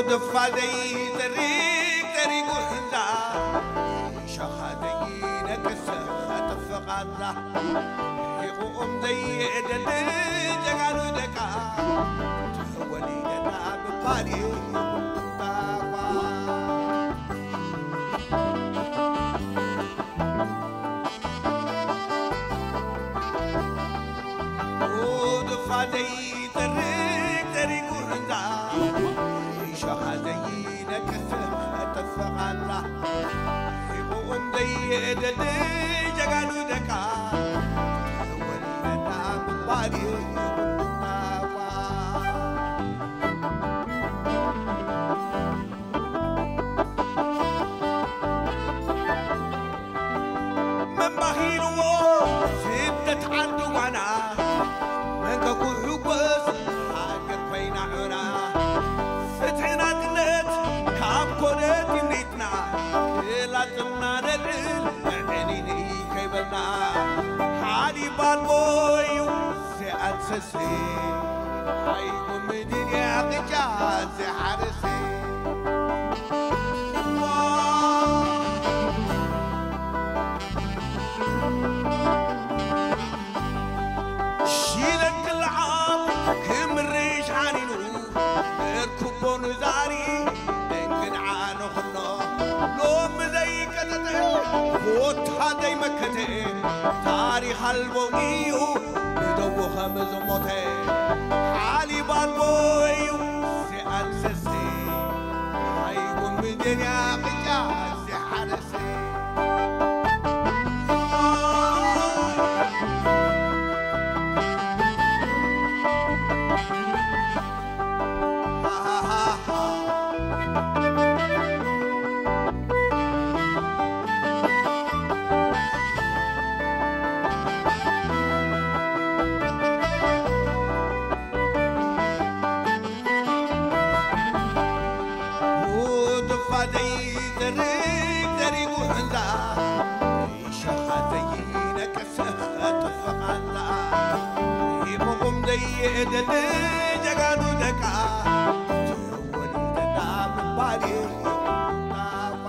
ድፋ ዘይጠሪግ ጠሪጉ ሕንዛ፣ ሸኻ ዘይነቅስ ኸጥፍቕ ኣላ። ሒቑኦም ዘየደሊ ጀጋኑ ደቃ፣ ተወሊደና ምባል እዩ ቁንጣቋ። ጉድፋተይ ጠሪግ ጠሪጉ ሕንዛ፣ ሸኻ ዘይነቅስ ጠፍቓላ። ሒቑ እንደየደሊ ጀጋኑ ደቃ፣ ተወሊደና ምባል እዩ ቁንጣቋ። መን ባሂልዎ ስደት ዓዲ ጓና፣ መን ከ ክሕጎስ ሃገር ኮይና ዑና። ፍትሒ ናጽነት ካብ ኮነ ትምኒትና፣ ክላጥምና ነልዕል ዕንይንይ ከይበልና። ሓሊብ ኣልቦ እዩ ዘኣንሰሲ፣ ኣይቁምድን እያ ቅጫ ዘሓርሲ። ሽለክ ለዓል ክምርሽ ሓኒኑ፣ እርክቦ ንዛሪ እንግድዓ ንኹኖ። ሎሚ ዘይቀጠጠ፣ ቦታ ዘይመከተ፣ ታሪኽ ኣልቦ እዩ ንደዉ ከም ዝሞተ። ሓሊብ ኣልቦ እዩ ዘኣንሰሲ፣ ኣይጉምድን እያ ቅጫ ዘሓረሲ። ጉድፋተይ ዘሪግ ዘሪጉ ሕንዛ፣ ሸኻ ዘይነቅስ ኸጥፍቓላ። ይኹኹም ዘይእደድ ጀጋኑ ደቃ፣ ተወሊደና ምባል እዩ ቁንጣቋ።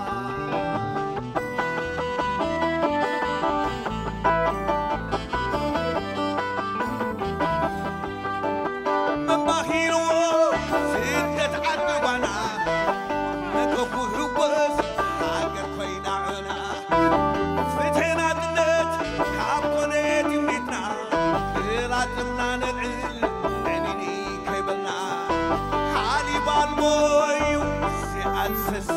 መባሂርዎ ስደት ዓዲ ጓና፣ መገፉ ሕጎስ ሃገር ኮይና ዑና። ፍትሒ ናጽነት ካብ ኮነ ትምኒትና፣ ክላጥምና ነልዕል ዕንይንይ ከይበልና። ሓሊብ ኣልቦ እዩ ዘኣንሰሲ፣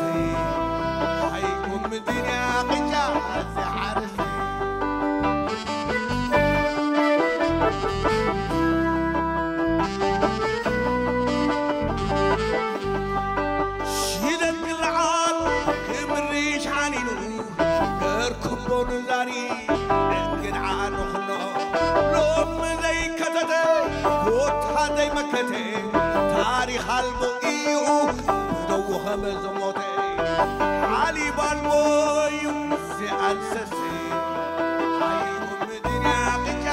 ኣይቁምድን እያ ቅጫ ዘሓርሲ። ሽደት ክልዓል ክምርሽ ሓኒኑ፣ ገርክቦ ንዛሪ እንግድዓ ንኹኖ። ሎም ዘይከተተ፣ ቦታ ዘይመከተ፣ ታሪኽ ኣልቦ እዩ፣ ብደዉ ኸመ ዝሞተ። ሓሊብ ኣልቦ እዩ ዘኣንሰሲ፣ ኣይቁምድን እያ ቅጫ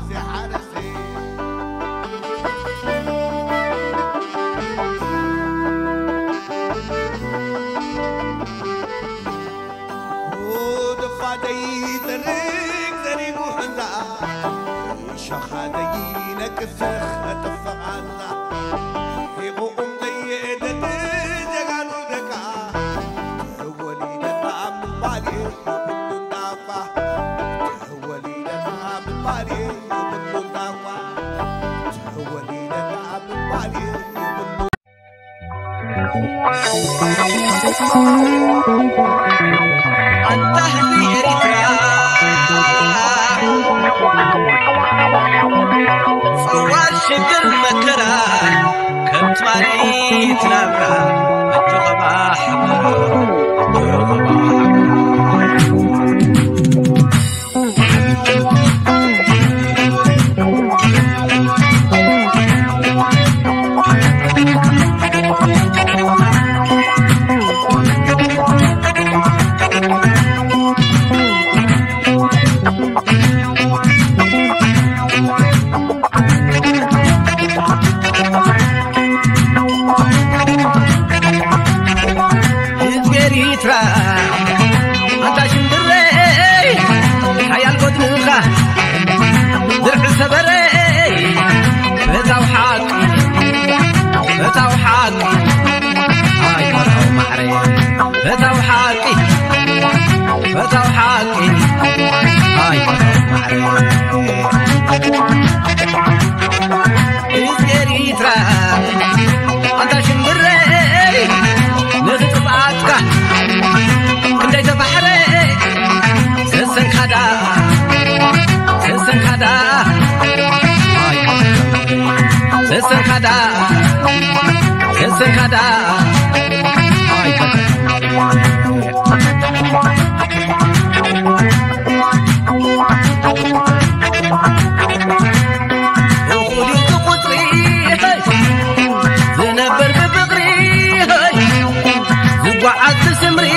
ዘሓረሲ። ጉድፋተይ ዘሪግ ዘሪጉ ሕንዛ፣ ሸኻ ዘይነቅስ ኸጥፍቓላ። ሒቑቑም ዘየደሊ ጀጋኑ ደቃ፣ ተወሊደና ምባል የብሉን ጣቋ። ተወሊደና ምባል የብሉን ጣቋ። ተወሊደና ምባል የብሉን። ኣንታ ህዝቢ ኤሪትራ፣ ጽዋር ሽግር መከራ፣ ከም ትማሊ ትናብራ፣ ኣጆኻ ባሕራ፣ ኣጆኻ ባሕራ። ሰሰንካዳ እኹል እዩ ቁጽሪ ዝነበር ብፍቕሪ ዝጓዓዝ ብስምሪ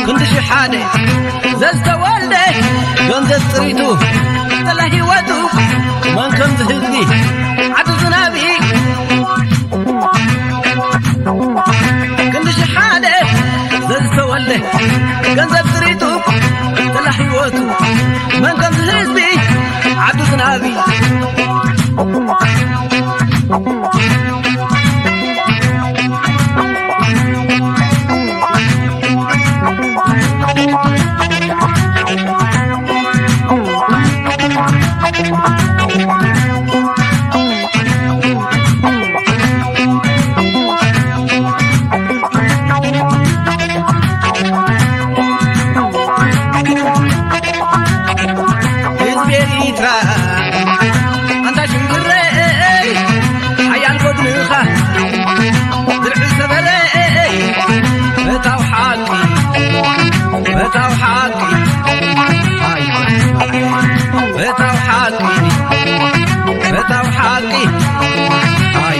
ክንዲ ሽሓደ ዘዝተወልደ ገንዘብ ጥሪቱ ጥላ ህይወቱ መን ከምዚ ህዝቢ ዓዱ ዝናቢ ክንዲ ሽሓደ ዘዝተወልደ ገንዘብ ጥሪቱ ጥላ ህይወቱ መን ከምዚ ህዝቢ ዓዱ ዝናቢ ህዝቢ ኤሪትራ ኣንታ ሽምግረይ ሓያል ጎድንኻ ድርዒ ሰበረይ እታው ሓቂ እታው ሓቂ ኣይ እታው ሓቂ እታው ሓቂ ኣይ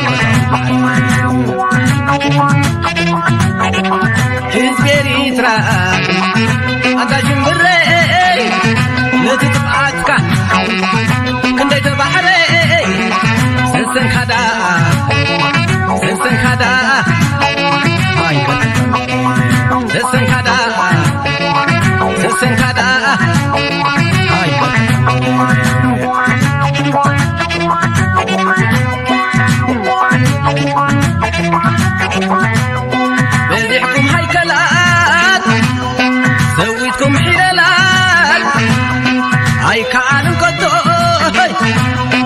ህዝቢ ኤሪትራ ኣንታ ሽምብረይ ነቲ ጥፍኣትካ ክንደይ ተባሕረይ ሰሰንካ ደኣ ሰሰንካ ደኣ ኣይ ሰሰንካ ደኣ ሰሰንካ ደኣ ኣይ በዚሕኩም ሃይከላት ሰዊትኩም ሒለላት ኣይከኣልን ከቶ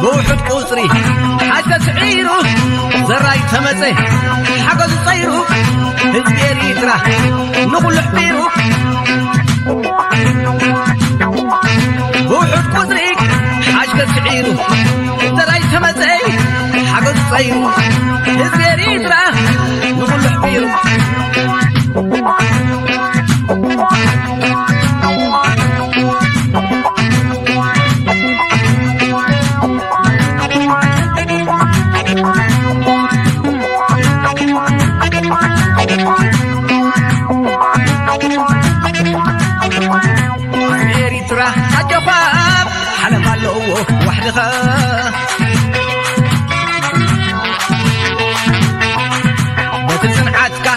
ብውሑድ ቁፅሪ ሓሰት ስዒሩ ዘራይ ተመፀ ሓገዙ ፀይሩ ህዝቢ ኤሪትራ ንኹሉ ኣሕቢሩ ብውሑድ ቁፅሪ ሓሽከት ስዒሩ ዘራይ ተመፀ ሓገዙ ፀይሩ ህዝቢ ኤሪትራ ንኹሉ ኣሕቢሩ ኤሪትራ ኣጆኻ ሓለፍ ኣለዎ ዋሕድኻ በቲ ጽንዓትካ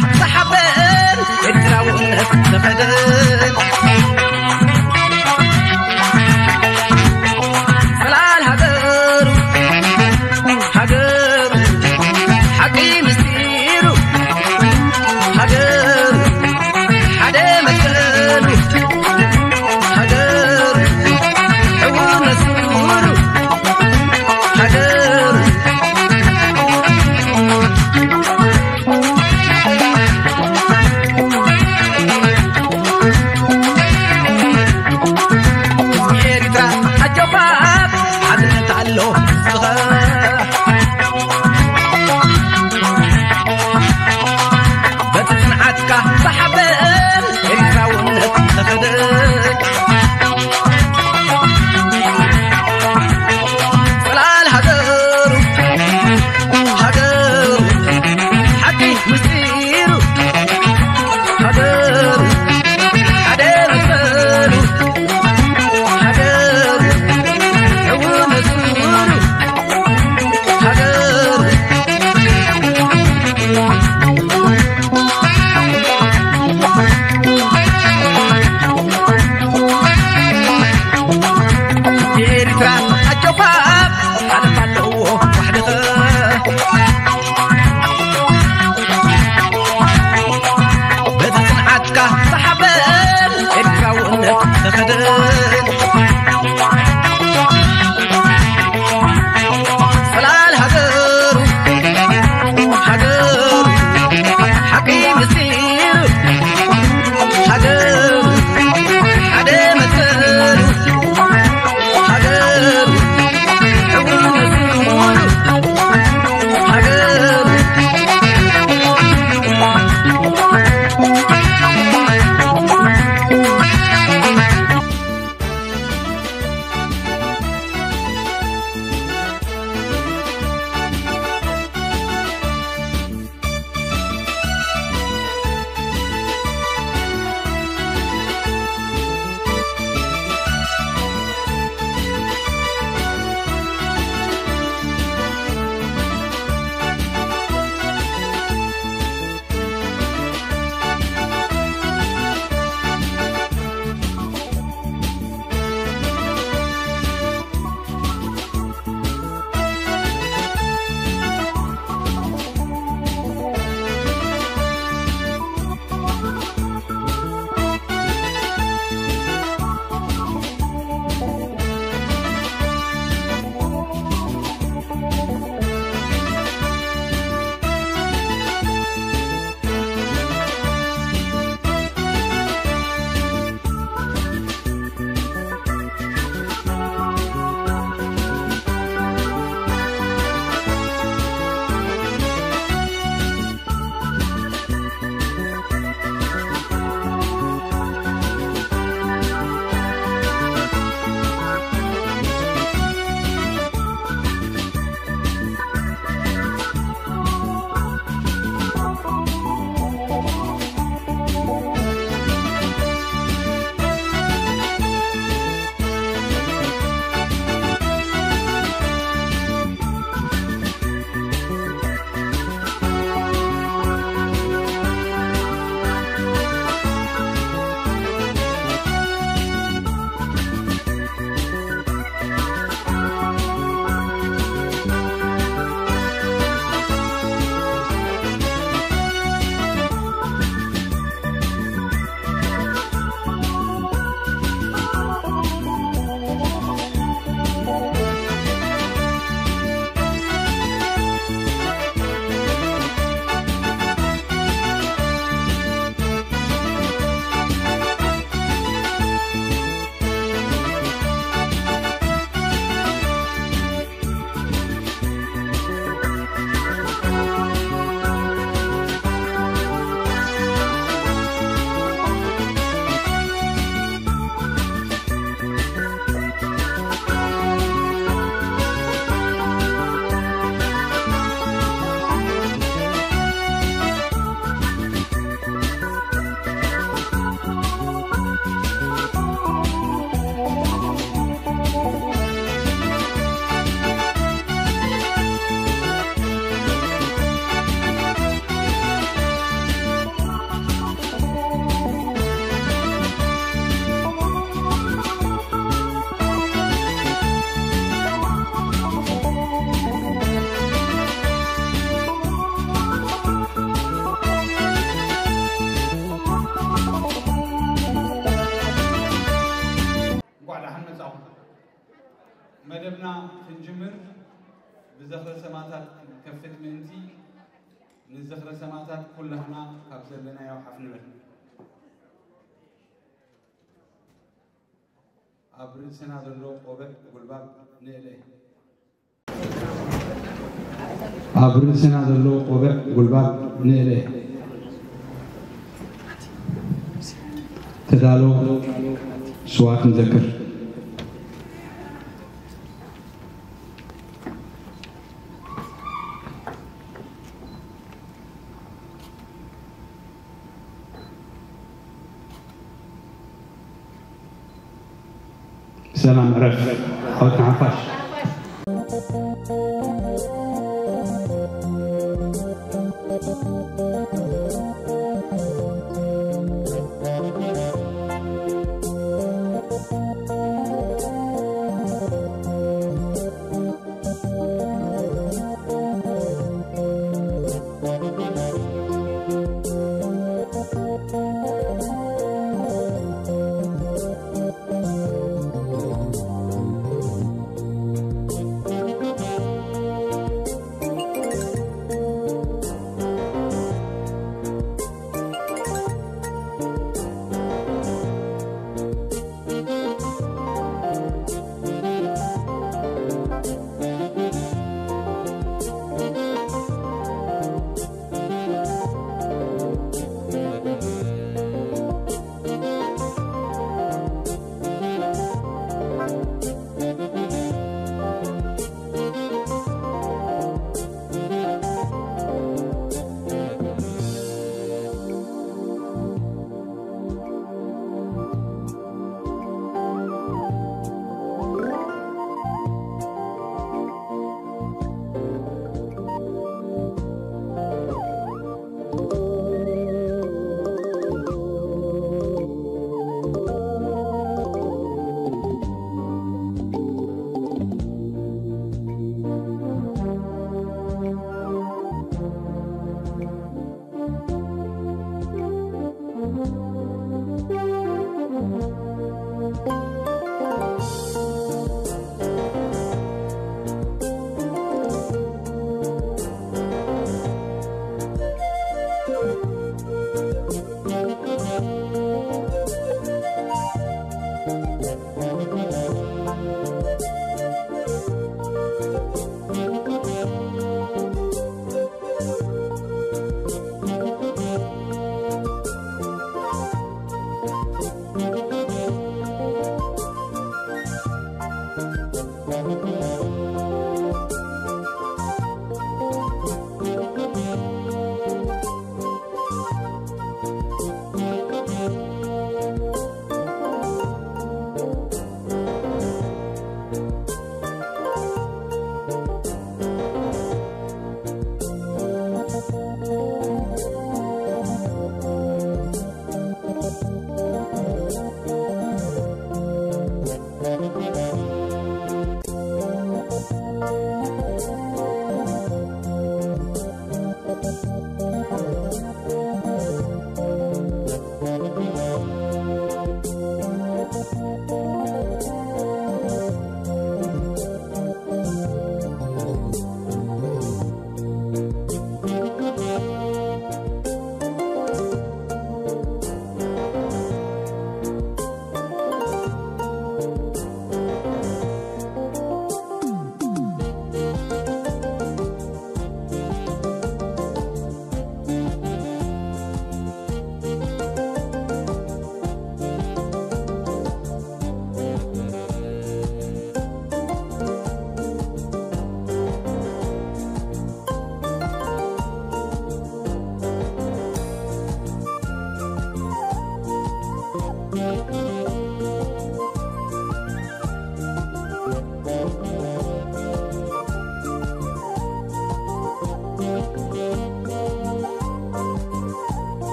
ንጅምር። ብዝኽረ ሰማእታት ከፍት ምእንቲ፣ ንዝኽረ ሰማእታት ኩላህና ካብ ዘለናዮ ሓፍ ንበል። ኣብ ርእስና ዘሎ ቆብዕ ጉልባብ ንእለ። ኣብ ርእስና ዘሎ ቆብዕ ጉልባብ ንእለ። ተዳሎ፣ ስዋት ንዘክር። ሰላም ዕረፍ ዓወት ንሓፋሽ።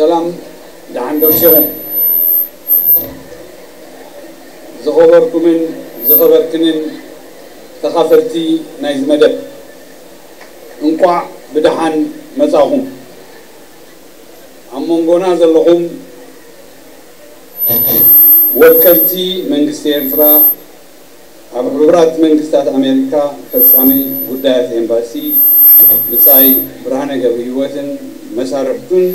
ሰላም፣ ደሓን ደምሲኹም። ዝኸበርኩምን ዝኸበርክንን ተኻፈልቲ ናይዚ መደብ፣ እንቋዕ ብደሓን መጻኹም። ኣብ መንጎና ዘለኹም ወከልቲ መንግስቲ ኤርትራ፣ ኣብ ሕቡራት መንግስታት ኣሜሪካ ፈጻሚ ጉዳያት ኤምባሲ ብጻይ ብርሃነ ገብረህይወትን መሳርሕቱን፣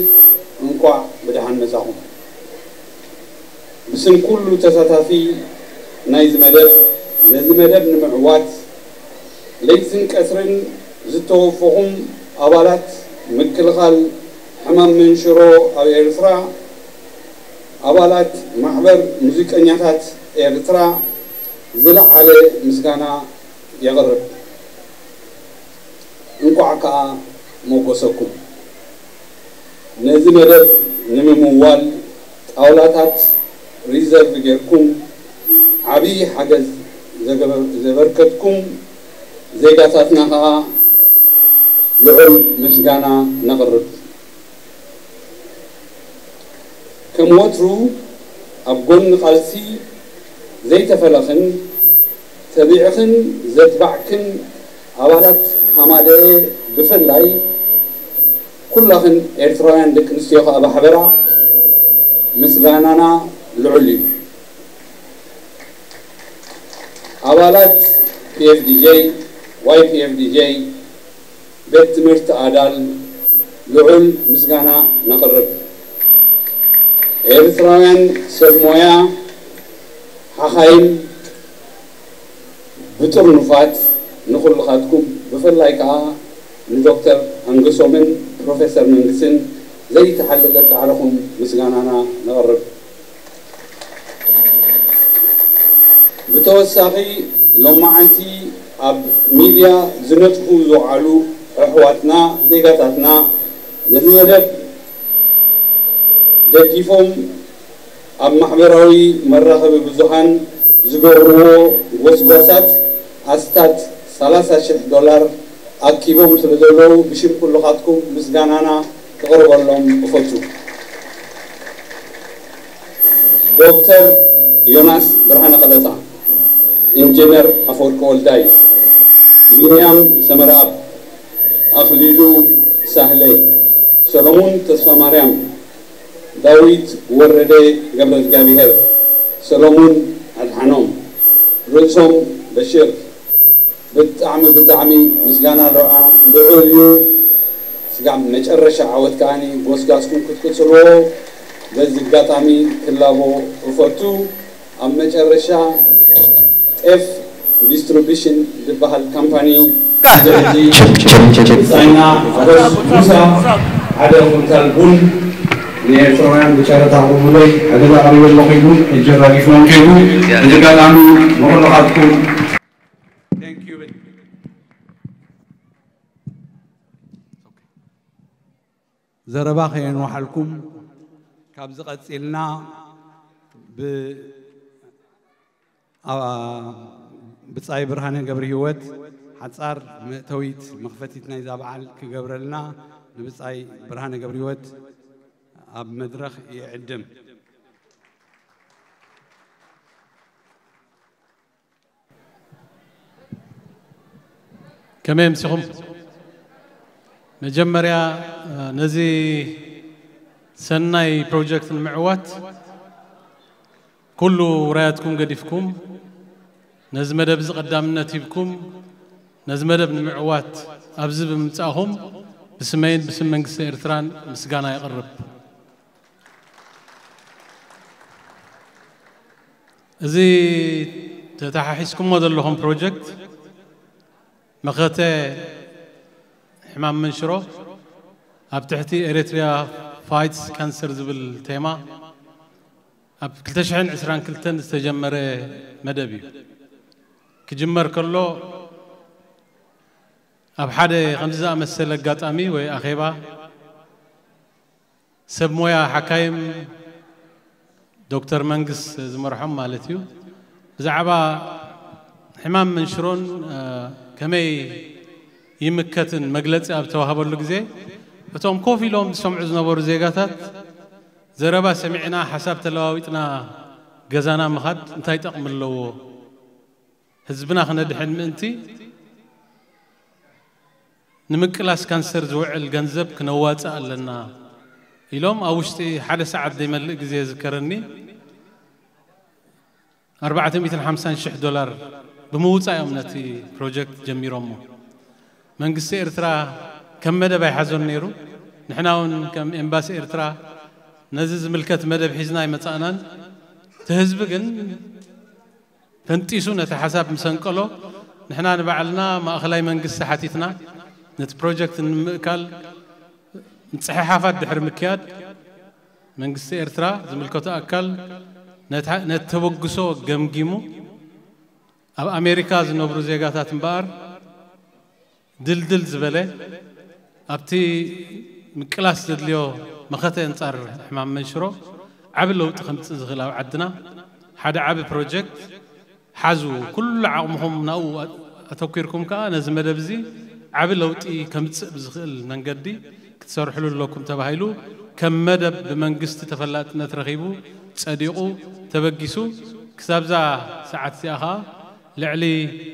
እንቋዕ ብደሓን መጻኹም። ብስም ኩሉ ተሳታፊ ናይዚ መደብ፣ ነዚ መደብ ንምዕዋት ለይትን ቀትርን ዝተወፈኹም ኣባላት ምክልኻል ሕማም መንሽሮ ኣብ ኤርትራ፣ ኣባላት ማሕበር ሙዚቀኛታት ኤርትራ ዝለዓለ ምስጋና የቕርብ። እንቋዕ ከኣ ሞጎሰኩም። ነዚ መደብ ንምምዋል ጣውላታት ሪዘርቭ ጌርኩም ዓብዪ ሓገዝ ዘገበር-፣ ዘበርከትኩም ዜጋታትና ከኣ ልዑል ምስጋና ነቕርብ። ከም ወትሩ ኣብ ጎኒ ቃልሲ ዘይተፈለኽን ተቢዕኽን ዘትባዕክን ኣባላት ሃማደኤ ብፍላይ ኩላኽን ኤርትራውያን ደቂ ኣንስትዮ ከኣ ብሓበራ ምስጋናና ልዑል እዩ። ኣባላት ፒኤፍዲጄ፣ ዋይፒኤፍዲጄ፣ ቤት ትምህርቲ ኣዳል ልዑል ምስጋና ነቕርብ። ኤርትራውያን ሰብ ሞያ፣ ሓኻይም፣ ብጥርኑፋት ንኹልኻትኩም ብፍላይ ከኣ ንዶክተር ኣንገሶምን ፕሮፌሰር መንግስን ዘይተሓለለ ጻዕርኹም ምስጋናና ነቕርብ። ብተወሳኺ ሎማዓንቲ ኣብ ሚድያ ዝነጥፉ ዝውዓሉ ኣሕዋትና ዜጋታትና ነዚ መደብ ደጊፎም ኣብ ማሕበራዊ መራኸቢ ብዙሃን ዝገብርዎ ጎስጓሳት ኣስታት ሰላሳ ሽሕ ዶላር ኣኪቦም ስለ ዘለዉ ብሽም ኩልኻትኩም ምስጋናና ክቕርበሎም እፈቱ። ዶክተር ዮናስ ብርሃነ ቀለታ፣ ኢንጂነር ኣፈወርቂ ወልዳይ፣ ቢንያም ሰመረኣብ፣ ኣኽሊሉ ሳህለ፣ ሰሎሙን ተስፋማርያም፣ ዳዊት ወረደ ገብረ እግዚኣብሔር፣ ሰሎሙን ኣድሓኖም፣ ርእሶም በሽር፣ ብጣዕሚ ብጣዕሚ ምስጋና ልዑል እዩ። ስጋብ መጨረሻ ዓወት ከኣኒ ጎስጋስኩም ክትቅጽልዎ በዚ ኣጋጣሚ ክላቦ እፈቱ። ኣብ መጨረሻ ጤፍ ዲስትሪቢሽን ዝበሃል ካምፓኒ ብጻይና ኣቦስ ሙሳ ሓደ ኩንታል ቡን ንኤርትራውያን ብጨረታ ቅርቡለይ ሓገዝ ኣቕሪበ ኣለኹ ኢሉ ሕጂ ኣራጊፍናን ከይዱ በዚ ኣጋጣሚ ንኹልኻትኩም ዘረባ ከየንዋሓልኩም ካብዚ ቀጺልና ብ-፣ ኣ-፣ ብጻይ ብርሃነ ገብረ ህይወት ሓጻር መእተዊት መኽፈቲት ናይዛ በዓል ክገብረልና ንብጻይ ብርሃነ ገብረ ህይወት ኣብ መድረኽ ይዕድም። ከመይ ኣምሲኹም? መጀመርያ፣ እ፣ ነዚ ሰናይ ፕሮጀክት ንምዕዋት ኩሉ ውራያትኩም ገዲፍኩም ነዚ መደብ እዚ ቀዳምነት ሂብኩም ነዚ መደብ ንምዕዋት ኣብዚ ብምምጻእኹም ብስመይን ብስም መንግስቲ ኤርትራን ምስጋና የቕርብ። እዚ ተተሓሒዝኩሞ ዘለኹም ፕሮጀክት መኸተ ሕማም መንሽሮ ኣብ ትሕቲ ኤሪትሪያ ፋይትስ ካንሰር ዝብል ቴማ ኣብ ክልተ ሽሕን ዕስራን ክልተን ዝተጀመረ መደብ እዩ። ክጅመር ከሎ ኣብ ሓደ ከምዚ ዝኣመሰለ ኣጋጣሚ ወይ ኣኼባ ሰብ ሞያ ሓካይም ዶክተር መንግስ ዝመርሖም ማለት እዩ። ብዛዕባ ሕማም መንሽሮን፣ እ፣ ከመይ ይምከትን መግለጺ ኣብ ተዋህበሉ ግዜ፣ እቶም ኮፍ ኢሎም ዝሰምዑ ዝነበሩ ዜጋታት ዘረባ ሰሚዕና ሓሳብ ተለዋዊጥና ገዛና ምኻድ እንታይ ጠቕሚ ኣለዎ? ህዝብና ክነድሕን ምእንቲ ንምቅላስ ካንሰር ዝውዕል ገንዘብ ክነዋፅእ ኣለና ኢሎም ኣብ ውሽጢ ሓደ ሰዓት ዘይመልእ ግዜ ዝከረኒ ኣርባዕተ ሚእትን ሓምሳን ሽሕ ዶላር ብምውፃእ እዮም ነቲ ፕሮጀክት ጀሚሮሞ። መንግስቲ ኤርትራ ከም መደብ ኣይሓዞን ነይሩ። ንሕና እውን ከም ኤምባሲ ኤርትራ ነዚ ዝምልከት መደብ ሒዝና ኣይመፃእናን። እቲ ህዝቢ ግን ፈንጢሱ ነቲ ሓሳብ ምስ ኣንቀሎ፣ ንሕና ንባዕልና ማእኸላይ መንግስቲ ሓቲትና ነቲ ፕሮጀክት ንምእካል ምፅሕሓፋት ድሕሪ ምክያድ፣ መንግስቲ ኤርትራ ዝምልከቶ ኣካል ነታ- ነቲ ተበግሶ ገምጊሙ፣ ኣብ ኣሜሪካ ዝነብሩ ዜጋታት እምበኣር ድልድል ዝበለ ኣብቲ ምቅላስ ዘድልዮ መኸተ ኣንጻር ሕማም መንሽሮ ዓቢ ለውጢ ከምጽእ ዝኽእል ኣብ ዓድና ሓደ ዓቢ ፕሮጀክት ሓዙ። ኩሉ ዓቕምኹም ናብኡ ኣተኲርኩም ከኣ ነዚ መደብ እዚ ዓቢ ለውጢ ከምጽእ ብዝኽእል መንገዲ ክትሰርሕሉ ኣለኩም ተባሂሉ ከም መደብ ብመንግስቲ ተፈላጥነት ረኺቡ ጸዲቑ ተበጊሱ። ክሳብዛ ሰዓት እዚኣ ኸኣ ልዕሊ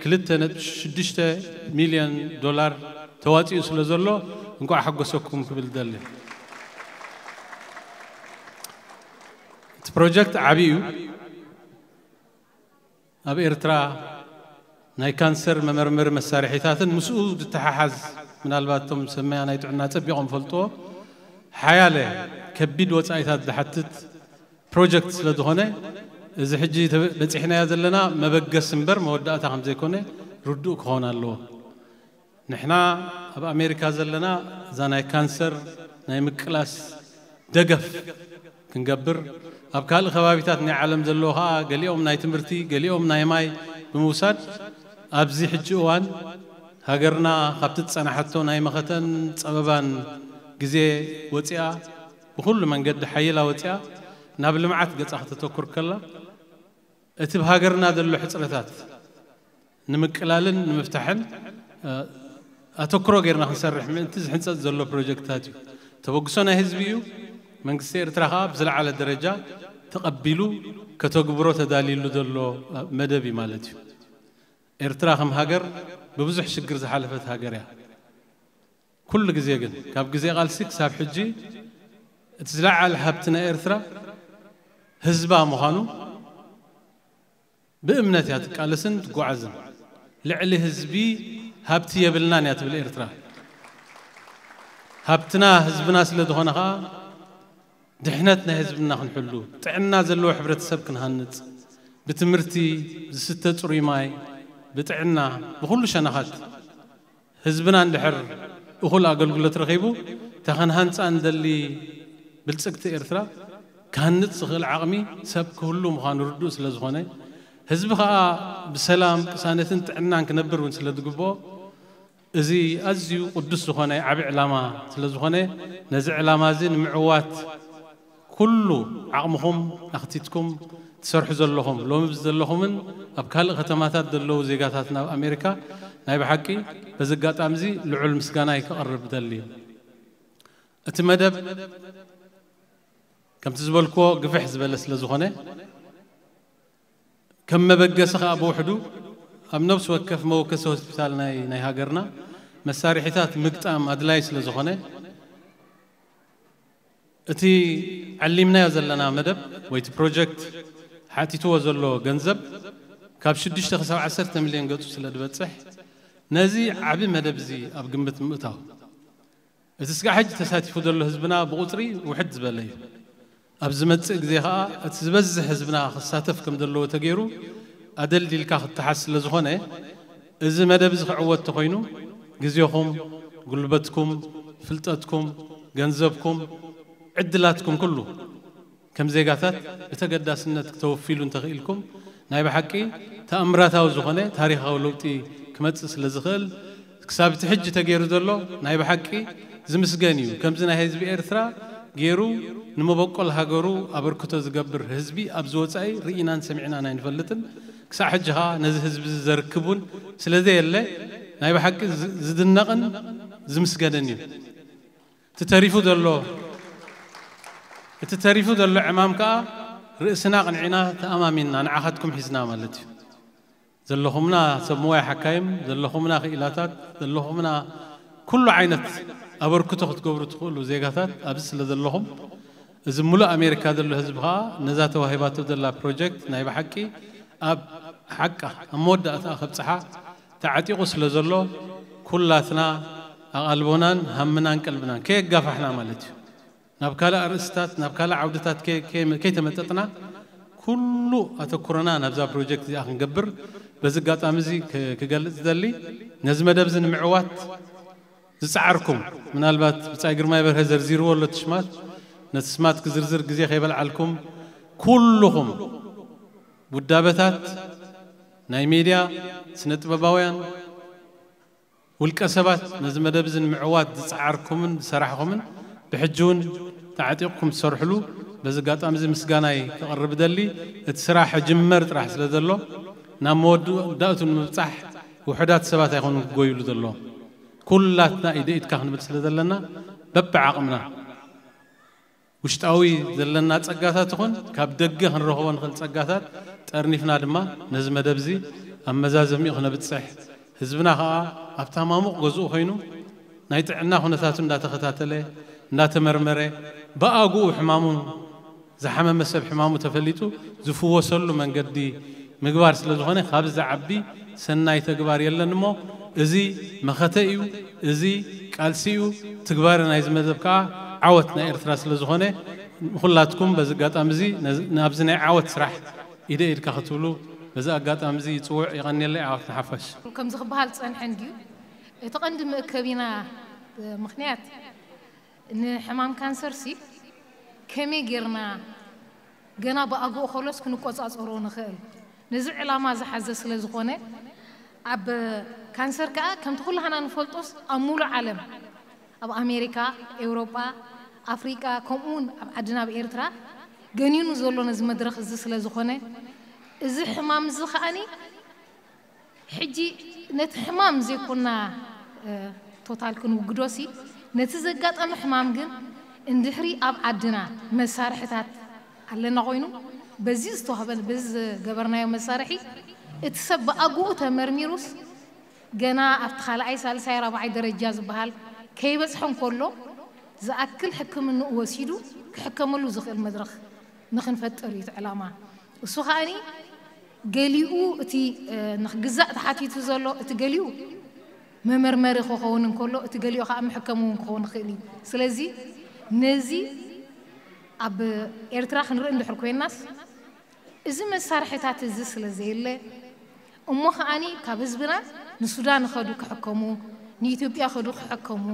ክልተ ነጥቢ ሽዱሽተ ሚልዮን ዶላር ተዋጺኡ ስለ ዘሎ እንቋዕ ሓጎሰኩም ክብል እደሊ። እቲ ፕሮጀክት ዓቢ እዩ። ኣብ ኤርትራ ናይ ካንሰር መመርመሪ መሳርሒታትን ምስኡ ዝተሓሓዝ፣ ምናልባት እቶም ሰመያ ናይ ጥዕና ጸቢቖም ፈልጥዎ፣ ሓያለ ከቢድ ወጻኢታት ዝሓትት ፕሮጀክት ስለ ዝኾነ፣ እዚ ሕጂ ተበ- በጺሕናዮ ዘለና መበገሲ እምበር መወዳእታ ከም ዘይኮነ ርዱእ ክኸውን ኣለዎ። ንሕና ኣብ ኣሜሪካ ዘለና እዛ ናይ ካንሰር ናይ ምቅላስ ደገፍ ክንገብር፣ ኣብ ካልእ ከባቢታት ናይ ዓለም ዘለዎ ኸኣ ገሊኦም ናይ ትምህርቲ፣ ገሊኦም ናይ ማይ ብምውሳድ ኣብዚ ሕጂ እዋን ሃገርና ካብቲ ዝጸናሓቶ ናይ መኸተን ጸበባን ግዜ ወጺኣ፣ ብኹሉ መንገዲ ሓይላ ወጺኣ ናብ ልምዓት ገጻ ከተተኩር ከላ፣ እቲ ኣብ ሃገርና ዘሎ ሕጽረታት ንምቅላልን ንምፍታሕን ኣተኩሮ ጌርና ክንሰርሕ ምእንቲ ዝሕንጸጽ ዘሎ ፕሮጀክትታት እዩ። ተበግሶ ናይ ህዝቢ እዩ። መንግስቲ ኤርትራ ከኣ ብዝለዓለ ደረጃ ተቐቢሉ ከተግብሮ ተዳልዩሉ ዘሎ መደብ እዩ ማለት እዩ። ኤርትራ ከም ሃገር ብብዙሕ ሽግር ዝሓለፈት ሃገር እያ። ኩሉ ግዜ ግን ካብ ግዜ ቃልሲ ክሳብ ሕጂ እቲ ዝለዓለ ሃብቲ ናይ ኤርትራ ህዝባ ምዃኑ ብእምነት እያ ትቃለስን ትጓዓዝን። ልዕሊ ህዝቢ ሃብቲ የብልናን እያ ትብል ኤርትራ። ሃብትና ህዝብና ስለ ዝኾነ ኸኣ ድሕነት ናይ ህዝብና ክንሕሉ፣ ጥዕና ዘለዎ ሕብረተሰብ ክንሃንጽ፣ ብትምህርቲ፣ ዝስተ ጽሩይ ማይ፣ ብጥዕና፣ ብኹሉ ሸነኻት ህዝብና እንድሕር እኹል ኣገልግሎት ረኺቡ፣ እታ ክንሃንጻ እንደሊ ብልጽግቲ ኤርትራ ክሃንጽ ዝኽእል ዓቕሚ ሰብ ክህሉ ምዃኑ ርዱእ ስለ ዝኾነ፣ ህዝቢ ኸኣ ብሰላም ቅሳነትን ጥዕናን ክነብር እውን ስለ ዝግብኦ፣ እዚ ኣዝዩ ቅዱስ ዝኾነ ዓቢ ዕላማ ስለ ዝኾነ፣ ነዚ ዕላማ እዚ ንምዕዋት ኩሉ ዓቕምኹም ኣኽቲትኩም ትሰርሑ ዘለኹም፣ ሎሚ ዘለኹምን ኣብ ካልእ ከተማታት ዘለዉ ዜጋታትና ኣብ ኣሜሪካ ናይ ብሓቂ በዚ ኣጋጣሚ እዚ ልዑል ምስጋናይ ከቕርብ እደሊ። እቲ መደብ ከምቲ ዝበልክዎ ግፍሕ ዝበለ ስለ ዝኾነ፣ ከም መበገሲ ከኣ ብውሕዱ ኣብ ነብሲ ወከፍ መወከሲ ሆስፒታል ናይ ናይ ሃገርና መሳርሒታት ምግጣም ኣድላይ ስለ ዝኾነ፣ እቲ ዓሊምናዮ ዘለና መደብ ወይ እቲ ፕሮጀክት ሓቲትዎ ዘሎ ገንዘብ ካብ ሽዱሽተ ክሳብ ዓሰርተ ሚልዮን ገጹ ስለ ዝበጽሕ፣ ነዚ ዓቢ መደብ እዚ ኣብ ግምት ምእታው፣ እቲ ስጋዕ ሕጂ ተሳቲፉ ዘሎ ህዝብና ብቑጽሪ ውሕድ ዝበለ እዩ። ኣብ ዝመጽእ ግዜ ኸኣ እቲ ዝበዝሕ ህዝብና ክሳተፍ ከም ዘለዎ ተገይሩ ኣደልዲልካ ክተሓዝ ስለ ዝኾነ፣ እዚ መደብ እዚ ክዕወት ተኾይኑ፣ ግዜኹም፣ ጉልበትኩም፣ ፍልጠትኩም፣ ገንዘብኩም፣ ዕድላትኩም ኩሉ ከም ዜጋታት ብተገዳስነት ክተወፍይሉ እንተኽኢልኩም፣ ናይ ብሓቂ ተኣምራታዊ ዝኾነ ታሪኻዊ ለውጢ ክመጽእ ስለ ዝኽእል፣ ክሳብ እቲ ሕጂ ተገይሩ ዘሎ ናይ ብሓቂ ዝምስገን እዩ። ከምዚ ናይ ህዝቢ ኤርትራ ገይሩ ንመበቆል ሃገሩ ኣበርክቶ ዝገብር ህዝቢ ኣብዚ ወጻኢ ርኢናን ሰሚዕናን ኣይንፈልጥን። ክሳዕ ሕጂ ኸኣ ነዚ ህዝቢ እዚ ዘርክብ እውን ስለ ዘየለ፣ ናይ ብሓቂ ዝ- ዝድነቕን ዝምስገንን እዩ። እቲ ተሪፉ ዘሎ እቲ ተሪፉ ዘሎ ዕማም ከኣ ርእስና ቅንዒና ተኣማሚንና ንዓኻትኩም ሒዝና ማለት እዩ። ዘለኹምና ሰብ ሞያ ሓካይም፣ ዘለኹምና ክኢላታት፣ ዘለኹምና ኩሉ ዓይነት ኣበርክቶ ክትገብሩ ትኽእሉ ዜጋታት ኣብዚ ስለ ዘለኹም፣ እዚ ሙሉእ ኣሜሪካ ዘሎ ህዝቢ ከኣ ነዛ ተዋሂባቶ ዘላ ፕሮጀክት ናይ ብሓቂ ኣብ ሓቃ ኣብ መወዳእታ ከብጽሓ ተዓጢቑ ስለ ዘሎ፣ ኩላትና ኣቓልቦናን ሃምናን ቀልብናን ከየጋፋሕና ማለት እዩ፣ ናብ ካልእ ኣርእስታት፣ ናብ ካልእ ዓውድታት ከይ- ከይ- ከይተመጠጥና፣ ኩሉ ኣተኩሮና ናብዛ ፕሮጀክት እዚኣ ክንገብር በዚ ኣጋጣሚ እዚ ክ- ክገልጽ ዝደሊ። ነዚ መደብ እዚ ንምዕዋት ዝጸዓርኩም፣ ምናልባት ብጻይ ግርማይ በርሀ ዘርዚርዎ ኣሎ እቲ ሽማት፣ ነቲ ሽማት ክዝርዝር ግዜ ከይበልዓልኩም፣ ኩልኹም ውዳበታት፣ ናይ ሜድያ፣ ስነ ጥበባውያን፣ ውልቀ ሰባት ነዚ መደብ እዚ ንምዕዋት ዝጸዓርኩምን ዝሰራሕኹምን ብሕጂ እውን ተዓጢቕኩም ትሰርሕሉ በዚ ኣጋጣሚ እዚ ምስጋናይ ከቕርብ ደሊ። እቲ ስራሕ ጅመር ጥራሕ ስለ ዘሎ ናብ መወዳእቱ ንምብጻሕ ውሑዳት ሰባት ኣይኮኑን ክጎይሉ ዘለዎም። ኩላትና ኢደ ኢድካ ክንብል ስለ ዘለና በብዓቕምና ውሽጣዊ ዘለና ጸጋታት ይኹን ካብ ደገ ክንረኽቦ ንኽእል ጸጋታት ጠርኒፍና ድማ ነዚ መደብ እዚ ኣብ መዛዘሚኡ ክነብጽሕ፣ ህዝብና ኸኣ ኣብታ ማሙቕ ገዝኡ ኮይኑ ናይ ጥዕና ኩነታቱ እንዳተኸታተለ፣ እንዳተመርመረ፣ ብኣግኡ ሕማሙ ዝሓመመ ሰብ ሕማሙ ተፈሊጡ ዝፍወሰሉ መንገዲ ምግባር ስለ ዝኾነ ካብዚ ዝዓቢ ሰናይ ተግባር የለን እሞ እዚ መኸተ እዩ፣ እዚ ቃልሲ እዩ። ትግባረ ናይዚ መደብ ከኣ ዓወት ናይ ኤርትራ ስለ ዝኾነ ንኹላትኩም በዚ ኣጋጣሚ እዚ ነዚ- ናብዚ ናይ ዓወት ስራሕ ኢደ ኢድካ ክትብሉ በዚ ኣጋጣሚ እዚ ይጽውዕ። የቐንየለይ ዓወት ንሓፋሽ። ከምዚ ክበሃል ዝጸንሐ እንድዩ። እቲ ቀንዲ መእከቢና ምኽንያት ንሕማም ካንሰር ሲ ከመይ ጌርና ገና ብኣግኡ ከሎስ ክንቆጻጸሮ ንኽእል? ነዚ ዕላማ ዝሓዘ ስለ ዝኾነ ኣብ ካንሰር ከኣ ከምቲ ኩላህና ንፈልጦስ ኣብ ሙሉእ ዓለም ኣብ ኣሜሪካ፣ ኤውሮጳ፣ ኣፍሪቃ ከምኡ እውን ኣብ ዓድና ኣብ ኤርትራ ገኒኑ ዘሎ ነዚ መድረኽ እዚ ስለ ዝኾነ እዚ ሕማም እዚ ከኣኒ ሕጂ ነቲ ሕማም ዘይኮና ቶታል ክንውግዶ ሲ ነቲ ዘጋጠመ ሕማም ግን እንድሕሪ ኣብ ዓድና መሳርሕታት ኣለና ኮይኑ በዚ ዝተዋህበ በዚ ዝገበርናዮ መሳርሒ እቲ ሰብ ብኣግኡ ተመርሚሩስ ገና ኣብቲ ካልኣይ ሳልሳይ ራብዓይ ደረጃ ዝበሃል ከይበፅሐ እንከሎ ዝኣክል ሕክምንኡ ወሲዱ ክሕከመሉ ዝኽእል መድረኽ ንኽንፈጥር እዩ እቲ ዕላማ። እሱ ከኣኒ ገሊኡ እቲ ንክግዛእ ተሓቲቱ ዘሎ እቲ ገሊኡ መመርመሪ ክኸውን እንከሎ እቲ ገሊኡ ከዓ መሕከሚ እውን ክኸውን ይኽእል እዩ። ስለዚ ነዚ ኣብ ኤርትራ ክንርኢ እንድሕር ኮይናስ እዚ መሳርሕታት እዚ ስለ ዘየለ እሞ ከዓኒ ካብ ህዝብና ንሱዳን ኸዱ ክሕከሙ ንኢትዮጵያ ኸዱ ክሕከሙ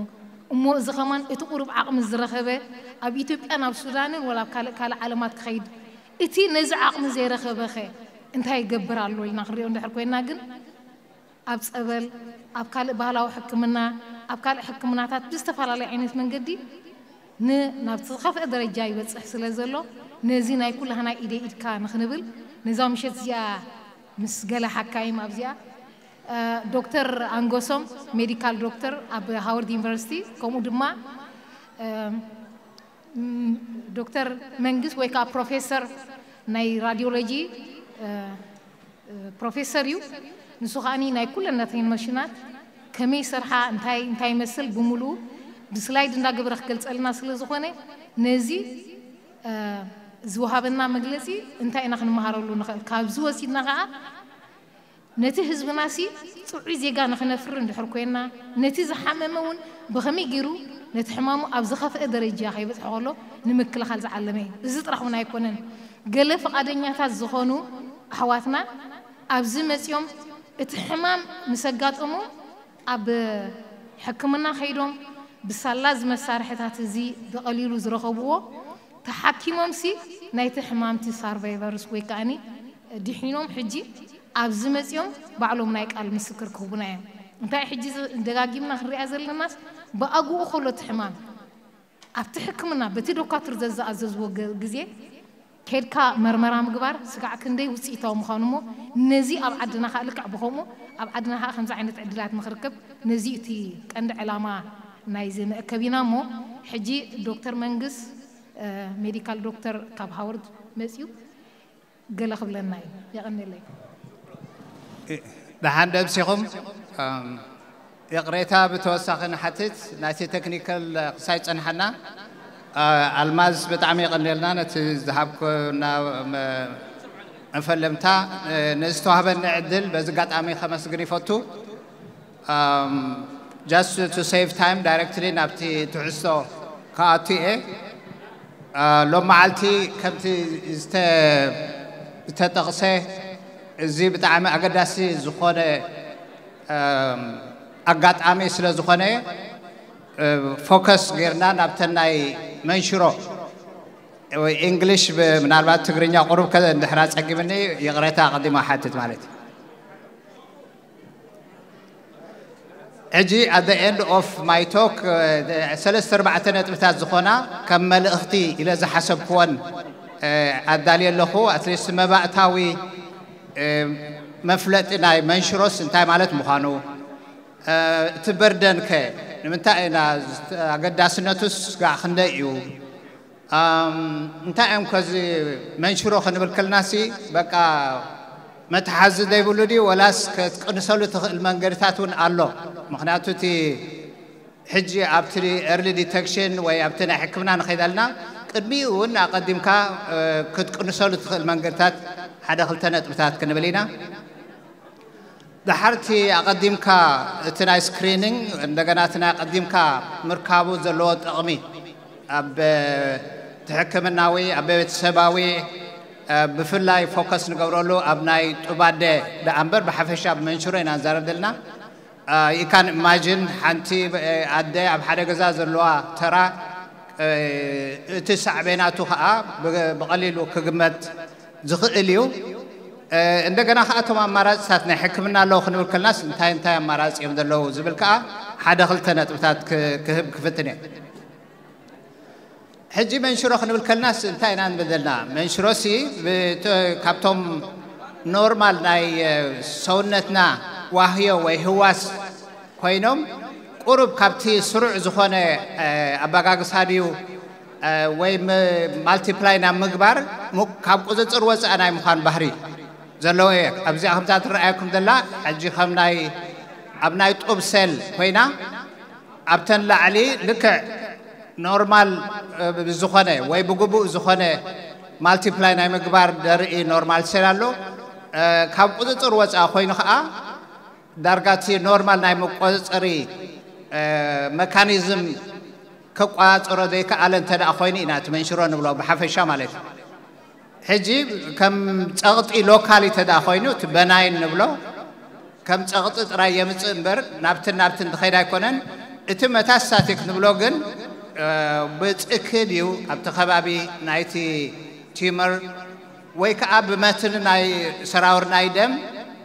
እሞ እዚ ኸማን እቲ ቁሩብ ዓቕሚ ዝረኸበ ኣብ ኢትዮጵያ ናብ ሱዳንን ወላ ኣብ ካልእ ካልእ ዓለማት ክኸይድ እቲ ነዚ ዓቕሚ ዘይረኸበኸ እንታይ ይገብር ኣሎ ኢልና ክንሪኦ እንድሕር ኮይና ግን ኣብ ጸበል ኣብ ካልእ ባህላዊ ሕክምና ኣብ ካልእ ሕክምናታት ብዝተፈላለየ ዓይነት መንገዲ ን ናብቲ ዝኸፍአ ደረጃ ይበጽሕ ስለ ዘሎ ነዚ ናይ ኩላህና ኢደ ኢድካ ንኽንብል ነዛ ምሸት እዚኣ ምስ ገለ ሓካይም ኣብዚኣ ዶክተር ኣንጎሶም ሜዲካል ዶክተር ኣብ ሃዋርድ ዩኒቨርሲቲ ከምኡ ድማ ዶክተር መንግስት ወይ ከዓ ፕሮፌሰር ናይ ራዲዮሎጂ ፕሮፌሰር እዩ። ንሱ ከዓኒ ናይ ኩለን ነተን መሽናት ከመይ ይሰርሓ እንታይ እንታይ ይመስል ብምሉኡ ብስላይድ እንዳገበረ ክገልፀልና ስለ ዝኾነ ነዚ ዝወሃበና መግለፂ እንታይ ኢና ክንመሃረሉ ንኽእል ካብዚ ወሲድና ከዓ ነቲ ህዝብናሲ ጥዑይ ዜጋ ንኽነፍሪ እንድሕር ኮይና ነቲ ዝሓመመ እውን ብኸመይ ገይሩ ነቲ ሕማሙ ኣብ ዝኸፍአ ደረጃ ከይበፅሐ ከሎ ንምክልኻል ዝዓለመ እዩ። እዚ ጥራሕ እውን ኣይኮነን። ገለ ፍቓደኛታት ዝኾኑ ኣሕዋትና ኣብዚ መፂኦም እቲ ሕማም ምስ ኣጋጠሙ ኣብ ሕክምና ከይዶም ብሳላ እዚ መሳርሕታት እዚ ብቐሊሉ ዝረኸብዎ ተሓኪሞምሲ ናይቲ ሕማምቲ ሳርቫይቨርስ ወይ ከዓኒ ድሒኖም ሕጂ ኣብዚ መፂኦም ባዕሎም ናይ ቃል ምስክር ክህቡና እዮም። እንታይ ሕጂ ደጋጊምና ክንሪኣ ዘለናስ ብኣግኡ ከሎ እቲ ሕማም ኣብቲ ሕክምና በቲ ዶካትር ዘዝኣዘዝዎ ግዜ ከድካ መርመራ ምግባር ስጋዕ ክንደይ ውፅኢታዊ ምዃኑ እሞ ነዚ ኣብ ዓድና ከዓ ልክዕ ብኸምኡ ኣብ ዓድና ከዓ ከምዚ ዓይነት ዕድላት ንክርከብ ነዚ እቲ ቀንዲ ዕላማ ናይዚ መእከቢና እሞ ሕጂ ዶክተር መንግስ ሜዲካል ዶክተር ካብ ሃወርድ መፅዩ ገለ ክብለና እዩ። የቐንየለይ። ደሓን ደምሲኹም። እም፣ ይቕሬታ ብተወሳኺ ንሓትት ናይቲ ቴክኒካል ክሳይ ጸንሓና። እ፣ ኣልማዝ ብጣዕሚ የቐንየልና ነቲ ዝሃብኩና መ-፣ መፈለምታ። እ፣ ንዝተዋህበኒ ዕድል በዚ ኣጋጣሚ ከመስግን ይፈቱ። Um, just to save time, directly ናብቲ ትሕዝቶ ክኣቱ እየ። እ፣ ሎም መዓልቲ ከምቲ ዝተ-፣ ዝተጠቕሰ፣ እዚ ብጣዕሚ ኣገዳሲ ዝኾነ፣ እም፣ ኣጋጣሚ ስለ ዝኾነ፣ እ፣ ፎከስ ጌርና ናብተን ናይ መንሽሮ ወይ እንግሊሽ ብ-፣ ምናልባት ትግርኛ ቁሩብ ከ እንድሕር ኣጸጊምኒ ይቕሬታ ኣቐዲማ ሓትት ማለት እዩ። ሕጂ at the end of my talk፣ እ፣ ሰለስተ ኣርባዕተ ነጥብታት ዝኾና ከም መልእኽቲ ኢለ ዝሓሰብክወን፣ እ፣ ኣዳልየ ኣለኹ። ኣትሊስት መባእታዊ፣ እ፣ መፍለጢ ናይ መንሽሮስ እንታይ ማለት ምዃኑ፣ እ፣ እቲ በርደን ከ ንምንታይ ኢና ዝተ-፣ ኣገዳስነቱስ ጋዕ ክንደይ እዩ? ኣም፣ እንታይ እዮም ከዚ መንሽሮ ክንብል ከለናሲ፣ በቃ መትሓዚ ዘይብሉ ድዩ ወላስ ክትቅንሰሉ ትኽእል መንገድታት እውን ኣሎ? ምኽንያቱ እቲ ሕጂ ኣብቲ ኤርሊ ዲቴክሽን ወይ ኣብቲ ናይ ሕክምና ንኸይድ ኣለና፣ ቅድሚኡ እውን ኣቐዲምካ፣ እ፣ ክትቅንሰሉ ትኽእል መንገድታት ሓደ ክልተ ነጥብታት ክንብል ኢና። ደሓርቲ ኣቐዲምካ እቲ ናይ ስክሪኒንግ እንደገና እቲ ናይ ኣቐዲምካ ምርካቡ ዘለዎ ጥቕሚ ኣብ፣ እ፣ እቲ ሕክምናዊ፣ ኣብ ቤተሰባዊ፣ እ፣ ብፍላይ ፎከስ ንገብረሉ ኣብ ናይ ጡብ ኣደ ደኣ እምበር ብሓፈሻ ብመንሽሮ ኢና ንዛረብ ዘለና። እ፣ you can imagine ሓንቲ፣ እ፣ ኣደ ኣብ ሓደ ገዛ ዘለዋ ተራ፣ እ፣ እቲ ሳዕቤናቱ ከዓ ብ-፣ ብቐሊሉ ክግመት ዝኽእል እዩ። እ፣ እንደገና ከዓ እቶም ኣማራፅታት ናይ ሕክምና ኣለዉ ክንብል ከለናስ እንታይ እንታይ ኣማራፂ እዮም ዘለዉ ዝብል ከዓ ሓደ ክልተ ነጥብታት ክ-፣ ክህብ ክፍትን እየ። ሕጂ መንሽሮ ክንብል ከለናስ እንታይ ኢና ንብል ዘለና? መንሽሮሲ ብተ-፣ ካብቶም ኖርማል ናይ፣ እ፣ ሰውነትና ዋህዮ ወይ ህዋስ ኮይኖም ቁሩብ ካብቲ ስሩዕ ዝኾነ፣ እ፣ ኣበጋግሳ ድዩ፣ እ፣ ወይ ም-፣ ማልቲፕላይ ናብ ምግባር ሙ-፣ ካብ ቁፅፅር ወፃእ ናይ ምዃን ባህሪ ዘለዎ እየ። ኣብዚኣ ከምዛ ትረኣየኩም ዘላ ሕጂ ከም ናይ፣ ኣብ ናይ ጡብ ሴል ኮይና ኣብተን ላዕሊ ልክዕ ኖርማል፣ እ፣ ዝኾነ ወይ ብግቡእ ዝኾነ ማልቲፕላይ ናይ ምግባር ደርኢ ኖርማል ሴል ኣሎ። እ፣ ካብ ቁፅፅር ወፃእ ኮይኑ ከዓ ዳርጋ እቲ ኖርማል ናይ መቆፃፀሪ፣ እ፣ መካኒዝም ከቆፃፀሮ ዘይከኣለ እንተ ደኣ ኮይኑ ኢና እቲ መንሽሮ ንብሎ ብሓፈሻ ማለት እዩ። ሕጂ ከም ፀቕጢ ሎካሊ እንተ ደኣ ኮይኑ እቲ በናይን ንብሎ ከም ፀቕጢ ጥራይ የምፅእ እምበር ናብትን ናብትን ዝኸይድ ኣይኮነን። እቲ መታስታቲክ ንብሎ ግን፣ እ፣ ብፅኪ ድዩ ኣብቲ ከባቢ ናይቲ ቲመር ወይ ከዓ ብመትኒ ናይ ሰራውር ናይ ደም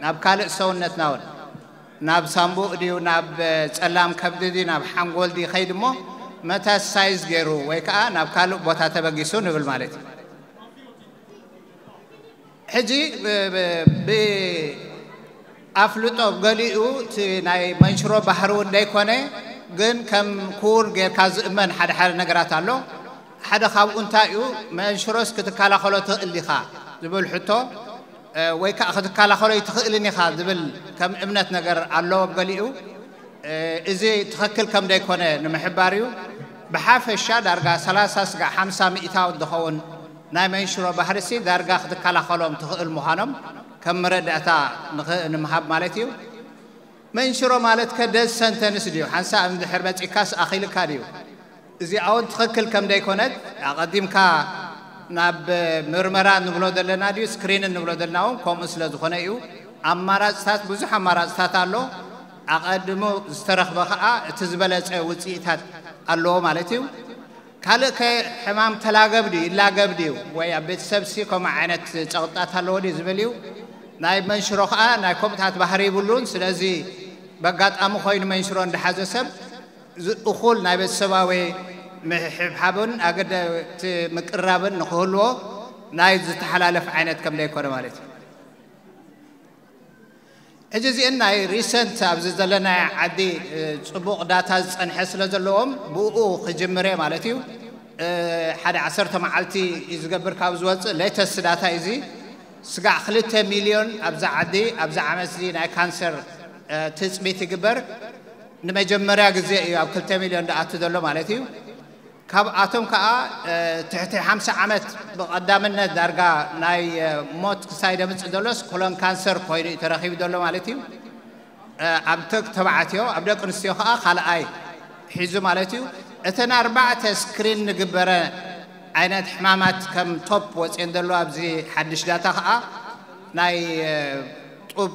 ናብ ካልእ ሰውነትና እውን ናብ ሳምቡእ ድዩ ናብ ጸላም ከብዲ ድዩ ናብ ሓንጎል ድዩ ይኸይድ እሞ መታስታይዝ ገይሩ ወይ ከዓ ናብ ካልእ ቦታ ተበጊሱ ንብል ማለት እዩ። ሕጂ ብ-፣ ብ-፣ ብኣፍልጦ ገሊኡ እቲ ናይ መንሽሮ ባህሪ እውን ደይኮነ፣ ግን ከም ክዉን ጌርካ ዝእመን ሓደ ሓደ ነገራት ኣሎ። ሓደ ካብኡ እንታይ እዩ፣ መንሽሮስ ክትከላኸሎ ትኽእል ዲኻ ዝብል ሕቶ፣ እ፣ ወይ ከዓ ክትከላኸሎ ኣይትኽእልን ኢኻ ዝብል ከም እምነት ነገር ኣሎ ኣብ ገሊኡ። እ፣ እዚ ትኽክል ከም ደይኮነ ንምሕባር እዩ። ብሓፈሻ ዳርጋ ሰላሳ ስጋዕ ሓምሳ ሚእታዊት ዝኸውን ናይ መንሽሮ ባህርሲ ዳርጋ ክትከላኸሎም ትኽእል ምዃኖም ከም መረዳእታ ንኽ-፣ ንምሃብ ማለት እዩ። መንሽሮ ማለት ከ ደዝ ሰንተንስ ድዩ? ሓንሳእ እንድሕር መጺካስ ኣኺልካ ድዩ? እዚኣ እውን ትኽክል ከም ደይኮነት ኣቐዲምካ ናብ ምርመራ ንብሎ ዘለና ድዩ ስክሪን ንብሎ ዘለና እውን ከምኡ ስለ ዝኾነ እዩ። ኣማራፅታት፣ ብዙሕ ኣማራፅታት ኣሎ። ኣቐድሙ ዝተረኽበ ከዓ እቲ ዝበለፀ ውፅኢታት ኣለዎ ማለት እዩ። ካልእ ከ ሕማም ተላገብ ድዩ ይላገብ ድዩ ወይ ኣብ ቤተሰብ ሲ ከምኡ ዓይነት ፀቕጣት ኣለዎ ድዩ ዝብል እዩ። ናይ መንሽሮ ከዓ ናይ ከምኡታት ባህሪ ይብሉን። ስለዚ በጋጣሚ ኮይኑ መንሽሮ እንደሓዘ ሰብ ዝ-፣ እኹል ናይ ቤተሰባዊ ምሕብሓብን ኣገደ-፣ እቲ ምቅራብን ንክህልዎ ናይ ዝተሓላለፍ ዓይነት ከም ዘይኮነ ማለት እዩ። ሕጂ እዚአን ናይ ሪሰንት ኣብዚ ዘለናዮ ዓዲ፣ እ፣ ጽቡቕ ዳታ ዝጸንሐ ስለ ዘለዎም ብኡ ክጅምር እየ ማለት እዩ። ሓደ ዓሰርተ መዓልቲ እዩ ዝገብር ካብ ዝወፅእ። ሌተስት ዳታ እዚ ስጋዕ ክልተ ሚልዮን ኣብዛ ዓዲ ኣብዚ ዓመት እዚ ናይ ካንሰር ትፅቢት ይግበር። ንመጀመርያ ግዜ እዩ ኣብ ክልተ ሚልዮን ዝኣቱ ዘሎ ማለት እዩ። ካብኣቶም ከዓ ትሕቲ ሓምሳ ዓመት ብቐዳምነት ዳርጋ ናይ ሞት ክሳይ ደምፅእ ዘሎስ ኮሎን ካንሰር ኮይኑ እዩ ተረኺቡ ዘሎ ማለት እዩ። ኣብ ደቂ ተባዕትዮ፣ ኣብ ደቂ ኣንስትዮ ከዓ ካልኣይ ሒዙ ማለት እዩ። እተን ኣርባዕተ ስክሪን ንግበረ ዓይነት ሕማማት ከም ቶፕ ወፅየን ዘሎ ኣብዚ ሓድሽ ዳታ ከዓ ናይ ጡብ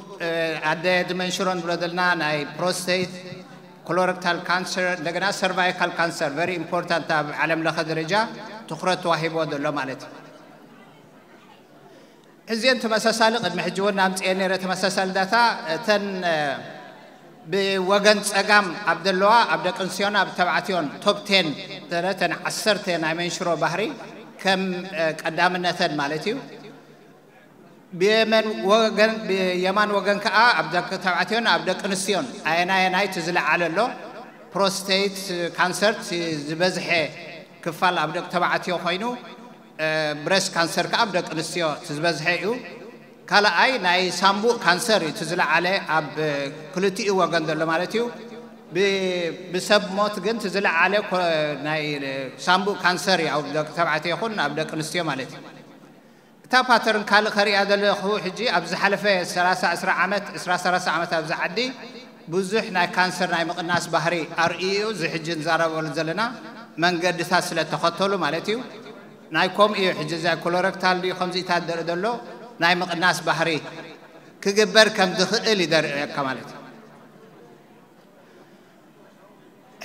ኣደ ድመንሽሮ ንብሎ ዘለና ናይ ፕሮስቴት፣ ኮሎረክታል ካንሰር፣ እንደገና ሰርቫይካል ካንሰር፣ ቨሪ ኢምፖርታንት፣ ኣብ ዓለም ለኸ ደረጃ ትኩረት ተዋሂቦ ዘሎ ማለት እዩ። ሕዚን ተመሳሳሊ ቅድሚ ሕጂ እውን ኣምፅኤ ነይረ ተመሳሳሊ ዳታ። እተን ብወገን ፀጋም ኣብ ዘለዋ ኣብ ደቂ ኣንስትዮን ኣብ ተባዕትዮን ቶፕ ቴን፣ ተን ዓሰርተ ናይ መንሽሮ ባህሪ ከም ቀዳምነተን ማለት እዩ። ብየማን ወገን ከዓ ኣብ ደቂ ተባዕትዮን ኣብ ደቂ ኣንስትዮን ኣየናየናይ እቲ ዝለዓለ ኣሎ? ፕሮስቴት ካንሰር ዝበዝሐ ክፋል ኣብ ደቂ ተባዕትዮ ኮይኑ፣ ብረስት ካንሰር ከዓ ኣብ ደቂ ኣንስትዮ እቲ ዝበዝሐ እዩ። ካልኣይ ናይ ሳምቡእ ካንሰር እዩ እቲ ዝለዓለ ኣብ ክልቲኡ ወገን ዘሎ ማለት እዩ። ብሰብ ሞት ግን እቲ ዝለዓለ ናይ ሳምቡእ ካንሰር እዩ ኣብ ደቂ ተባዕትዮ ይኹን ኣብ ደቂ ኣንስትዮ ማለት እዩ። እታ ፓተርን ካልእ ከርእያ ዘለኹ ሕጂ ኣብ ዝሓለፈ ሰላሳ ዕስራ ዓመት፣ ዕስራ ሰላሳ ዓመት ኣብዚ ዓዲ ብዙሕ ናይ ካንሰር ናይ ምቕናስ ባህሪ ኣርእዩ እዩ። እዚ ሕጂ ንዛረበሉ ዘለና መንገድታት ስለ ተኸተሉ ማለት እዩ። ናይ ከምኡ እዩ ሕጂ እዛ ኮሎረክታል ድዩ ከምዚታት ዘርኢ ዘሎ ናይ ምቕናስ ባህሪ ክግበር ከም ዝኽእል ይደርእየካ ማለት እዩ።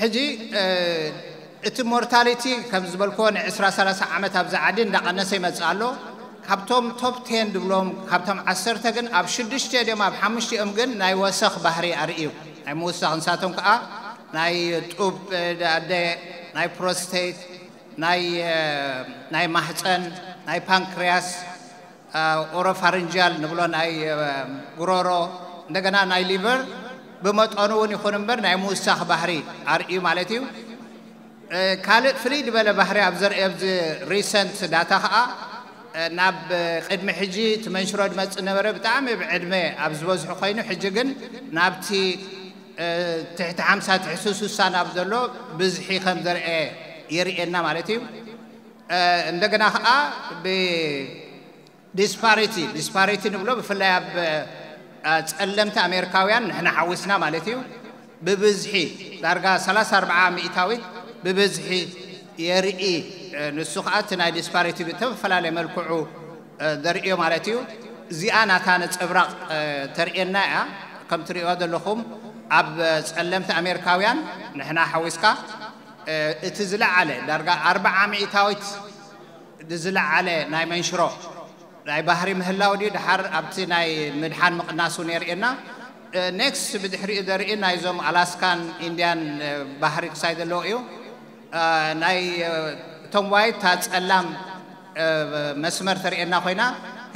ሕጂ እቲ ሞርታሊቲ ከም ዝበልክዎ ን ዕስራ ሰላሳ ዓመት ኣብዚ ዓዲ እንዳቐነሰ ይመፅእ ኣሎ። ካብቶም ቶፕ ቴን ድብሎም ካብቶም ዓሰርተ ግን ኣብ ሽዱሽተ ድዮም ኣብ ሓሙሽቲኦም ግን ናይ ወሰኽ ባህሪ ኣርእዩ። ናይ ምውሳኽ ንሳቶም ከዓ ናይ ጡብ ኣደ፣ ናይ ፕሮስቴት፣ ናይ ናይ ማህፀን፣ ናይ ፓንክርያስ፣ ኦሮፋሪንጃል ንብሎ ናይ ጉሮሮ፣ እንደገና ናይ ሊቨር ብመጠኑ እውን ይኹን እምበር ናይ ምውሳኽ ባህሪ ኣርእዩ ማለት እዩ። ካልእ ፍልይ ዝበለ ባህሪ ኣብ ዘርእዮ ኣብዚ ሪሰንት ዳታ ከዓ ናብ ቅድሚ ሕጂ እቲ መንሽሮ ዝመፅእ ነበረ ብጣዕሚ ብዕድመ ኣብ ዝበዝሑ ኮይኑ ሕጂ ግን ናብቲ ትሕቲ ሓምሳ ትሕቲ ስሳ ናብ ዘሎ ብዝሒ ከም ዘርአ የርእየና ማለት እዩ። እንደገና ከዓ ብ ዲስፓሪቲ፣ ዲስፓሪቲ ንብሎ ብፍላይ ኣብ ጸለምቲ ኣሜሪካውያን ንሕና ሓዊስና ማለት እዩ። ብብዝሒ ዳርጋ ሰላሳ ኣርባዓ ሚእታዊት ብብዝሒ የርኢ። ንሱ ከዓ እቲ ናይ ዲስፓሪቲ ብተፈላለየ መልክዑ ዘርእዮ ማለት እዩ። እዚኣ ናታ ነጸብራቕ ተርእየና እያ። ከም ትርእይዋ ዘለኹም ኣብ ጸለምቲ ኣሜሪካውያን ንሕና ሓዊስካ እቲ ዝለዓለ ዳርጋ ኣርባዓ ሚእታዊት ዝለዓለ ናይ መንሽሮ ናይ ባህሪ ምህላው ድዩ ድሓር ኣብቲ ናይ ምድሓን ምቕናስ እውን የርእየና። ኔክስት ብድሕሪኡ ዘርኢ ናይዞም ኣላስካን ኢንድያን ባህሪ ክሳይ ዘለዎ እዩ። ናይ እቶም ዋይት እታ ጸላም መስመር ተርእየና ኮይና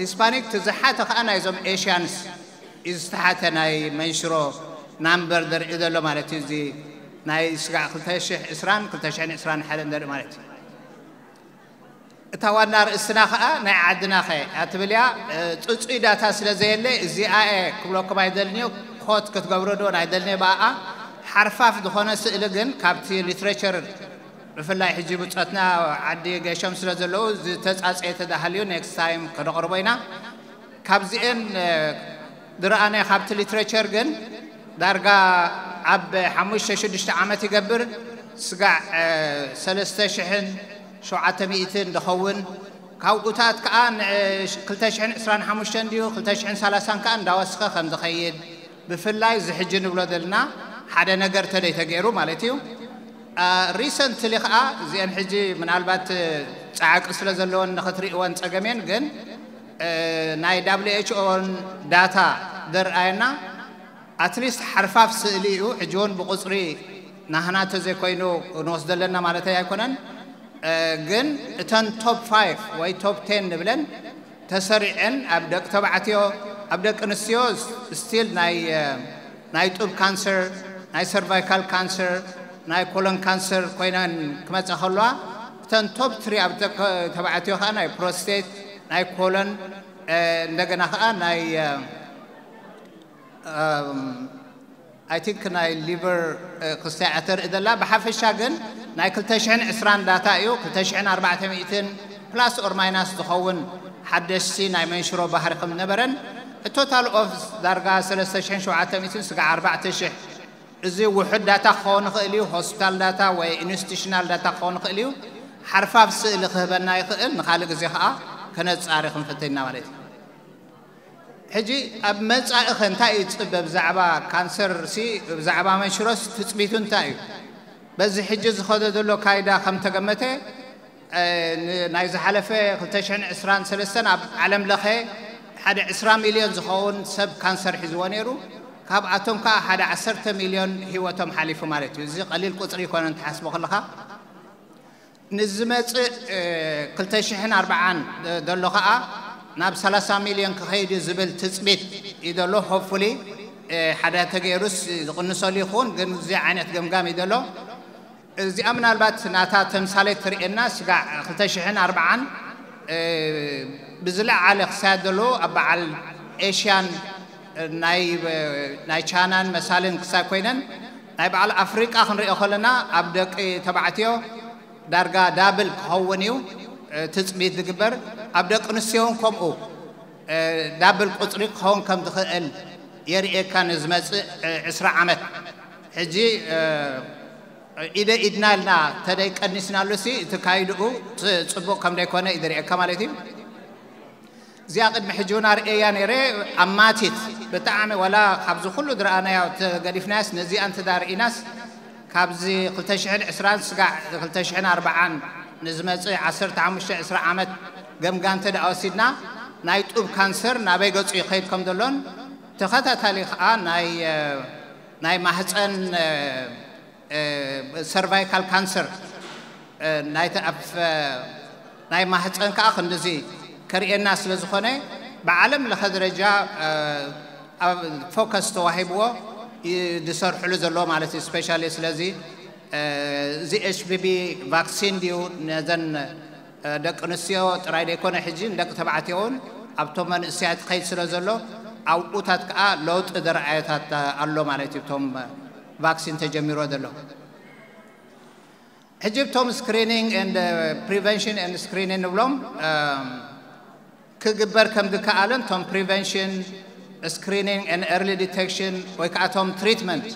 ሂስፓኒክ ትዝሓተ ከዓ ናይዞም ኤሽያንስ እዩ ዝተሓተ ናይ መንሽሮ ናምበር ዘርኢ ዘሎ ማለት እዩ። እዚ ናይ ስጋዕ ክልተ ሽሕ ዕስራን ክልተ ሽሕን ዕስራን ሓደን ዘርኢ ማለት እዩ። እታ ዋና ርእስና ኸዓ ናይ ዓድና ኸ እያ ትብል እያ። ጽጹይ ዳታ ስለ ዘየለ እዚኣ እየ ክብለኩም ኣይደልንዮ። ኮት ክትገብሮ ዶ ኣይደልንዮ ብኣኣ ሓርፋፍ ዝኾነ ስእሊ ግን ካብቲ ሊትሬቸር ብፍላይ ሕጂ ብጾትና ዓዲ ገሾም ስለ ዘለዉ ዝተጻጸየ ተዳሃልዩ ኔክስት ታይም ከነቕርቦ ኢና። ካብዚኤን ዝረኣናዮ ካብቲ ሊትሬቸር ግን ዳርጋ ኣብ ሓሙሽተ ሽዱሽተ ዓመት ይገብር ስጋዕ ሰለስተ ሽሕን ሸውዓተ ሚእትን ዝኸውን ካብኡታት ከዓ ክልተ ሽሕን ዕስራን ሓሙሽተን ድዩ ክልተ ሽሕን ሰላሳን ከዓ እንዳወስኸ ከም ዝኸይድ ብፍላይ እዚ ሕጂ ንብሎ ዘለና ሓደ ነገር ተደይ ተገይሩ ማለት እዩ። ሪሰንትሊ ከዓ እዚአን ሕጂ ምናልባት ፃዕቂ ስለ ዘለዎን ንክትርእወን ፀገሜን ግን ናይ ዳብሊው ኤች ኦን ዳታ ዘርኣየና ኣትሊስት ሓርፋፍ ስእሊ እዩ። ሕጂ እውን ብቁፅሪ ናህና ተዘይኮይኑ ንወስዶ ኣለና ማለት ኣይኮነን። ግን እተን ቶፕ ፋይቭ ወይ ቶፕ ቴን ንብለን ተሰሪዐን ኣብ ደቂ ተባዕትዮ ኣብ ደቂ ኣንስትዮ ስቲል ናይ ናይ ጡብ ካንሰር ናይ ሰርቫይካል ካንሰር ናይ ኮሎን ካንሰር ኮይነን ክመፃ ከለዋ እተን ቶፕ ትሪ ኣብ ተባዕትዮ ከዓ ናይ ፕሮስቴት፣ ናይ ኮሎን፣ እንደገና ከዓ ናይ ኣይቲንክ ናይ ሊቨር ክስታይ ኣተርኢ ዘላ። ብሓፈሻ ግን ናይ ክልተ ሽሕን ዕስራን ዳታ እዩ። ክልተ ሽሕን ኣርባዕተ ሚእትን ፕላስ ኦር ማይናስ ዝኸውን ሓደሽቲ ናይ መንሽሮ ባህሪ ከም ዝነበረን፣ ቶታል ኦፍ ዳርጋ ሰለስተ ሽሕን ሸውዓተ ሚእትን ስጋዕ ኣርባዕተ ሽሕ፣ እዚ ውሑድ ዳታ ክኸውን ይኽእል እዩ፣ ሆስፒታል ዳታ ወይ ኢንስቲቱሽናል ዳታ ክኸውን ይኽእል እዩ። ሓርፋፍ ስእሊ ክህበና ይኽእል። ንኻልእ ግዜ ከዓ ከነጻሪ ክንፍትና ማለት እዩ። ሕጂ ኣብ መጻኢ ከ እንታይ እዩ ዝጽበ? ብዛዕባ ካንሰር ሲ፣ ብዛዕባ መንሽሮስ ትጽቢቱ እንታይ እዩ? በዚ ሕጂ ዝኸዶ ዘሎ ካይዳ ከም ተገመተ፣ እ፣ ን-፣ ናይ ዝሓለፈ ክልተ ሽሕን ዕስራን ሰለስተን ኣብ ዓለም ለኸ ሓደ ዕስራ ሚልዮን ዝኸውን ሰብ ካንሰር ሒዝዎ ነይሩ። ካብኣቶም ከዓ ሓደ ዓሰርተ ሚልዮን ህይወቶም ሓሊፉ ማለት እዩ። እዚ ቀሊል ቁጽሪ ይኮነን ትሓስቦ ከለኻ። ንዝመጽእ፣ እ፣ ክልተ ሽሕን ኣርባዓን ዘሎ ከዓ ናብ ሰላሳ ሚልዮን ክኸይድ እዩ ዝብል ትጽቢት እዩ ዘሎ። ሆፕፉሊ፣ እ፣ ሓደ ተገይሩስ ዝቕንሰሉ ይኸውን፣ ግን እዚ ዓይነት ገምጋም እዩ ዘሎ። እዚኣ ምናልባት ናታ ተምሳሌት ትርእየና፣ ስጋዕ ክልተ ሽሕን ኣርባዓን፣ እ፣ ብዝለዓለ ክሳየድ ዘሎ ኣብ በዓል ኤሽያን፣ እ፣ ናይ፣ እ፣ ናይ ቻናን መሳልን ክሳይ ኮይነን፣ ናይ በዓል ኣፍሪቃ ክንሪኦ ከለና ኣብ ደቂ ተባዕትዮ ዳርጋ ዳብል ክኸውን እዩ፣ እ፣ ትጽቢት ዝግበር። ኣብ ደቂ ኣንስትዮ እውን ከምኡ፣ እ፣ ዳብል ቁጽሪ ክኸውን ከም ዝኽእል የርእየካ ንዝመጽእ፣ እ፣ ዕስራ ዓመት። ሕጂ፣ እ፣ ኢደ ኢድና ኢልና ተደይ ቀኒስናሉ ሲ፣ እቲ ካይድኡ ፅ-፣ ጽቡቕ ከም ደይኮነ እዩ ዝርእየካ ማለት እዩ። እዚኣ ቅድሚ ሕጂ እውን ኣርእየያ ነይረ። ኣማቲት ብጣዕሚ፣ ዋላ ካብዚ ኩሉ ዝረኣናዮ ተገዲፍናያስ፣ ነዚኣ እንተ ርኢናስ፣ ካብዚ ክልተ ሽሕን ዕስራን ስጋዕ ክልተ ሽሕን ኣርባዓን ንዝመጽእ ዓሰርተ ሓሙሽተ ዕስራ ዓመት ገምጋም እንተ ደኣ ወሲድና፣ ናይ ጡብ ካንሰር ናበይ ገጹ ይኸይድ ከም ዘሎን፣ ተኸታታሊ ኸኣ ናይ፣ እ፣ ናይ ማህጸን፣ እ፣ እ፣ ሰርቫይካል ካንሰር፣ እ፣ ናይ ተኣፍ-፣ እ፣ ናይ ማህጸን ከኣ ክንድዚ ከርእየና ስለ ዝኾነ፣ ብዓለም ለኸ ደረጃ፣ እ፣ ኣብ ፎከስ ተዋሂብዎ ይ-፣ ዝሰርሕሉ ዘሎ ማለት እዩ። ስፔሻሊ ስለዚ፣ እ፣ እዚ ኤች ፒ ቪ ቫክሲን ድዩ ነዘን፣ እ፣ ደቂ ኣንስትዮ ጥራይ ደይኮነ፣ ሕጂ ንደቂ ተባዕትዮ እውን ኣብቶም መንእሰያት ክኸይድ ስለ ዘሎ፣ ኣብኡታት ከኣ ለውጢ ዘረኣየታት ኣሎ ማለት እዩ። እቶም ቫክሲን ተጀሚሮ ዘሎ። ሕጂ እቶም ስክሪኒንግ ኤንድ ፕሪቨንሽን ኤንድ ስክሪኒንግ ንብሎም፣ እም፣ ክግበር ከም ዝከኣለን፣ እቶም ፕሪቨንሽን፣ ስክሪኒንግ ኤንድ ኤርሊ ዲቴክሽን ወይ ከዓ እቶም ትሪትመንት፣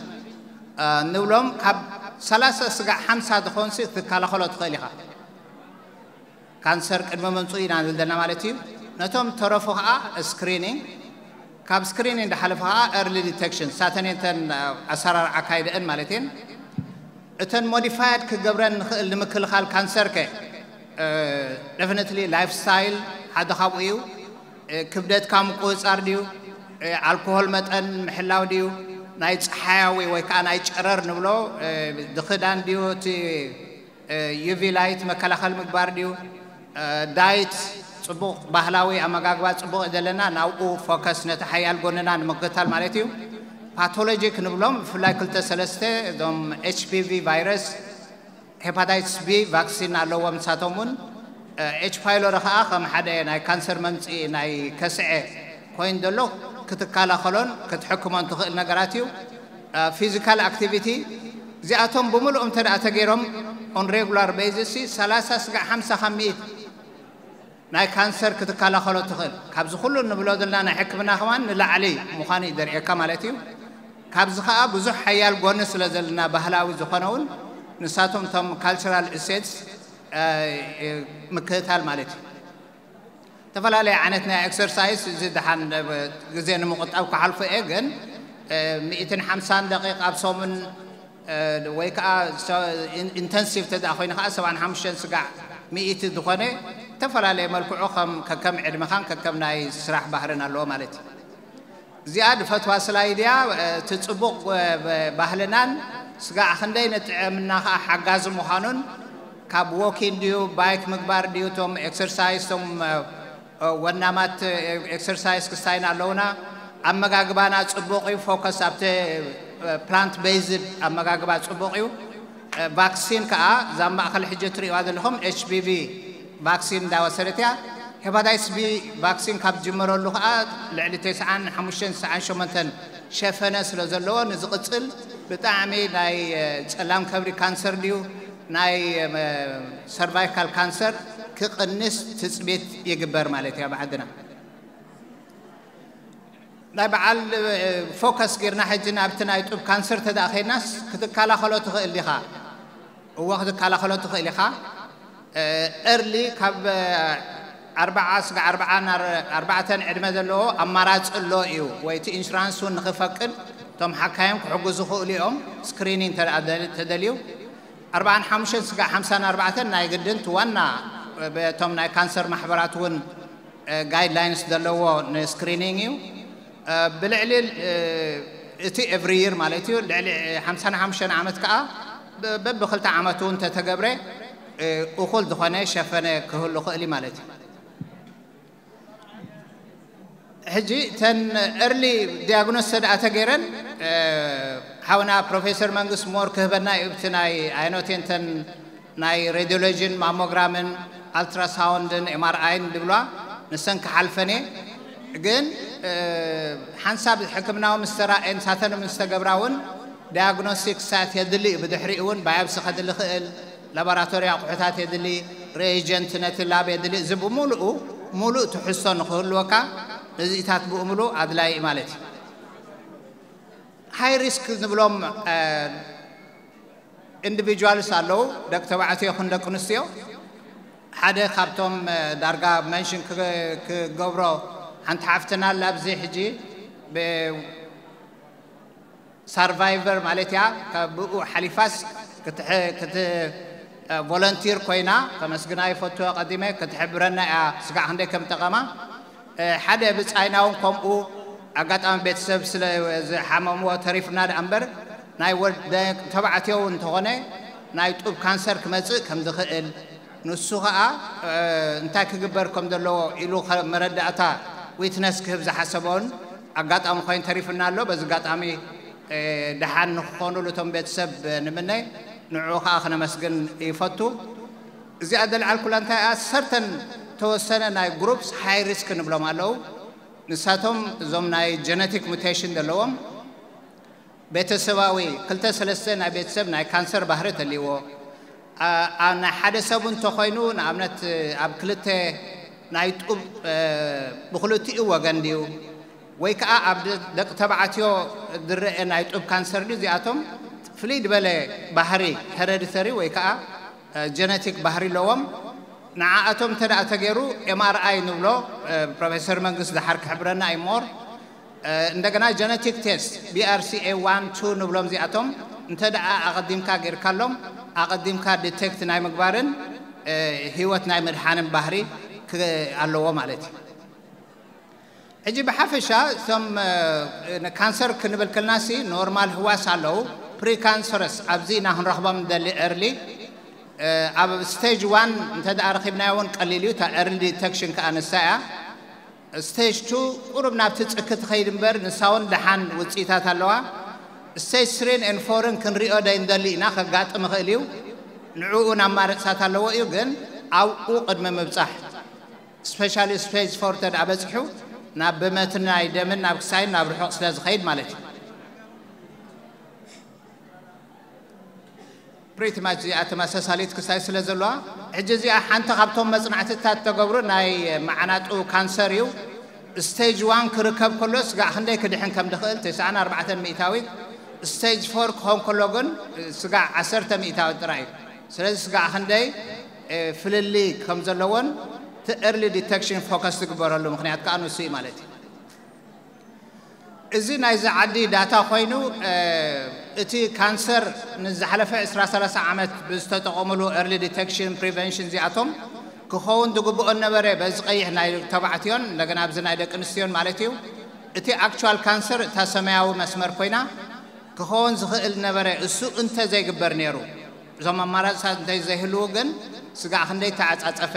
እ፣ ንብሎም ካብ ሰላሳ ስጋዕ ሓምሳ ዝኾንሲ ክትከላኸሎ ትኽእል ኢኻ። ካንሰር ቅድሚ ምምፅኡ ኢና ንብል ዘለና ማለት እዩ። ነቶም ተረፉ ከዓ ስክሪኒንግ፣ ካብ ስክሪኒንግ እንዳሓለፈ ከዓ ኤርሊ ዲቴክሽን፣ ሳተን እተን ኣሰራርዓ ካይደአን ማለት እየን። እተን ሞዲፋይድ ክገብረን ንኽእል ንምክልኻል ካንሰር ከ፣ እ፣ ደፊኒትሊ ላይፍ ስታይል ሓደ ካብኡ እዩ። እ፣ ክብደትካ ምቁፅፃር ድዩ? እ፣ ኣልኮሆል መጠን ምሕላው ድዩ? ናይ ፀሓያዊ ወይ ከዓ ናይ ጨረር ንብሎ፣ እ፣ ዝኽዳን ድዩ? እቲ፣ እ፣ ዩ ቪ ላይት መከላኸሊ ምግባር ድዩ? እ፣ ዳይት፣ ፅቡቕ ባህላዊ ኣመጋግባ ፅቡቕ እዩ ዘለና፣ ናብኡ ፎከስ፣ ነቲ ሓያል ጎንና ንምክታል ማለት እዩ። ፓቶሎጂ ክንብሎም ብፍላይ ክልተ ሰለስተ እዞም ኤች ፒ ቪ ቫይረስ፣ ሄፓታይትስ ቢ ቫክሲን ኣለዎም። ንሳቶም እውን፣ እ፣ ኤች ፓይሎሪ ከዓ ከም ሓደ ናይ ካንሰር መምፅኢ ናይ ከስዐ ኮይኑ ዘሎ ክትከላኸሎን ክትሕክሞን ትኽእል ነገራት እዩ። እ፣ ፊዚካል ኣክቲቪቲ፣ እዚኣቶም ብምልኦም እንተ ደኣ ተገይሮም ኦን ሬጉላር ቤዝስ ሰላሳ ስጋዕ ሓምሳ ካብ ሚእት ናይ ካንሰር ክትከላኸሎ ትኽእል። ካብዚ ኩሉ እንብሎ ዘለና ናይ ሕክምና ከማን ንላዕሊ ምዃኑ እዩ ዘርእየካ ማለት እዩ። ካብዚ ከዓ ብዙሕ ሓያል ጎኒ ስለ ዘለና ባህላዊ ዝኾነ እውን ንሳቶም እቶም ካልቸራል እሴትስ፣ እ፣ እ፣ ምክትታል ማለት እዩ። ዝተፈላለየ ዓይነት ናይ ኤክሰርሳይስ፣ እዚ ደሓን፣ እ፣ ግዜ ንምቑጣብ ክሓልፎ እየ፣ ግን፣ እ፣ ሚእትን ሓምሳን ደቂቕ ኣብ ሰሙን፣ እ፣ ወይ ከዓ ሰ-፣ ኢን-፣ ኢንተንሲቭ ተደኣ ኮይኑ ከዓ ሰብዓን ሓሙሽተን ስጋዕ ሚእቲ ዝኾነ ዝተፈላለየ መልክዑ ከም፣ ከከም ዕድመኻን ከከም ናይ ስራሕ ባህርን ኣለዎ ማለት እዩ። እዚኣ ዝፈትዋ ስላይድ እያ። እቲ ጽቡቕ፣ እ፣ ብ-፣ ባህልናን ስጋዕ ክንደይ ንጥዕምና ከዓ ሓጋዚ ምዃኑን፣ ካብ ዎኪን ድዩ፣ ባይክ ምግባር ድዩ፣ እቶም ኤክሰርሳይዝ፣ እቶም፣ እ፣ እ፣ ወናማት፣ እ፣ ኤክሰርሳይዝ ክስታይን ኣለውና። ኣመጋግባና ጽቡቕ እዩ፣ ፎከስ ኣብቲ፣ እ፣ ፕላንት ቤዝድ ኣመጋግባ ጽቡቕ እዩ። ቫክሲን ከዓ እዛ ማእኸል ሕጂ እትሪእዋ ዘለኹም ኤች ቢ ቪ ቫክሲን እንዳወሰደት እያ። ሄፓታይትስ ቢ ቫክሲን ካብ ዝጅመረሉ ከዓ ልዕሊ ተስዓን ሓሙሽተን ተስዓን ሸሞንተን ሸፈነ ስለ ዘለዎ ንዝቕፅል ብጣዕሚ ናይ ጸላም ከብዲ ካንሰር ድዩ ናይ ሰርቫይካል ካንሰር ክቕንስ ትፅቢት ይግበር ማለት እያ ብዓድና። ናይ በዓል ፎከስ ጌርና ሕጂ ናብቲ ናይ ጡብ ካንሰር ተደኣ ከይድናስ ክትከላኸሎ ትኽእል ዲኻ? እዎ ክትከላኸሎ ትኽእል ኢኻ። ኤርሊ ካብ ኣርባዓ ስጋ ኣርባዓ ኣርባዕተን ዕድመ ዘለዎ ኣማራፂ ኣሎ እዩ ወይ እቲ ኢንሹራንስ እውን ንክፈቅድ እቶም ሓካዮም ክሕጉ ዝኽእሉ እዮም። ስክሪኒንግ ተደልዩ ኣርባዓን ሓሙሽተን ስጋ ሓምሳን ኣርባዕተን ናይ ግድን ዋና እቶም ናይ ካንሰር ማሕበራት እውን ጋይድላይንስ ዘለዎ ንስክሪኒንግ እዩ። ብልዕሊ እቲ ኤቭሪ ይር ማለት እዩ። ልዕሊ ሓምሳን ሓሙሽተን ዓመት ከዓ በብክልተ ዓመቱ እውን ተተገብረ እኹል ዝኾነ ሸፈነ ክህሉ ክእል ማለት እዩ። ሕጂ ተን ኤርሊ ዲያግኖስ ተደኣ ተገይረን ሓውና ፕሮፌሰር መንግስት ሞር ክህበና እዩ። እቲ ናይ ኣይኖቴንተን ናይ ሬዲዮሎጂን ማሞግራምን ኣልትራሳውንድን ኤምኣርኣይን ድብሏ ንሰን ክሓልፈን እየ። ግን ሓንሳብ ሕክምናዊ ምስ ተራእየን ሳተን ምስ ተገብራ እውን ዳያግኖስቲክ ሳት የድሊ እዩ። ብድሕሪኡ እውን ባያብሲ ከድሊ ክእል ላቦራቶሪ ኣቑሑታት የድሊ፣ ሬጀንት ነቲ ላብ የድሊ። እዚ ብምሉኡ ሙሉእ ትሕዝቶ ንክህልወካ እዚታት ብኡ ሙሉእ ኣድላይ እዩ ማለት እዩ። ሃይ ሪስክ ንብሎም ኢንዲቪጁዋልስ ኣለዉ፣ ደቂ ተባዕትዮ ይኹን ደቂ ኣንስትዮ። ሓደ ካብቶም ዳርጋ መንሽን ክገብሮ ሓንቲ ሓፍትና ላብዚ ሕጂ ሳርቫይቨር ማለት እያ። ካብ ብኡ ሓሊፋስ ቮለንቲር ኮይና ከመስግና ይፈቱ። ቀዲመ ክትሕብረና እያ ስጋዕ ክንደይ ከም ጠቐማ። ሓደ ብጻይና እውን ከምኡ ኣጋጣሚ ቤተሰብ ስለ ዝሓመምዎ ተሪፍና ደኣ እምበር ናይ ወደ ተባዕትዮ እውን እንተኾነ ናይ ጡብ ካንሰር ክመጽእ ከም ዝኽእል ንሱ ኸዓ እንታይ ክግበር ከም ዘለዎ ኢሉ መረዳእታ ዊትነስ ክህብ ዝሓሰበውን ኣጋጣሚ ኮይኑ ተሪፍና ኣሎ። በዚ ኣጋጣሚ ደሓን ንክኾኑሉ እቶም ቤተሰብ ንምነ ንዑ ኸዓ ክነመስግን ይፈቱ። እዚኣ ደልዓልኩላ እንታይ እያ ሰርተን ተወሰነ ናይ ግሩፕስ ሃይ ሪስክ ንብሎም ኣለዉ። ንሳቶም እዞም ናይ ጀነቲክ ሙቴሽን ዘለዎም ቤተሰባዊ ክልተ ሰለስተ ናይ ቤተሰብ ናይ ካንሰር ባህሪ ተልይዎ ናይ ሓደ ሰብ እንተኮይኑ ንኣብነት ኣብ ክልተ ናይ ጡብ ብክልቲኡ ወገን ድዩ ወይ ከዓ ኣብ ደቂ ተባዕትዮ ዝረአ ናይ ጡብ ካንሰር ድዩ እዚኣቶም ፍልይ ዝበለ ባህሪ ሄረዲተሪ ወይ ከዓ ጀነቲክ ባህሪ ኣለዎም። ንዓኣቶም እንተ ደኣ ተገይሩ ኤምኣርኣይ ንብሎ ፕሮፌሰር መንግስት ደሓር ክሕብረና እዩ ሞር እንደገና ጀነቲክ ቴስት ቢኣርሲኤ ዋን ቱ ንብሎም እዚኣቶም እንተ ደኣ ኣቐዲምካ ጌርካሎም ኣቐዲምካ ዲቴክት ናይ ምግባርን ህይወት ናይ ምድሓንን ባህሪ ኣለዎ ማለት እዩ። ሕጂ ብሓፈሻ እቶም ካንሰር ክንብል ከልናሲ ኖርማል ህዋስ ኣለዉ ፕሪካንሰረስ ኣብዚ ኢና ክንረኽቦም ንደሊ ኤርሊ ኣብ ስቴጅ ዋን እንተ ደኣ ረኺብናዮ እውን ቀሊል እዩ። እታ ኤርሊ ዲተክሽን ከኣ ንሳ እያ። ስቴጅ ቱ ቁሩብ ናብቲ ጽኪ ትኸይድ እምበር ንሳ እውን ደሓን ውጽኢታት ኣለዋ። ስቴጅ ስሪን ኤን ፎርን ክንሪኦ ደይ ንደሊ ኢና፣ ከጋጥም ይኽእል እዩ። ንዕኡ እውን ኣማርጽታት ኣለዎ እዩ፣ ግን ኣብኡ ቅድሚ ምብጻሕ ስፔሻሊ ስቴጅ ፎር እንተ ደኣ በጺሑ ናብ ብመትን ናይ ደምን ናብ ክሳይን ናብ ርሑቕ ስለ ዝኸይድ ማለት እዩ። ፕሪቲ ማች እዚኣ ተመሳሳሊት ክሳይ ስለ ዘለዋ ሕጂ እዚኣ ሓንቲ ካብቶም መጽናዕትታት ተገብሩ ናይ መዓናጡ ካንሰር እዩ። ስቴጅ ዋን ክርከብ ከሎ ስጋዕ ክንደይ ክድሕን ከም ድኽእል ተስዓን ኣርባዕተን ሚእታዊት፣ ስቴጅ ፎር ክኸውን ከሎ ግን ስጋዕ ዓሰርተ ሚእታዊት ጥራይ እዩ። ስለዚ ስጋዕ ክንደይ ፍልልይ ከም ዘለዎን እቲ ኤርሊ ዲተክሽን ፎከስ ዝግበረሉ ምክንያት ከዓ ንሱ እዩ ማለት እዩ። እዚ ናይዚ ዓዲ ዳታ ኮይኑ እቲ ካንሰር ንዝሓለፈ ዕስራ ሰላሳ ዓመት ብዝተጠቐሙሉ ኤርሊ ዲቴክሽን ፕሪቨንሽን እዚኣቶም ክኸውን ዝግብኦ ነበረ በዚ ቀይሕ ናይ ተባዕትዮን እንደገና ኣብዚ ናይ ደቂ ኣንስትዮን ማለት እዩ። እቲ ኣክቹዋል ካንሰር እታ ሰማያዊ መስመር ኮይና ክኸውን ዝኽእል ነበረ። እሱ እንተ ዘይግበር ነይሩ እዞም ኣማራፅታት እንተ ዘይህልዉ ግን ስጋዕ ክንደይ ተዓፃፀፈ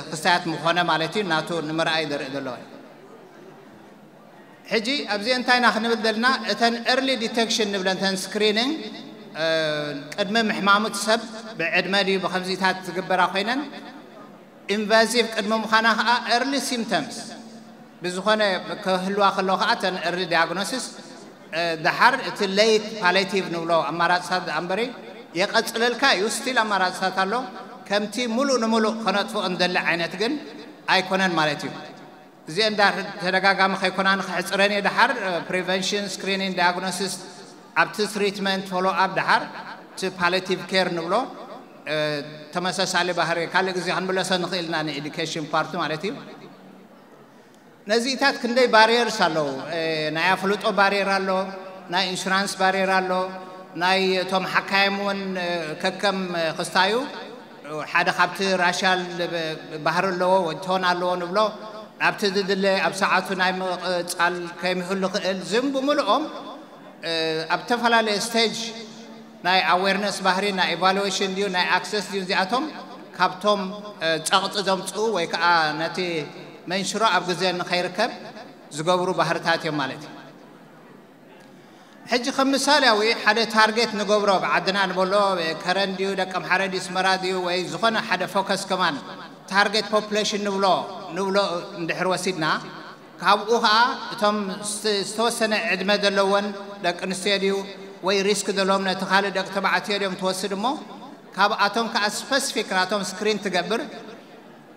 ክስታያት ምኾነ ማለት እዩ። ናቱ ንምርኣይ ዘርኢ ዘሎ ሕጂ ኣብዚ እንታይ ኢና ክንብል ዘለና? እተን ኤርሊ ዲቴክሽን ንብለን እተን ስክሪኒንግ ቅድሚ ምሕማሙ እቲ ሰብ ብዕድመ ድዩ ብከምዚታት ዝግበራ ኮይነን ኢንቫዚቭ ቅድሚ ምዃና ከዓ early symptoms ብዝኾነ ክህልዋ ከለዎ ከዓ እተን early diagnosis፣ ድሓር እቲ late palliative ንብሎ ኣማራፅታት ደኣ እምበሪ የቐፅለልካ እዩ። ስቲል ኣማራፅታት ኣሎ። ከምቲ ሙሉእ ንሙሉእ ከነጥፍኦ እንደሊ ዓይነት ግን ኣይኮነን ማለት እዩ። እዚአን ዳ ተደጋጋሚ ከይኮና ንክሕፅረን እየ። ድሓር prevention፣ screening፣ diagnosis፣ ኣብቲ treatment፣ follow up፣ ድሓር እቲ palliative care ንብሎ ተመሳሳሊ ባህሪ ካልእ ግዜ ክንምለሶ ንኽእል ኢና፣ ንኤዱኬሽን ፓርቱ ማለት እዩ። ነዚታት ክንደይ ባሪየርስ ኣለዉ። ናይ ኣፍልጦ ባሪየር ኣሎ፣ ናይ ኢንሹራንስ ባሪየር ኣሎ፣ ናይ እቶም ሓካይም እውን ከከም ክስታዩ ሓደ ካብቲ ራሻል ባህሪ ኣለዎ ወይ ቶን ኣለዎ ንብሎ፣ ናብቲ ዝድለ ኣብ ሰዓቱ ናይ ምቕፃል ከይምህሉ ክእል ዝም ብምልኦም ኣብ ዝተፈላለየ ስቴጅ ናይ ኣዌርነስ ባህሪ ናይ ኢቫሉዌሽን ድዩ ናይ ኣክሰስ ድዩ እዚኣቶም ካብቶም ጸቕጢ ዘምፅኡ ወይ ከዓ ነቲ መንሽሮ ኣብ ግዜ ንኸይርከብ ዝገብሩ ባህርታት እዮም ማለት እዩ። ሕጂ ከም ምሳሌያዊ ሓደ ታርጌት ንገብሮ ብዓድና ንበሎ ከረን ድዩ ደቀምሓረ ድዩ ስመራ ድዩ ወይ ዝኾነ ሓደ ፎከስ ከማን ታርጌት ፖፕሌሽን ንብሎ ንብሎ እንድሕር ወሲድና ካብኡ ከዓ እቶም ዝተወሰነ ዕድመ ዘለዎን ደቂ ኣንስትዮ ድዩ ወይ ሪስክ ዘለዎም ነቲ ካልእ ደቂ ተባዕትዮ ድዮም ትወስድ እሞ ካብኣቶም ከዓ ስፐሲፊክ ናቶም ስክሪን ትገብር።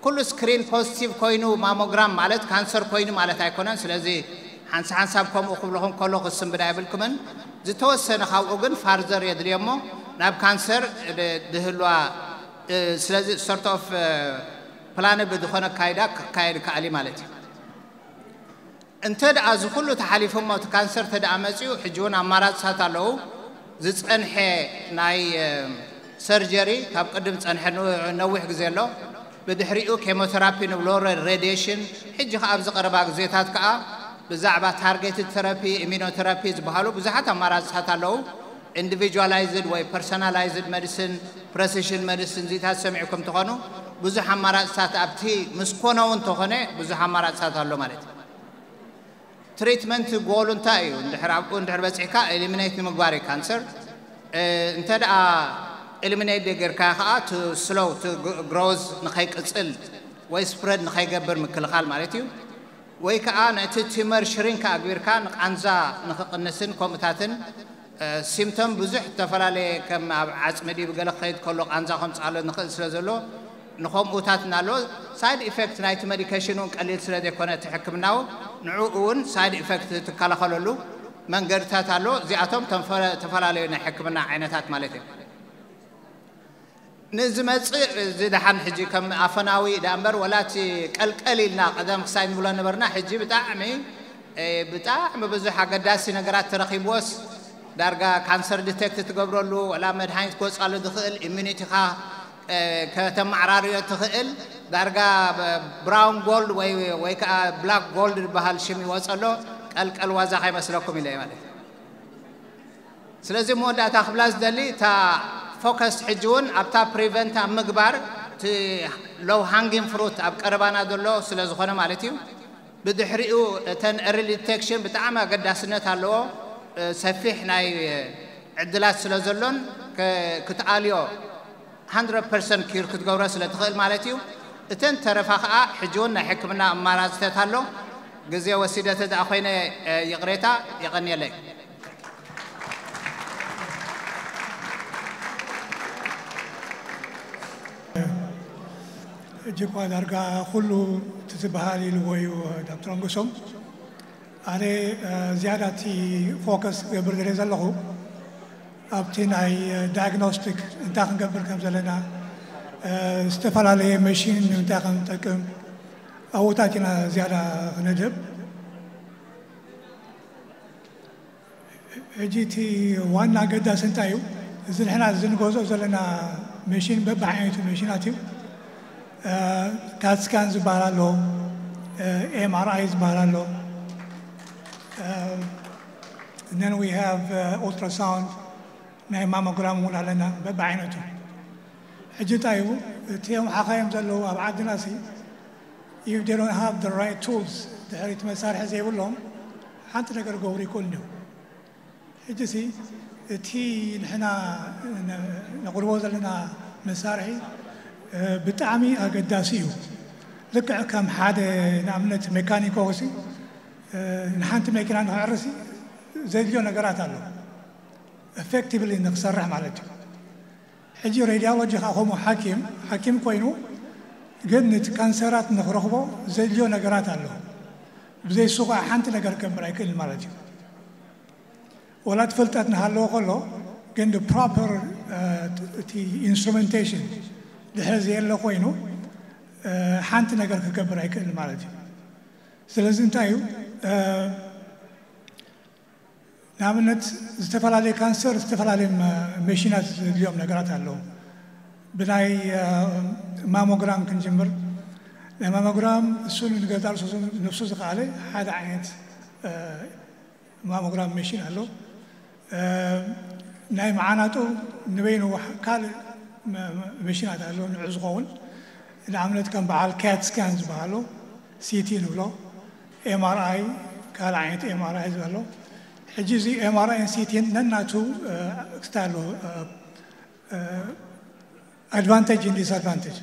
ኩሉ ስክሪን ፖዚቲቭ ኮይኑ ማሞግራም ማለት ካንሰር ኮይኑ ማለት ኣይኮነን። ስለዚ ሓንሳ ሓንሳብ ከምኡ ክብልኹም ከሎ ክስንብዳ የብልኩምን። ዝተወሰነ ካብኡ ግን ፋርዘር የድልዮ እሞ ናብ ካንሰር ድህልዋ ስለዚ ሶርት ኦፍ ፕላን ብዝኾነ ኣካይዳ ክካየድ ይከኣል እዩ ማለት እዩ። እንተ ደኣ እዚ ኩሉ ተሓሊፉ እሞ እቲ ካንሰር እንተ ደኣ መጺኡ ሕጂ እውን ኣማራፅታት ኣለዉ። ዝጸንሐ ናይ ሰርጀሪ ካብ ቅድም ዝጸንሐ ነዊሕ ግዜ ኣሎ። ብድሕሪኡ ኬሞቴራፒ ንብሎ ሬዲሽን ሕጂ ከኣ ኣብዚ ቀረባ ግዜታት ከኣ ብዛዕባ ታርጌትድ ተራፒ ኢሚኖቴራፒ ዝበሃሉ ብዙሓት ኣማራፅታት ኣለዉ። ኢንዲቪጁዋላይዝድ ወይ ፐርሶናላይዝድ መዲሲን ፕረሲሽን መዲሲን ዚታት ሰሚዕኩም ትኾኑ ብዙሕ ኣማራፅታት ኣብቲ ምስ ኮነ እውን ተኾነ ብዙሕ ኣማራፅታት ኣሎ ማለት እዩ። ትሪትመንት ጎሉ እንታይ እዩ? እንድሕር ኣብኡ እንድሕር በፂሕካ ኤሊሚኔት ንምግባር እዩ ካንሰር። እንተ ደኣ ኤሊሚኔት ጌርካ ከዓ ስሎው ግሮዝ ንኸይቅፅል ወይ ስፕረድ ንኸይገብር ምክልኻል ማለት እዩ። ወይ ከዓ ነቲ ቲመር ሽሪንክ ኣግቢርካ ንቃንዛ ንክቕንስን ከምኡታትን ሲምቶም ብዙሕ ዝተፈላለየ ከም ኣብ ዓፅሚ ድዩ ገለ ክኸይድ ከሎ ቃንዛ ከምፅኣሎ ንኽእል ስለ ዘሎ ንኸምኡታት እናሎ ሳይድ ኢፌክት ናይቲ ሜዲኬሽን እውን ቀሊል ስለ ዘይኮነ እቲ ሕክምናዊ ንዕኡ እውን ሳይድ ኢፌክት ትከላኸለሉ መንገድታት ኣሎ። እዚኣቶም ተፈላለዩ ናይ ሕክምና ዓይነታት ማለት እዮም። ንዝመፅእ እዚ ደሓን ሕጂ ከም ኣፈናዊ ደኣ እምበር ወላ እቲ ቀልቀል ኢልና ቀደም ክሳይ ንብሎ ነበርና። ሕጂ ብጣዕሚ ብጣዕሚ ብዙሕ ኣገዳሲ ነገራት ተረኺብዎስ ዳርጋ ካንሰር ዲቴክት ትገብረሉ ወላ መድሃኒት ክወፅኣሉ ዝኽእል ኢሚኒቲኻ ከተመዓራርዮ ትኽእል ዳርጋ ብራውን ጎልድ ወይ ወይ ከዓ ብላክ ጎልድ ዝበሃል ሽም ይወፀሎ ቀልቀል ዋዛ ከይመስለኩም ኢለ ማለት እዩ። ስለዚ መወዳእታ ክብላ ዝደሊ እታ ፎከስ ሕጂ እውን ኣብታ ፕሪቨንት ኣብ ምግባር እቲ ሎው ሃንጊን ፍሩት ኣብ ቀረባና ዘሎ ስለ ዝኾነ ማለት እዩ። ብድሕሪኡ እተን ኤርሊ ዲቴክሽን ብጣዕሚ ኣገዳስነት ኣለዎ። ሰፊሕ ናይ ዕድላት ስለ ዘሎን ክትኣልዮ ሃንድረድ ፐርሰንት ኪር ክትገብሮ ስለ ትኽእል ማለት እዩ። እተን ተረፋ ከዓ ሕጂ እውን ናይ ሕክምና ኣማራፅተት ኣሎ። ግዜ ወሲደ ተደኣ ኮይነ ይቕሬታ። የቐንየለይ። ሕጂ እኳ ዳርጋ ኩሉ እቲ ዝበሃል ኢልዎ እዩ ዶክተር ኣንጎሶም። ኣነ ዝያዳ እቲ ፎከስ ክገብር ዝርኢ ዘለኹ ኣብቲ ናይ ዳያግኖስቲክ እንታይ ክንገብር ከም ዘለና ዝተፈላለየ መሽን ንምንታይ ከም ንጠቅም ኣብኡታት ኢና ዝያዳ ክነድህብ። ሕጂ እቲ ዋና ኣገዳሲ እንታይ እዩ? እዚ ንሕና እዚ ንገዝኦ ዘለና መሽን በብዓይነቱ መሽናት እዩ። ካትስካን ዝበሃል ኣሎ፣ ኤምኣርኣይ ዝበሃል ኣሎ። Then we have ultrasound ናይ ማሞግራም እውን ኣለና በብዓይነቱ። ሕጂ እንታይ እዩ እቲኦም ሓኻዮም ዘለዉ ኣብ ዓድና ሲ if they don't have the right tools ድሕሪ እቲ መሳርሒ ዘይብሎም ሓንቲ ነገር ክገብሩ ይክእሉ እዮም። ሕጂ ሲ እቲ ንሕና ነቕርቦ ዘለና መሳርሒ ብጣዕሚ ኣገዳሲ እዩ። ልክዕ ከም ሓደ ንኣብነት ሜካኒኮ ሲ ንሓንቲ መኪና ንክዕርሲ ዘድልዮ ነገራት ኣሎ፣ ኤፌክቲቭሊ ንክሰርሕ ማለት እዩ። ሕጂ ሬድዮሎጂ ከዓ ከምኡ ሓኪም ሓኪም ኮይኑ ግን ነቲ ካንሰራት ንክረኽቦ ዘድልዮ ነገራት ኣሎ። ብዘይ እሱ ከዓ ሓንቲ ነገር ክገብር ኣይክእል ማለት እዩ። ወላ እቲ ፍልጠት ንሃለዎ ከሎ ግን ፕሮፐር እቲ ኢንስትሩመንቴሽን ድሕሪ ዘየለ ኮይኑ ሓንቲ ነገር ክገብር ኣይክእል ማለት እዩ። ስለዚ እንታይ እዩ ንኣብነት ዝተፈላለዩ ካንሰር ዝተፈላለዩ መሽናት ዝድልዮም ነገራት ኣለዉ። ብናይ ማሞግራም ክንጅምር። ናይ ማሞግራም እሱ ንገዛእ ርእሱ ነብሱ ዝኸኣለ ሓደ ዓይነት ማሞግራም መሽን ኣሎ። ናይ መዓናጡ ንበይኑ ካልእ መሽናት ኣሎ ንዑ ዝኸውን። ንኣብነት ከም በዓል ካት ስካን ዝበሃሉ፣ ሲቲ ንብሎ፣ ኤምኣርኣይ፣ ካልእ ዓይነት ኤምኣርኣይ ዝበሎ። ሕጂ እዚ ኤምኣርኣይን ሲቲን ነናቱ ክስታይ ኣሎ፣ ኣድቫንቴጅን ዲስኣድቫንቴጅ።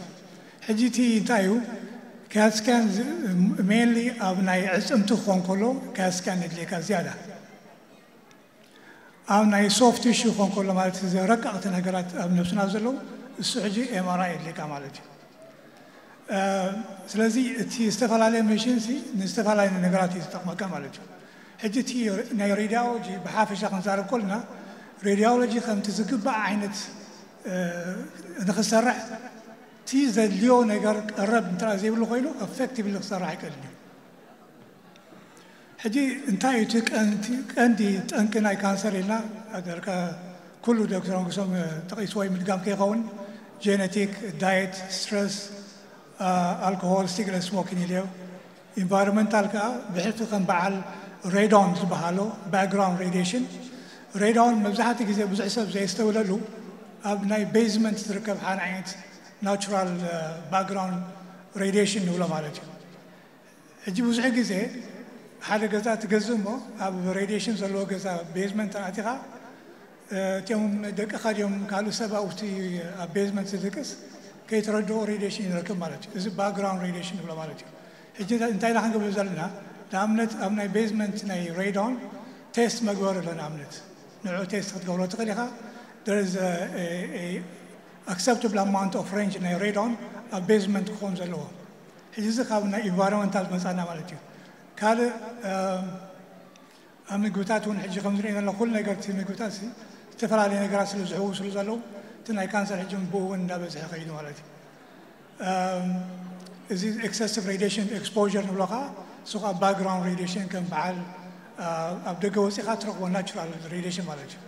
ሕጂ እቲ እንታይ እዩ፣ ካት ስካን ሜንሊ ኣብ ናይ ዕፅምቲ ክኾን ከሎ ካት ስካን የድልየካ ዝያዳ። ኣብ ናይ ሶፍት ቲሹ ክኾን ከሎ ማለት እዚ ረቀቕቲ ነገራት ኣብ ነብስና ዘለዉ እሱ ሕጂ ኤምኣርኣይ የድልየካ ማለት እዩ። ስለዚ እቲ ዝተፈላለየ መሽን ሲ ንዝተፈላለየ ነገራት እዩ ዝጠቕመካ ማለት እዩ። ሕጂ እቲ ናይ ሬድዮሎጂ ብሓፈሻ ክንዛረብ ከለና ሬድዮሎጂ ከምቲ ዝግባእ ዓይነት ንክሰርሕ እቲ ዘድልዮ ነገር ቀረብ እንተ ዘይብሉ ኮይኑ ኤፌክቲቭሊ ክሰርሕ ኣይክእልን እዩ። ሕጂ እንታይ እዩ እቲ ቀንዲ ጠንቂ ናይ ካንሰር ኢልና ኣገርካ ኩሉ ዶክተር መንግስቶም ጠቒስዎ ምድጋም ከይኸውን ጄኔቲክ፣ ዳየት፣ ስትረስ፣ ኣልኮሆል፣ ሲግሬት ስሞኪን ኢልዮ። ኢንቫይሮንመንታል ከዓ ብሕልፊ ከም በዓል ሬዶን ዝበሃሎ ባክግራውንድ ሬዲሽን። ሬዶን መብዛሕትኡ ግዜ ብዙሕ ሰብ ዘየስተውለሉ ኣብ ናይ ቤዝመንት ዝርከብ ሓደ ዓይነት ናቹራል ባክግራውንድ ሬዲሽን ንብሎ ማለት እዩ። ሕጂ ብዙሕ ግዜ ሓደ ገዛ ትገዝእ እሞ ኣብ ሬዲሽን ዘለዎ ገዛ ቤዝመንት ኣቲኻ እቲኦም ደቅኻ ድዮም ካልእ ሰብ ኣብቲ ኣብ ቤዝመንት ዝድቅስ ከይተረድኦ ሬዲሽን ይረክብ ማለት እዩ። እዚ ባክግራውንድ ሬዲሽን ንብሎ ማለት እዩ። ሕጂ እንታይ ኢና ክንገብር ዘለና? ንኣብነት ኣብ ናይ ቤዝመንት ናይ ሬዶን ቴስት መግበሪ ኣሎ። ንኣብነት ንዑ ቴስት ክትገብሮ ትኽእል ኢኻ። There is acceptable amount of range ናይ ሬዶን ኣብ ቤዝመንት ክኸውን ዘለዎ። ሕጂ እዚ ካብ ናይ ኢንቫይሮንመንታል መፃና ማለት እዩ። ካልእ ኣብ ምግብታት እውን ሕጂ ከም ዝሪኦ ዘሎ ኩሉ ነገር እቲ ምግብታት ሲ ዝተፈላለዩ ነገራት ስለ ዝሕውስሉ ዘለዉ እቲ ናይ ካንሰር ሕጂ ብኡ እውን እንዳበዝሐ ከይዱ ማለት እዩ። እዚ ኤክሰሲቭ ሬዲሽን ኤክስፖር ንብሎ ከዓ እሱ ከዓ ባክግራውንድ ሬዲሽን ከም በዓል ኣብ ደገ ወፂኻ ትረኽቦ ናቹራል ሬዲሽን ማለት እዩ።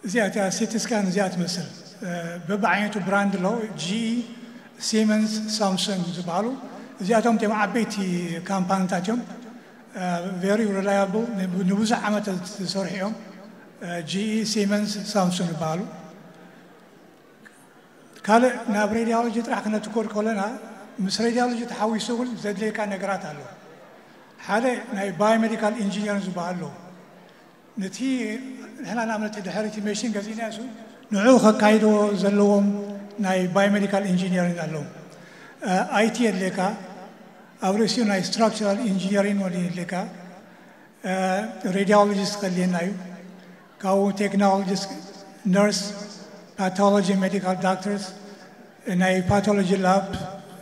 እዚኣ እቲኣ ሲቲ ስካን እዚኣ ትመስል። በብዓይነቱ ብራንድ ኣለዉ። ጂ፣ ሲመንስ፣ ሳምሱንግ ዝበሃሉ እዚኣቶም እቶም ዓበይቲ ካምፓኒታት እዮም። ቨሪ ሪላያብል፣ ንብዙሕ ዓመታት ዝሰርሑ እዮም። ጂ፣ ሲመንስ፣ ሳምሱንግ ይበሃሉ። ካልእ ናብ ሬድዮሎጂ ጥራሕ ክነትኮር ከለና ምስ ሬድዮሎጂ ተሓዊሱ እውን ዘድልየካ ነገራት ኣሎ። ሓደ ናይ ባዮሜዲካል ኢንጂኒር ዝበሃል ኣሎ። ነቲ ንሕና ንኣብነት ድሕሪ እቲ መሽን ገዚእና እሱ ንዕኡ ከካይዶ ዘለዎም ናይ ባዮሜዲካል ኢንጂኒሪንግ ኣለዉ። ኣይቲ የድልየካ፣ ኣብ ርእሲኡ ናይ ስትራክቸራል ኢንጂኒሪንግ ወዲ የድልየካ፣ ሬድዮሎጂስት ከድልየና እዩ። ካብኡ ቴክኖሎጂስት፣ ነርስ፣ ፓቶሎጂ ሜዲካል ዳክተርስ፣ ናይ ፓቶሎጂ ላብ፣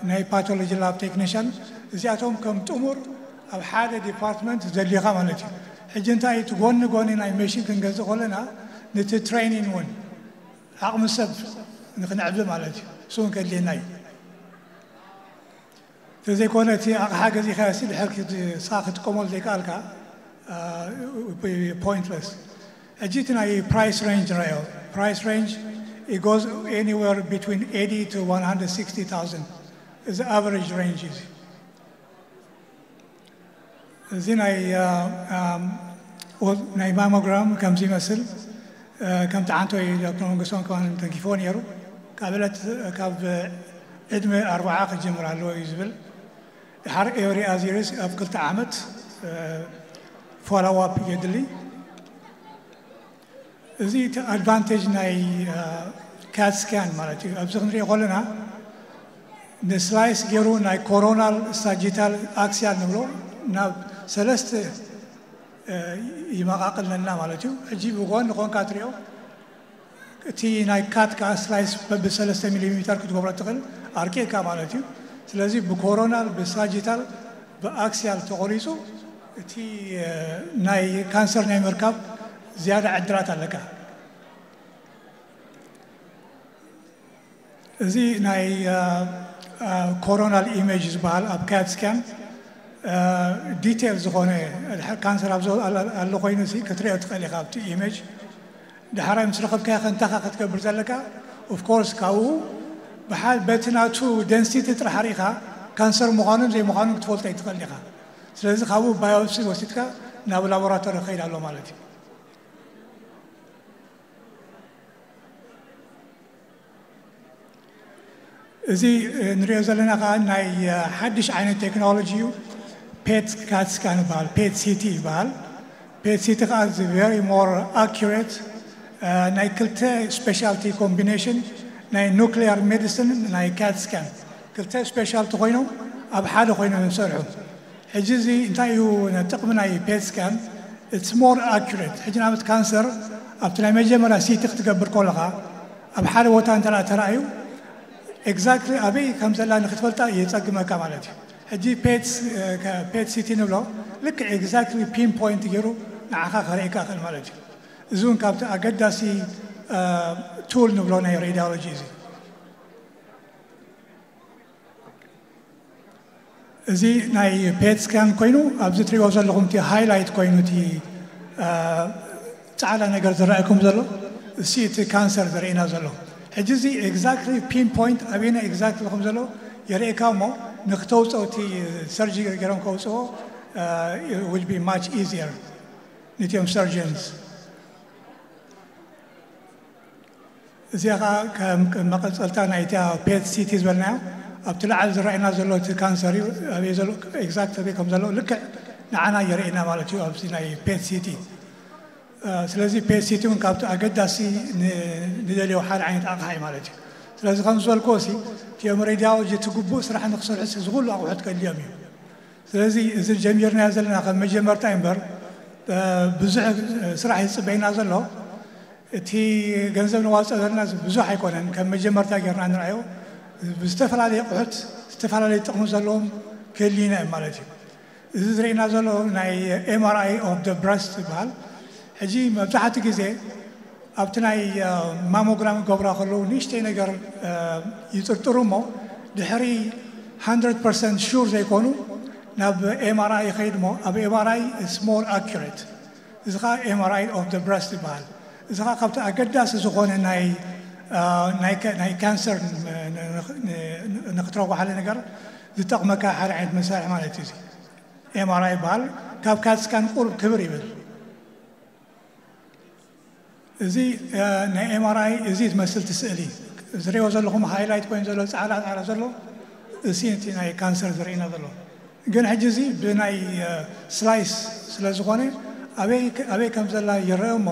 ናይ ፓቶሎጂ ላብ ቴክኒሽን፣ እዚኣቶም ከም ጥሙር ኣብ ሓደ ዲፓርትመንት ዘድልዩኻ ማለት እዩ። ሕጂ እንታይ እቲ ጎኒ ጎኒ ናይ መሽን ክንገዝእ ከለና ነቲ ትሬኒን እውን ዓቕሚ ሰብ ንክንዕቢ ማለት እዩ። እሱ እውን ከድልየና እዩ። ተዘይኮነ እቲ ኣቕሓ ገዚእካ ሲ ድሕር ንስኻ ክትጥቀመሉ ዘይከኣልካ ፖይንትለስ። ሕጂ እቲ ናይ ፕራይስ ሬንጅ ንረዮ። ፕራይስ ሬንጅ it goes anywhere between eighty to one hundred sixty thousand እዚ ኣቨሬጅ ሬንጅ እዚ። እዚ ናይ ናይ ማሞግራም ከምዚ ይመስል። ከምቲ ዓንቶይ ዶክተር መንግስቶም ከማን ተንኪፍዎ ነይሩ። ካብ ዕለት ካብ ዕድመ ኣርባዓ ክጅምር ኣለዎ እዩ ዝብል። ድሓር ኤሪ ኣዚርስ ኣብ ክልተ ዓመት ፎሎው ኣፕ የድሊ። እዚ እቲ ኣድቫንቴጅ ናይ ካት ስካን ማለት እዩ። ኣብዚ ክንሪኦ ከለና ንስላይስ ገይሩ ናይ ኮሮናል ሳጂታል ኣክሲያል ንብሎ ናብ ሰለስተ ይመቓቕለና ማለት እዩ። ሕጂ ብጎን ንኾንካ ትሪኦ እቲ ናይ ካት ከዓ ስላይስ በብሰለስተ ሚሊሜተር ክትገብሮ ትኽእል ኣርቂቕካ ማለት እዩ። ስለዚ ብኮሮናል ብሳጂታል ብኣክሲያል ተቆሪፁ እቲ ናይ ካንሰር ናይ ምርካብ ዝያዳ ዕድላት ኣለካ። እዚ ናይ ኮሮናል ኢሜጅ ዝበሃል ኣብ ካት ስካን ዲቴል ዝኾነ ካንሰር ኣብ ኣሎ ኮይኑ ክትሪኦ ትኽእል ኢኻ ኣብቲ ኢሜጅ። ዳሕራይ ምስ ረኸብካዮ ከንታኻ ክትገብር ዘለካ ኦፍኮርስ ካብኡ በቲ ናቱ ደንሲቲ ጥራሕ ርኢኻ ካንሰር ምዃኑን ዘይምዃኑን ክትፈልጦ ኣይትኽእል ኢኻ። ስለዚ ካብኡ ባዮፕሲ ወሲድካ ናብ ላቦራቶሪ ከይድ ኣሎ ማለት እዩ። እዚ ንሪኦ ዘለና ከዓ ናይ ሓድሽ ዓይነት ቴክኖሎጂ እዩ። ፔት ካትስካን ይበሃል፣ ፔት ሲቲ ይበሃል። ፔት ሲቲ ከዓ very more accurate ናይ ክልተ ስፔሻልቲ ኮምቢኔሽን ናይ ኑክሊየር ሜዲሲን ናይ ካትስካን ክልተ ስፔሻልቲ ኮይኖም ኣብ ሓደ ኮይኖም ይሰርሑ። ሕጂ እዚ እንታይ እዩ ጥቕሚ ናይ ፔት ስካን? It's more accurate። ሕጂ ንኣብነት ካንሰር ኣብቲ ናይ መጀመርያ ሲቲ ክትገብር ከለኻ ኣብ ሓደ ቦታ እንተ ተራእዩ ኤግዛክትሊ ኣበይ ከም ዘላ ንክትፈልጣ የፀግመካ ማለት እዩ። ሕጂ ፔት ሲቲ ንብሎ ልክዕ ኤግዛክትሊ ፒን ፖይንት ገይሩ ንዓኻ ከርእየካ ይኽእል ማለት እዩ። እዚ እውን ካብቲ ኣገዳሲ ቱል ንብሎ ናይ ሬዲዮሎጂ እዚ። እዚ ናይ ፔት ስካን ኮይኑ ኣብዚ ትሪእዎ ዘለኹም እቲ ሃይላይት ኮይኑ እቲ ፃዕዳ ነገር ዝረኣየኩም ዘሎ እሲ እቲ ካንሰር ዘርእና ዘሎ። ሕጂ እዚ ኤግዛክትሊ ፒን ፖይንት ኣበይና ኤግዛክትሊ ከም ዘሎ የርእካ እሞ ንክተውፅኦ እቲ ሰርጂ ገይሮም ከውፅኦ would be much easier ንቲኦም ሰርጀንስ። እዚኣ ከዓ ከም መቐፀልታ ናይታ ፔት ሲቲ ዝበልናዮ ኣብቲ ላዕሊ ዝረኣየና ዘሎ እቲ ካንሰር እዩ። ኣበይ ዘሎ ኤግዛክት ኣበይ ከም ዘሎ ልክዕ ንዓና የርእየና ማለት እዩ ኣብዚ ናይ ፔት ሲቲ። ስለዚ ፔት ሲቲ እውን ካብቲ ኣገዳሲ ንደልዮ ሓደ ዓይነት ኣቕሓ እዩ ማለት እዩ። ስለዚ ከም ዝበልክዎ ሲ እቲኦም ሬዲዮሎጂ እቲ ግቡእ ስራሕ ንክሰርሑ እዚ ኩሉ ኣቑሑት ከድልዮም እዩ። ስለዚ እዚ ጀሚርናዮ ዘለና ከም መጀመርታ እዩ እምበር ብዙሕ ስራሕ ይፅበይና ዘሎ። እቲ ገንዘብ ነዋፅኦ ዘለና ብዙሕ ኣይኮነን። ከም መጀመርታ ጌርና ንርኣዮ ብዝተፈላለየ ኣቑሑት ዝተፈላለዩ ጥቕሚ ዘለዎም ክህልዩና እዮም ማለት እዩ። እዚ ዝርእና ዘሎ ናይ ኤምኣርኣይ ኦፍ ደ ብረስት ይበሃል። ሕጂ መብዛሕትኡ ግዜ ኣብቲ ናይ ማሞግራም ገብራ ከለዉ ንእሽተይ ነገር ይጥርጥሩ እሞ ድሕሪ ሃንድረድ ፐርሰንት ሹር ዘይኮኑ ናብ ኤምኣርኣይ ይኸይድ እሞ ኣብ ኤምኣርኣይ ስሞር ኣኪሬት እዚ ከዓ ኤምኣርኣይ ኦፍ ደ ብረስት ይበሃል። እዚ ከዓ ካብቲ ኣገዳሲ ዝኾነ ናይ ናይ ካንሰር ንክትረጎ ሓደ ነገር ዝጠቕመካ ሓደ ዓይነት መሳርሒ ማለት እዩ። ኤምኣርኣይ ይበሃል። ካብ ካትስካን ቁሩብ ክብር ይብል። እዚ ናይ ኤምኣርኣይ እዚ ትመስል ትስእሊ ዝሪኦ ዘለኹም ሃይላይት ኮይኑ ዘሎ ፃዕዳ ፃዕዳ ዘሎ እሲ እቲ ናይ ካንሰር ዝርእና ዘሎ። ግን ሕጂ እዚ ብናይ ስላይስ ስለ ዝኾነ ኣበይ ከም ዘላ ይረአ እሞ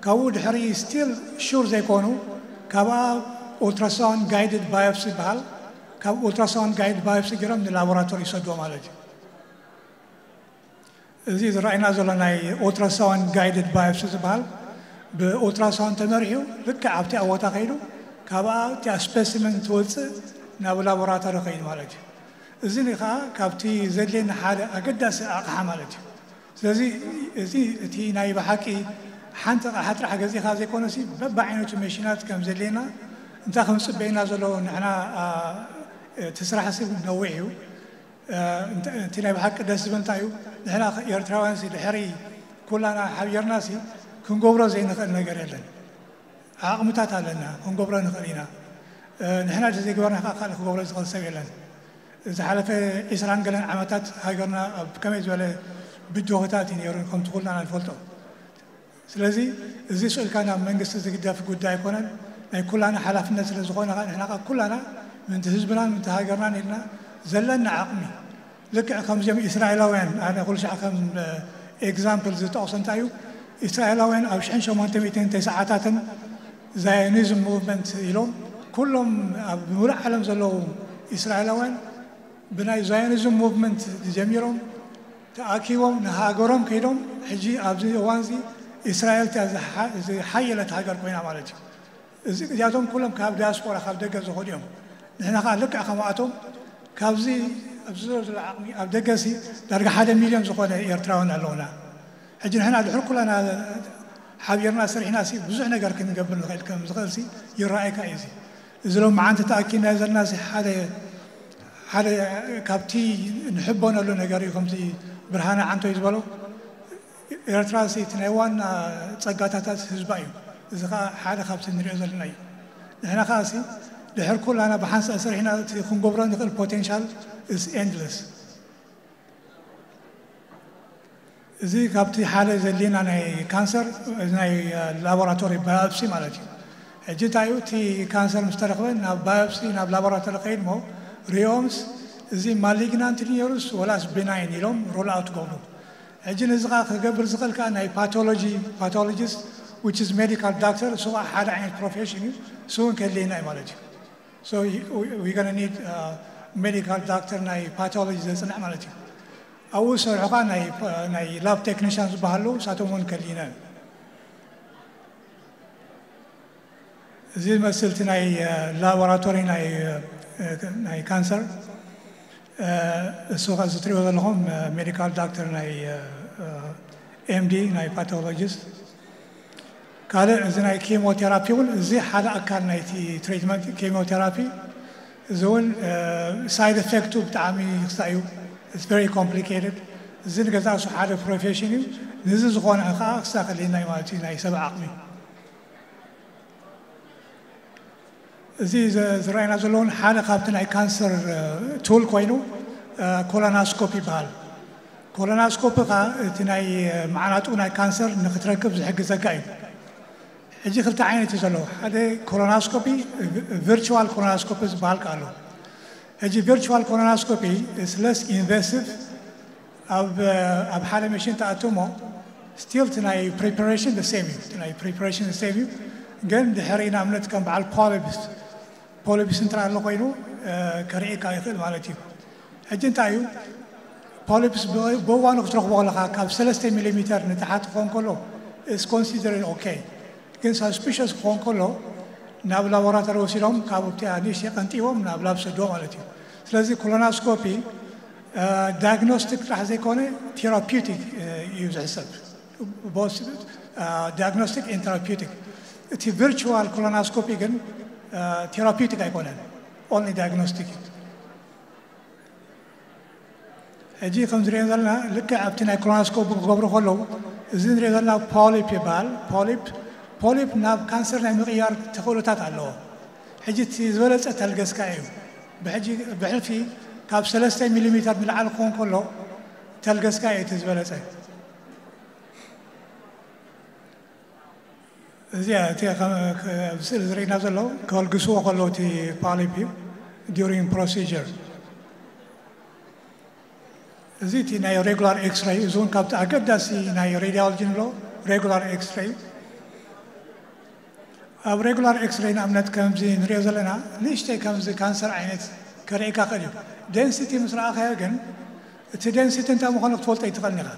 ካብኡ ድሕሪ ስቲል ሹር ዘይኮኑ ካብኣ ኡልትራሳውንድ ጋይድድ ባዮፕሲ ይበሃል። ካብ ኡልትራሳውንድ ጋይድድ ባዮፕሲ ገይሮም ንላቦራቶሪ ይሰድዎ ማለት እዩ። እዚ ዝረኣይና ዘሎ ናይ ኡልትራሳውንድ ጋይድድ ባዮፕሲ ዝበሃል ብኡልትራሳውንድ ተመሪሑ ልክዕ ኣብቲ ቦታ ከይዱ ካብኣ እቲኣ ስፔሲመን ትወፅእ ናብ ላቦራቶሪ ከይድ ማለት እዩ። እዚ ከዓ ካብቲ ዘድልየና ሓደ ኣገዳሲ ኣቕሓ ማለት እዩ። ስለዚ እዚ እቲ ናይ ብሓቂ ሓንቲ ኣቕሓ ጥራሕ ገዚእኻ ዘይኮነሲ በብዓይነቱ መሽናት ከም ዘድልየና እንታይ ከም ዝፅበየና ዘሎ ንሕና እቲ ስራሕ ሲ ነዊሕ እዩ። እቲ ናይ ብሓቂ ደስ ዝብል እንታይ እዩ ንሕና ኤርትራውያን ሲ ድሕሪ ኩላና ሓቢርና ሲ ክንገብሮ ዘይንኽእል ነገር የለን። ዓቕምታት ኣለና ክንገብሮ ንኽእል ኢና። ንሕና ዘይገበርና ከዓ ካልእ ክገብሮ ዝኽእል ሰብ የለን። ዝሓለፈ ዒስራን ገለን ዓመታት ሃገርና ኣብ ከመይ ዝበለ ብድሆታት እዩ ነይሩ ከምቲ ኩልና ንፈልጦ። ስለዚ እዚ ስእልካ ናብ መንግስቲ ዝግደፍ ጉዳይ ኣይኮነን ናይ ኩላና ሓላፍነት ስለ ዝኾነ ንሕና ከዓ ኩላና ምንቲ ህዝብናን ምንቲ ሃገርናን ኢልና ዘለና ዓቕሚ ልክዕ ከምዚኦም እስራኤላውያን ኣነ ኩሉ ሻዕ ከም ኤግዛምፕል ዝጠቕሶ እንታይ እዩ? እስራኤላውያን ኣብ ሽሕን ሸሞንተ ሚእትን ተስዓታትን ዛዮኒዝም ሙቭመንት ኢሎም ኩሎም ኣብ ሙሉእ ዓለም ዘለዉ እስራኤላውያን ብናይ ዛዮኒዝም ሙቭመንት ጀሚሮም ተኣኪቦም ንሃገሮም ከይዶም ሕጂ ኣብዚ እዋን እዚ እስራኤል እታ ዝሓ- ዝሓየለት ሃገር ኮይና ማለት እዩ። እዚ እዚኣቶም ኩሎም ካብ ዲያስፖራ ካብ ደገ ዝኸዱ እዮም። ንሕና ከዓ ልክዕ ከማኣቶም ካብዚ ኣብዚ ዘሎ ዘሎ ዓቕሚ ኣብ ደገ ሲ ዳርጋ ሓደ ሚልዮን ዝኾነ ኤርትራውያን ኣለውና። ሕጂ ንሕና ድሕር ኩላና ሓቢርና ስሪሕና ሲ ብዙሕ ነገር ክንገብር ንኽእል ከም ዝኽእል ሲ ይረኣየካ እዩ። እዚ እዚ ሎም መዓንቲ ተኣኪብና ዘለና ሲ ሓደ ሓደ ካብቲ ንሕበነሉ ነገር እዩ። ከምቲ ብርሃነ ዓንቶይ ዝበሎ ኤርትራ ሲ እቲ ናይ ዋና ጸጋታታት ህዝባ እዩ። እዚ ከዓ ሓደ ካብቲ ንሪኦ ዘለና እዩ። ንሕና ከዓ ሲ ድሕር ኩላና ብሓንሳእ ስሪሕና እቲ ክንገብሮ ንኽእል ፖቴንሻል is endless። እዚ ካብቲ ሓደ ዘድልየና ናይ ካንሰር ናይ ላቦራቶሪ ባዮፕሲ ማለት እዩ። ሕጂ እንታይ እዩ እቲ ካንሰር ምስ ተረኽበ ናብ ባዮፕሲ ናብ ላቦራቶሪ ከይድ ሞ ሪኦምስ እዚ ማሊግናንት ድዩ ነይሩስ ወላስ ቢናይን ኢሎም ሩል ኣውት ገብሩ። ሕጂ ነዚ ከዓ ክገብር ዝኽእል ከዓ ናይ ፓቶሎጂ ፓቶሎጂስት which is medical doctor እሱ ከዓ ሓደ ዓይነት ፕሮፌሽን እዩ። እሱ እውን ከድልየና እዩ ማለት እዩ። So we gonna need medical doctor ናይ ፓቶሎጂ ዘፅንዕ ማለት እዩ። ኣብኡ ዝሰርሑ ከዓ ናይ ላብ ቴክኒሽያን ዝበሃሉ እሳቶም እውን ከድልዩና እዩ። እዚ ዝመስል እቲ ናይ ላቦራቶሪ ናይ ካንሰር እሱ እዚ ትሪእዎ ዘለኹም ሜዲካል ዳክተር ናይ ኤምዲ ናይ ፓቶሎጂስት። ካልእ እዚ ናይ ኬሞቴራፒ እውን እዚ ሓደ ኣካል ናይቲ ትሪትመንት ኬሞቴራፒ። እዚ እውን ሳይድ ኤፌክቱ ብጣዕሚ ክሳእ እዩ። It's very complicated። እዚ ንገዛእሱ ሓደ ፕሮፌሽን እዩ። ንዚ ዝኾነ ከዓ ክሳእ ከድልየና እዩ ማለት እዩ ናይ ሰብ ዓቕሚ። እዚ ዝረኣየና ዘለውን ሓደ ካብቲ ናይ ካንሰር ቱል ኮይኑ ኮሎናስኮፕ ይበሃል። ኮሎናስኮፕ ከዓ እቲ ናይ መዓናጡ ናይ ካንሰር ንክትረክብ ዝሕግዘካ እዩ። ሕጂ ክልተ ዓይነት እዩ ዘለዎ። ሓደ ኮሎናስኮፒ ቪርቹዋል ኮሎናስኮፒ ዝበሃል ከዓ ኣሎ። ሕጂ ቪርቹዋል ኮሎናስኮፒ ስለስ ኢንቨሲቭ ኣብ ኣብ ሓደ መሽን ተኣትሞ ስቲል እቲ ናይ ፕሪፓሬሽን ሴም እዩ። እቲ ናይ ፕሪፓሬሽን ሴም እዩ። ግን ድሕሪ ንኣብነት ከም በዓል ፖሊፕስ ፖሊፕስ እንተ ኣሎ ኮይኑ ከርእየካ ይኽእል ማለት እዩ። ሕጂ እንታይ እዩ ፖሊፕስ ብእዋኑ ክትረኽቦ ከለካ ካብ ሰለስተ ሚሊሜተር ንታሕቲ ክኾን ከሎ is considered okay። ግን ሳስፒሸስ ክኾን ከሎ ናብ ላቦራቶሪ ወሲዶም ካብ ኣብቲ ንእሽተይ ቀንጢቦም ናብ ላብ ሰድዎ ማለት እዩ። ስለዚ ኮሎናስኮፒ ዳያግኖስቲክ ጥራሕ ዘይኮነ ቴራፒውቲክ እዩ ዝሕሰብ። ቦስ ዳያግኖስቲክ ኤንድ ቴራፒውቲክ። እቲ ቪርቹዋል ኮሎናስኮፒ ግን ቴራፒውቲክ ኣይኮነን፣ ኦንሊ ዳያግኖስቲክ እዩ። ሕጂ ከም ዝሪኦ ዘለና ልክዕ ኣብቲ ናይ ኮሎናስኮፒ ክገብሩ ከለዉ እዚ ንሪኦ ዘለና ፖሊፕ ይበሃል። ፖሊፕ ፖሊፕ ናብ ካንሰር ናይ ምቕያር ተኽእሎታት ኣለዎ። ሕጂ እቲ ዝበለፀ ተልገስካ እዩ። ብሕጂ ብሕልፊ ካብ ሰለስተ ሚሊሜተር ንላዕሊ ክኾን ከሎ ተልገስካ እዩ እቲ ዝበለፀ። እዚኣ እቲ ኣብ ስእሊ ዝርእና ዘሎ ከልግስዎ ከለዉ እቲ ፓሊፕ እዩ ዲሪንግ ፕሮሲጀር። እዚ እቲ ናይ ሬጉላር ኤክስራይ እዚ እውን ካብቲ ኣገዳሲ ናይ ሬዲዮሎጂ ንብሎ ሬጉላር ኤክስራይ እዩ። ኣብ ሬጉላር ኤክስራይ ንኣብነት ከምዚ ንሪኦ ዘለና ንእሽተይ ከምዚ ካንሰር ዓይነት ከርእየካ ክእል እዩ። ደንሲቲ ምስ ረኣኻዮ ግን እቲ ደንሲቲ እንታይ ምዃኑ ክትፈልጦ ኣይትኽእልን ኢኻ።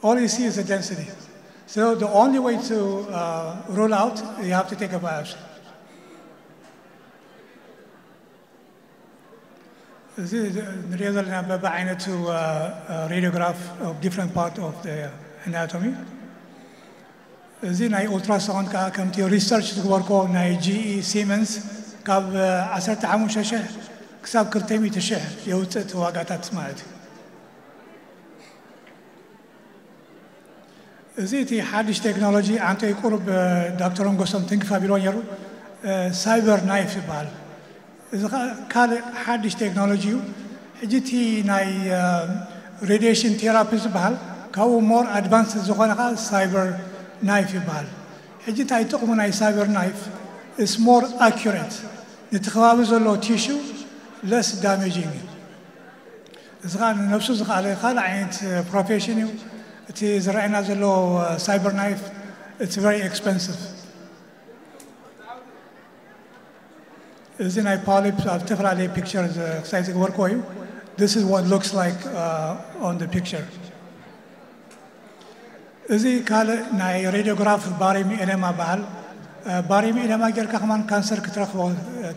All you see is the density. So the only way to uh, rule out, you have to take a biopsy. እዚ ንሪኦ ዘለና በብዓይነቱ radiograph of different part of the anatomy። እዚ ናይ ኦልትራሳውንድ ከዓ ከምቲ ሪሰርች ዝግበርኮ ናይ ጂኢ ሲመንስ ካብ ዓሰርተ ሓሙሽተ ሽሕ ክሳብ ክልተ ሚእቲ ሽሕ የውፅእ እቲ ዋጋታት ማለት እዩ። እዚ እቲ ሓድሽ ቴክኖሎጂ ኣንተይ ቁሩብ ዶክተር ንጎሶም ትንክፍ ኣቢልዎ ነይሩ። ሳይበር ናይፍ ይበሃል። እዚ ካልእ ሓድሽ ቴክኖሎጂ እዩ። ሕጂ እቲ ናይ ሬድሽን ቴራፒ ዝበሃል ካብኡ ሞር ኣድቫንስ ዝኾነ ከዓ ሳይበር ናይፍ ይበሃል። ሕጂ እንታይ ጥቕሙ ናይ ሳይበር ናይፍ? It's more accurate። ነቲ ከባቢ ዘሎ ቲሹ ለስ ዳሜጂንግ እዩ። እዚ ከዓ ንነብሱ ዝኸኣለ ካልእ ዓይነት ፕሮፌሽን እዩ። እቲ ዝረኣየና ዘሎ ሳይበር ናይፍ፣ it's very expensive። እዚ ናይ ፓሊፕ ኣብ ዝተፈላለየ ፒክቸር ክሳይ ዝገበርክዎ እዩ። This is what looks like on the picture። እዚ ካልእ ናይ ሬዲዮግራፍ ባሪም ኤደማ በሃል። ባሪም ኤደማ ጌርካ ከማን ካንሰር ክትረኽቦ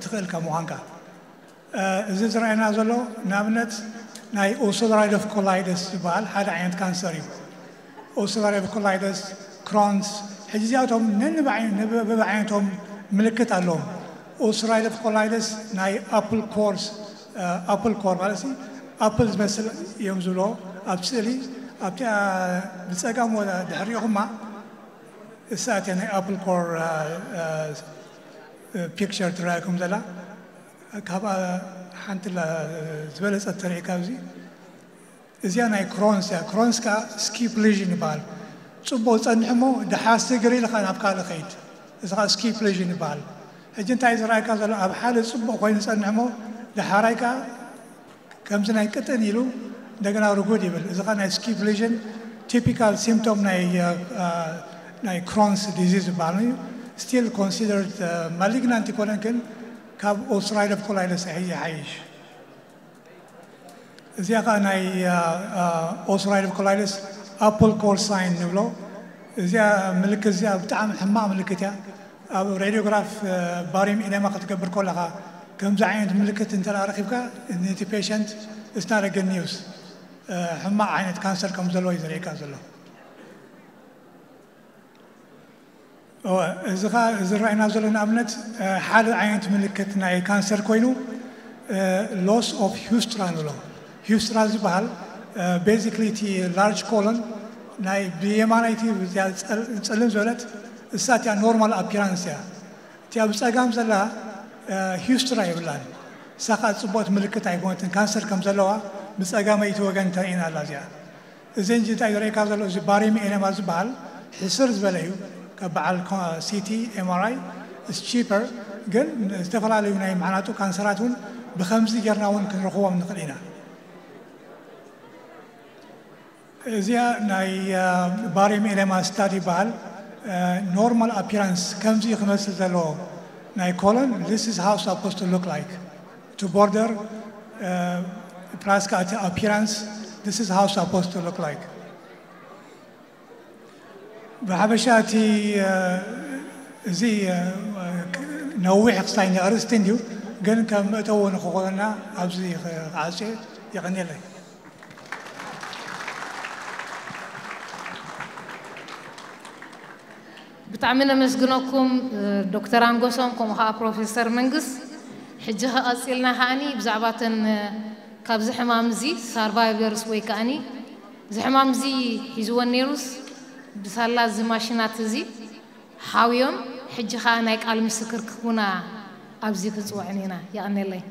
ትኽእል ከም ምዃንካ። እዚ ዝረኣየና ዘሎ ንኣብነት ናይ ኦሶራይደፍ ኮላይደስ ዝበሃል ሓደ ዓይነት ካንሰር እዩ። ኦሶራይደፍ ኮላይደስ፣ ክሮንስ፣ ሕጂ እዚኣቶም ነንባዕዓይነቶም ምልክት ኣለዎም። ኦሶራይደፍ ኮላይደስ ናይ ኣፕል ኮርስ ኣፕል ኮር ማለት ኣፕል ዝመስል እዮም ዝብሎ ኣብ ስእሊ ኣብቲ ብፀጋም ድሕሪኹማ እሳት ናይ ኣፕል ኮር ፒክቸር ትረኣየኩም ዘላ ካብኣ ሓንቲ ዝበለፀት ተርኢ ካብዚ እዚኣ ናይ ክሮንስ እያ። ክሮንስ ከዓ ስኪፕ ሊዥን ይበሃል። ፅቡቅ ፀንሕ እሞ ደሓር ስግር ኢልካ ናብ ካልእ ከይድ። እዚ ከዓ ስኪፕ ሊዥን ይበሃል። ሕጂ እንታይ ዝረኣየካ ዘሎ ኣብ ሓደ ፅቡቅ ኮይኑ ፀንሕ እሞ ደሓራይ ከዓ ከምዚ ናይ ቅጥን ኢሉ እንደገና ርጉድ ይብል። እዚ ከዓ ናይ ስኪፕ ሊዥን ቲፒካል ሲምፕቶም ናይ ናይ ክሮንስ ዲዚዝ ዝበሃል እዩ። ስቲል ኮንሲደርድ ማሊግናንት ይኮነን ግን ካብ ኦስትራይደፍ ኮላይደስ ይሓይሽ። እዚኣ ከዓ ናይ ኦስትራይደፍ ኮላይደስ ኣፕል ኮር ሳይን ንብሎ። እዚኣ ምልክት እዚኣ ብጣዕሚ ሕማቕ ምልክት እያ። ኣብ ሬዲዮግራፍ ባሪም ኢደማ ክትገብር ከለኻ ከምዚ ዓይነት ምልክት እንተ ረኺብካ ነቲ ፔሸንት እስናረገ ኒውስ ሕማቕ ዓይነት ካንሰር ከም ዘለዎ እዩ ዘርእየካ ዘሎ። እዚ ኸ ዝረኣየና ዘሎ ንኣብነት ሓደ ዓይነት ምልክት ናይ ካንሰር ኮይኑ ሎስ ኦፍ ሂውስትራ ንብሎ። ሂውስትራ ዝበሃል ቤዚክሊ እቲ ላርጅ ኮሎን ናይ ብየማናይቲ ጸልም ዝበለት እሳትያ ኖርማል ኣፒራንስ እያ። እቲያ ብጸጋም ዘላ ሂውስትራ የብላን። እሳ ከዓ ጽቡቕቲ ምልክት ኣይኮነትን። ካንሰር ከም ዘለዋ ብጸጋመይቲ ወገን ተርእየና ኣላ እዚኣ። እዚ እንጂ እንታይ ዘርእየካ ዘሎ እዚ ባሪም ኤነማ ዝበሃል ሕስር ዝበለ እዩ። ካብ በዓል ሲቲ ኤምኣርኣይ ስ ቺፐር ግን ዝተፈላለዩ ናይ መዓናጡ ካንሰራት እውን ብከምዚ ጌርና እውን ክንረኽቦም ንኽእል ኢና። እዚኣ ናይ ባሪም ኤነማ ስታዲ ይበሃል። ኖርማል ኣፒራንስ ከምዚ ክመስል ዘለዎ ናይ ኮሎን this is how supposed to look like to border plus ከዓ እቲ ኣፒራንስ this is how supposed to look like። ብሓበሻ እቲ እዚ ነዊሕ ክሳይ ኣርእስቲ እንድዩ ግን ከም መእተዊ ንክኾነና ኣብዚ ክዓፅዮ የቐንየለይ። ብጣዕሚ ነመስግነኩም ዶክተር ኣንጎሶም ከምኡ ከዓ ፕሮፌሰር መንግስ። ሕጂ ከቐፂልና ከዓኒ ብዛዕባ ተን ካብዚ ሕማም እዚ ሳርቫይቨርስ ወይ ከዓኒ እዚ ሕማም እዚ ሒዝወን ነይሩስ ብሳላ እዚ ማሽናት እዚ ሓውዮም ሕጂ ከዓ ናይ ቃል ምስክር ክህቡና ኣብዚ ክንፅውዐን ኢና። የቐንየለይ።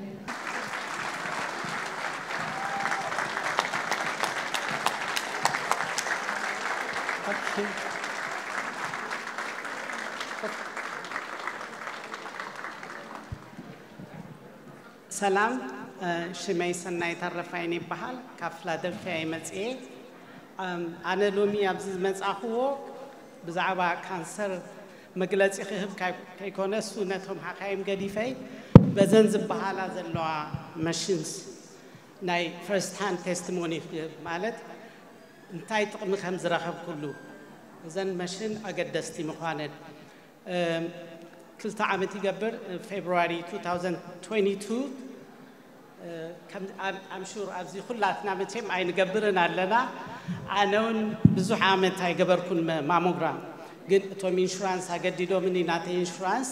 ሰላም፣ ሽመይ ሰናይ ተረፋይን ይበሃል። ካብ ፊላደልፊያ እየ መፅኤ። ኣነ ሎሚ ኣብዚ ዝመፃእኽዎ ብዛዕባ ካንሰር መግለፂ ክህብ ከይኮነሱ ነቶም ሓካይም ገዲፈይ በዘን ዝበሃላ ዘለዋ መሽንስ ናይ ፈርስት ሃንድ ቴስቲሞኒ ክህብ ማለት እንታይ ጥቕሚ ከም ዝረኸብኩሉ እዘን መሽን ኣገደስቲ ምዃነን ክልተ ዓመት ይገብር ፌብሩዋሪ two thousand twenty-two ኣምሹር ኣብዚ ኩላትና መቸም ኣይንገብርን ኣለና። ኣነ እውን ብዙሕ ዓመት ኣይገበርኩን ማሞግራም፣ ግን እቶም ኢንሹራንስ ኣገዲዶምኒ ናተይ ኢንሹራንስ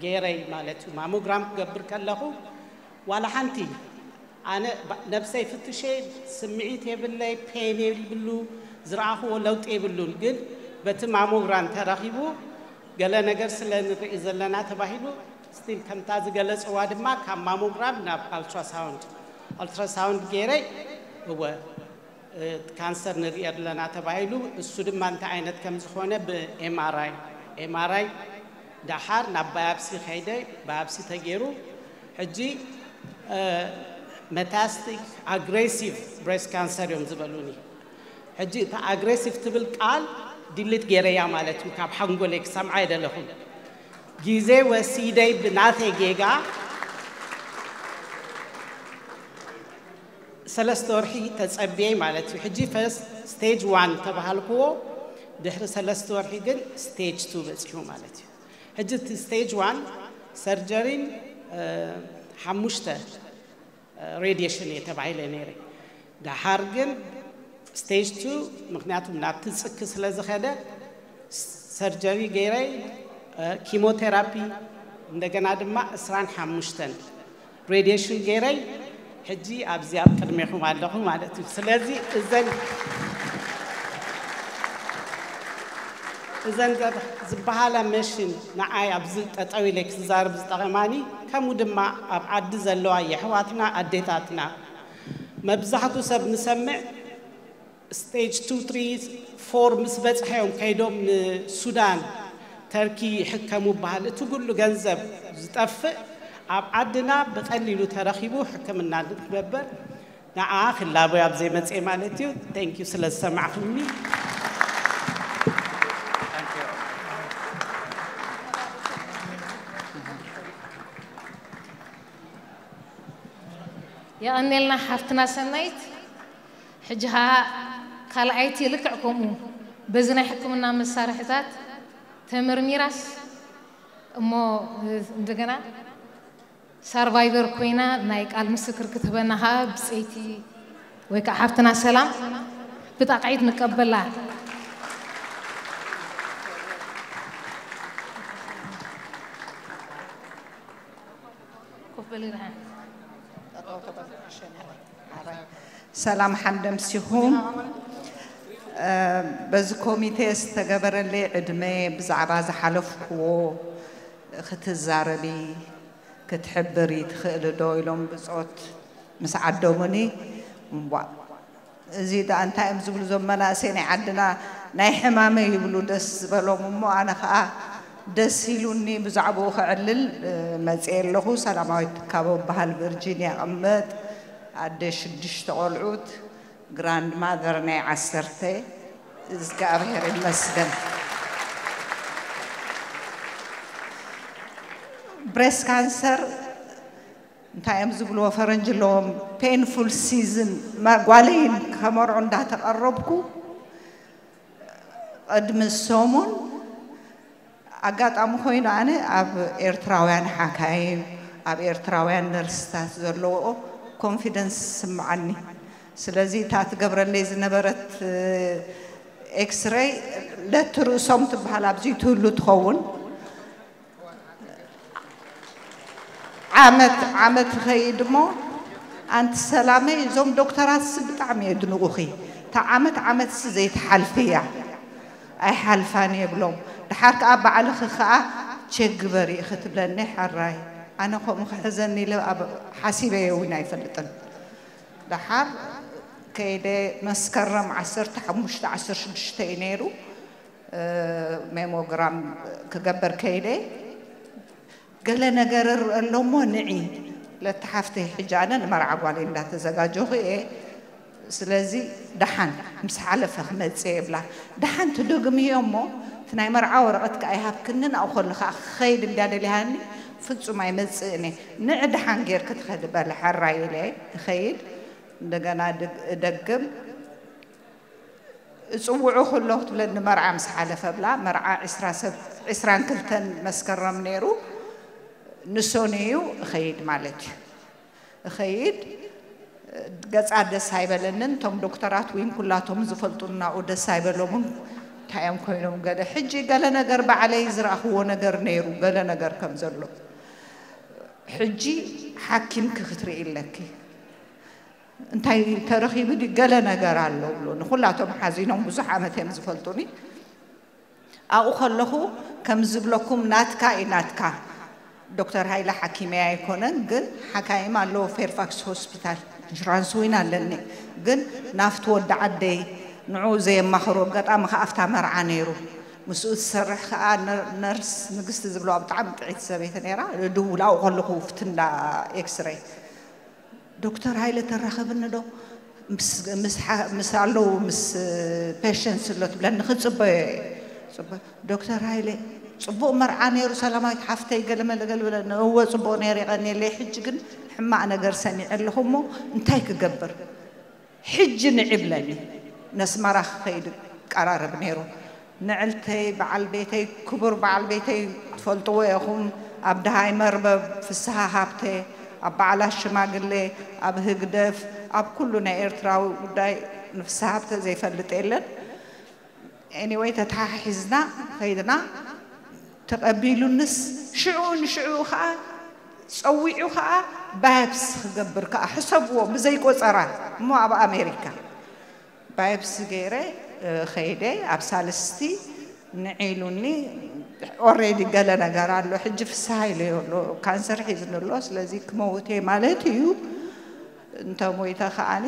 ገይረይ ማለት እዩ። ማሞግራም ክገብር ከለኹ ዋላ ሓንቲ ኣነ ነብሰይ ፍትሸ ስምዒት የብለይ፣ ፔን የብሉ፣ ዝረኣኽዎ ለውጢ የብሉን። ግን በቲ ማሞግራም ተረኺቡ ገለ ነገር ስለ ንርኢ ዘለና ተባሂሉ ስቲል ከምታ ዝገለፅዋ ድማ ካብ ማሞግራም ናብ ኣልትራሳውንድ ኣልትራሳውንድ ገይረ እወ ካንሰር ንርኢ ኣለና ተባሂሉ። እሱ ድማ እንታይ ዓይነት ከም ዝኾነ ብኤምኣርኣይ ኤምኣርኣይ ደሓር ናብ ባያፕሲ ከይደ ባያፕሲ ተገይሩ ሕጂ Metastatic aggressive breast cancer እዮም ዝበሉኒ። ሕጂ እቲ aggressive ትብል ቃል delete ገይረያ ማለት እዩ፣ ካብ ሓንጎለይ ክሰምዓ ኣይደለኹም። ግዜ ወሲደይ ብናተይ ጌጋ ሰለስተ ወርሒ ተጸብየይ ማለት እዩ። ሕጂ first stage one ተባሃልክዎ፣ ድሕሪ ሰለስተ ወርሒ ግን stage two በጺሑ ማለት እዩ። ሕጂ እቲ stage one surgery ን ሓሙሽተ radiation እየ ተባሂለ ነይረ። ደሓር ግን stage two፣ ምክንያቱም ናብቲ ጽኪ ስለ ዝኸደ፣ surgery ገይረይ፣ chemotherapy፣ እንደገና ድማ ዕስራን ሓሙሽተን radiation ገይረይ፣ ሕጂ ኣብዚ ኣብ ቅድሜኹም ኣለኹ ማለት እዩ። ስለዚ እዘን እዘን ዝበሃላ መሽን ንዓይ ኣብዚ ጠጠው ኢለ ክዛረብ ዝጠቐማኒ፣ ከምኡ ድማ ኣብ ዓዲ ዘለዋ የሕዋትና ኣዴታትና፣ መብዛሕቱ ሰብ ንሰምዕ stage two three four ምስ በጽሐ እዮም ከይዶም ንሱዳን፣ ተርኪ ይሕከሙ በሃል። እቲ ኩሉ ገንዘብ ዝጠፍእ ኣብ ዓድና ብቐሊሉ ተረኺቡ ሕክምና ንክገብር ንዓ ክላቦ ኣብ ዘይመጽእ ማለት እዩ። Thank you ስለ ዝሰማዕኹምኒ። የቐኔልና ሓፍትና ሰናይት። ሕጂ ኸዓ ካልኣይቲ ልክዕ ከምኡ በዚ ናይ ሕክምና መሳርሕታት ተመርሚራስ እሞ እንደገና ሳርቫይቨር ኮይና ናይ ቃል ምስክር ክትህበና ኸዓ ብፀይቲ ወይ ከዓ ሓፍትና ሰላም ብጣቕዒት ንቀበላ። ኮፍ በሊ ደሓን። ሰላም ሓንደምሲኹም። በዚ ኮሚቴ ዝተገበረለይ ዕድመ ብዛዕባ ዝሓለፍክዎ ክትዛረቢ ክትሕብሪ ትኽእሊ ዶ ኢሎም ብጾት ምስ ዓደሙኒ። እምቧእ፣ እዚ ደኣ እንታይ እዮም ዝብሉ እዞም መናእሰይ ናይ ዓድና? ናይ ሕማመይ ይብሉ ደስ ዝበሎም እሞ ኣነ ኸኣ ደስ ኢሉኒ ብዛዕባኡ ከዕልል መፅየ ኣለኹ። ሰላማዊት ትካቦ እበሃል፣ ቨርጂንያ እቕመጥ፣ ኣደ ሽዱሽተ ቆልዑት፣ ግራንድ ማዘር ናይ ዓሰርተ። እግዚኣብሔር ይመስገን። ብሬስት ካንሰር እንታይ እዮም ዝብልዎ ፈረንጂ ኣለዎም፣ ፔንፉል ሲዝን። ጓለይን ከመርዑ እንዳተቐረብኩ ቅድሚ ሰሙን ኣጋጣሚ ኮይኑ ኣነ ኣብ ኤርትራውያን ሓካይም፣ ኣብ ኤርትራውያን ነርስታት ዘለዎ ኮንፊደንስ ይስምዓኒ። ስለዚ እታ ትገብረለይ ዝነበረት ኤክስረይ ለቲ ርእሶም ትበሃል ኣብዚ ትህሉ ትኸውን። ዓመት ዓመት ይኸይድ እሞ ኣንቲ ሰላመይ፣ እዞም ዶክተራትሲ ብጣዕሚ የድንቑኺ። እታ ዓመት ዓመትሲ ዘይትሓልፊ እያ፣ ኣይሓልፋን እየ ብሎም። ደሓር ከኣ ባዕልኺ ከኣ ቸክ ግበሪ ኢኺ ትብለኒ። ሕራይ፣ ኣነ ከምኡ ክሕዘኒ ኢለ ኣብ ሓሲበ እውን ኣይፈልጥን። ደሓር ከይደ መስከረም ዓሰርተ ሓሙሽተ ዓሰርተ ሽዱሽተ እዩ ነይሩ። ሜሞግራም ክገብር ከይደ ገለ ነገር እርእ ኣሎ እሞ ንዒ ለቲ ሓፍተይ፣ ሕጂ ኣነ ንመርዓ ጓለይ እንዳተዘጋጀኹ እየ፣ ስለዚ ደሓን ምስ ሓለፈ ክመጽእ እየ ብላ። ደሓን ትደግምዮ እሞ እቲ ናይ መርዓ ወረቐት ከኣ ይሃብክንን ኣብኡ ከሎ ከኣ ክኸይድ እንድያ ደሊሃኒ፣ ፍጹም ኣይመጽእን እየ፣ ንዒ ደሓን ጌርኪ ትኸዲ በለ። ሕራይ ኢለ እኸይድ፣ እንደገና እደግም። እጽውዑ ከለኹ ትብለኒ መርዓ ምስ ሓለፈ ብላ። መርዓ ዕስራ ሰብ፣ ዕስራን ክልተን መስከረም ነይሩ። ንሶኒ እዩ እኸይድ ማለት እዩ። እኸይድ፣ ገጻ ደስ ኣይበለንን። እቶም ዶክተራት እውን ኩላቶም ዝፈልጡና ናብኡ ደስ ኣይበሎምን። እንታይ እዮም ኮይኖም ገለ። ሕጂ ገለ ነገር ባዕለይ ዝረኣኽዎ ነገር ነይሩ፣ ገለ ነገር ከም ዘሎ። ሕጂ ሓኪምኪ ክትርኢ ኣለኪ። እንታይ ተረኺቡ ድዩ? ገለ ነገር ኣሎ ብሎ ንኹላቶም ሓዚኖም ብዙሕ ዓመት እዮም ዝፈልጡኒ። ኣብኡ ከለኹ ከም ዝብለኩም ናትካ እዩ ናትካ። ዶክተር ሃይለ ሓኪመይ ኣይኮነን፣ ግን ሓካይም ኣለዎ ፌርፋክስ ሆስፒታል፣ ኢንሹራንስ እውን ኣለኒ። ግን ናብቲ ወዲ ዓደይ ንዕኡ ዘየማኽሮ፣ ኣጋጣሚ ከኣ ኣብታ መርዓ ነይሩ። ምስኡ ትሰርሕ ከኣ ነር-፣ ነርስ ንግስቲ ዝብለዋ ብጣዕሚ ጥዕይቲ ሰበይቲ ነይራ። ድውል ኣብኡ ከለኹ ኣብቲ እንዳ ኤክስሬይ ዶክተር ሃይለ ተራኸብኒ ዶ ምስ ኣለዉ ምስ ፔሽንስ ኣሎ ትብለኒ። ክፅበዮ እየ። ዶክተር ሃይለ ፅቡቕ መርዓ ነይሩ፣ ሰላማዊት ሓፍተይ፣ ገለመለ ገለመለ። እወ ፅቡቕ ነይሩ፣ የቐንየለይ። ሕጂ ግን ሕማቕ ነገር ሰሚዐ ኣለኹ እሞ እንታይ ክገብር? ሕጂ ንዒ ብለኒ። ነስመራ ክኸይድ ቀራረብ ነይሩ። ንዕልተይ፣ በዓል ቤተይ፣ ክቡር በዓል ቤተይ ትፈልጥዎ ኢኹም። ኣብ ደሃይ መርበብ ፍስሃ ሃብተ፣ ኣብ በዓላት ሽማግሌ፣ ኣብ ህግደፍ፣ ኣብ ኩሉ ናይ ኤርትራዊ ጉዳይ ንፍስሃ ሃብተ ዘይፈልጥ የለን። ኤኒወይ ተተሓሒዝና ከይድና ተቐቢሉንስ ሽዑ ንሽዑ ከዓ ፀዊዑ ከዓ ባዮፕሲ ክገብር ከዓ ሕሰብዎ ብዘይ ቆፀራ እሞ ኣብ ኣሜሪካ ባዮፕሲ ገይረ ከይደ ኣብ ሳልስቲ ንዒሉኒ ኦሬዲ ገለ ነገር ኣሎ ሕጂ ፍስሃ ኢለ ኣሎ ካንሰር ሒዝኒ ኣሎ ስለዚ ክመውት እየ ማለት እዩ እንተ ሞይተ ከዓኒ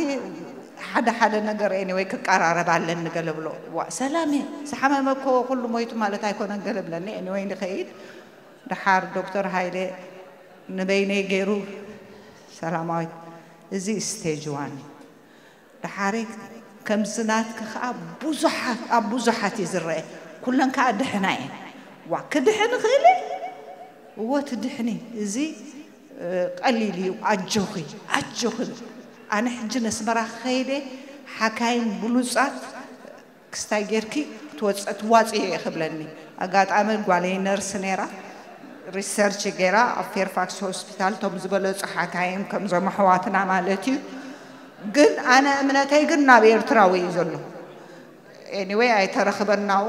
ሓደ ሓደ ነገር ኤኒወይ ክቀራረብ ኣለኒ ገለ ብሎ ዋ ሰላም እየ ዝሓመመ እኮ ኩሉ ሞይቱ ማለት ኣይኮነን ገለ ብለኒ ኤኒወይ ንኸይድ ድሓር ዶክተር ሃይለ ንበይነይ ገይሩ ሰላማዊት እዚ ስቴጅ ዋን እዩ ድሓረይ ከምዚ ናትኪ ከዓ ብዙሓት ኣብ ብዙሓት እዩ ዝረአ ኩለን ከዓ ድሕና እየን ዋ ክድሕን ክእል እወ ትድሕኒ እዚ ቀሊል እዩ ኣጆኺ ኣጆኺ ኣነ ሕጂ ነስመራ ክኸይደ ሓካይም ብሉፃት ክስታይ ጌርኪ ትወፀ ትዋፅዮ እየ ክብለኒ ኣጋጣሚ ጓለይ ነርስ ነይራ ሪሰርች ገይራ ኣብ ፌርፋክስ ሆስፒታል ቶም ዝበለፁ ሓካይም ከምዞም ኣሕዋትና ማለት እዩ ግን ኣነ እምነተይ ግን ናብ ኤርትራዊ እዩ ዘሎ ኤኒወይ ኣይተረኽበናኡ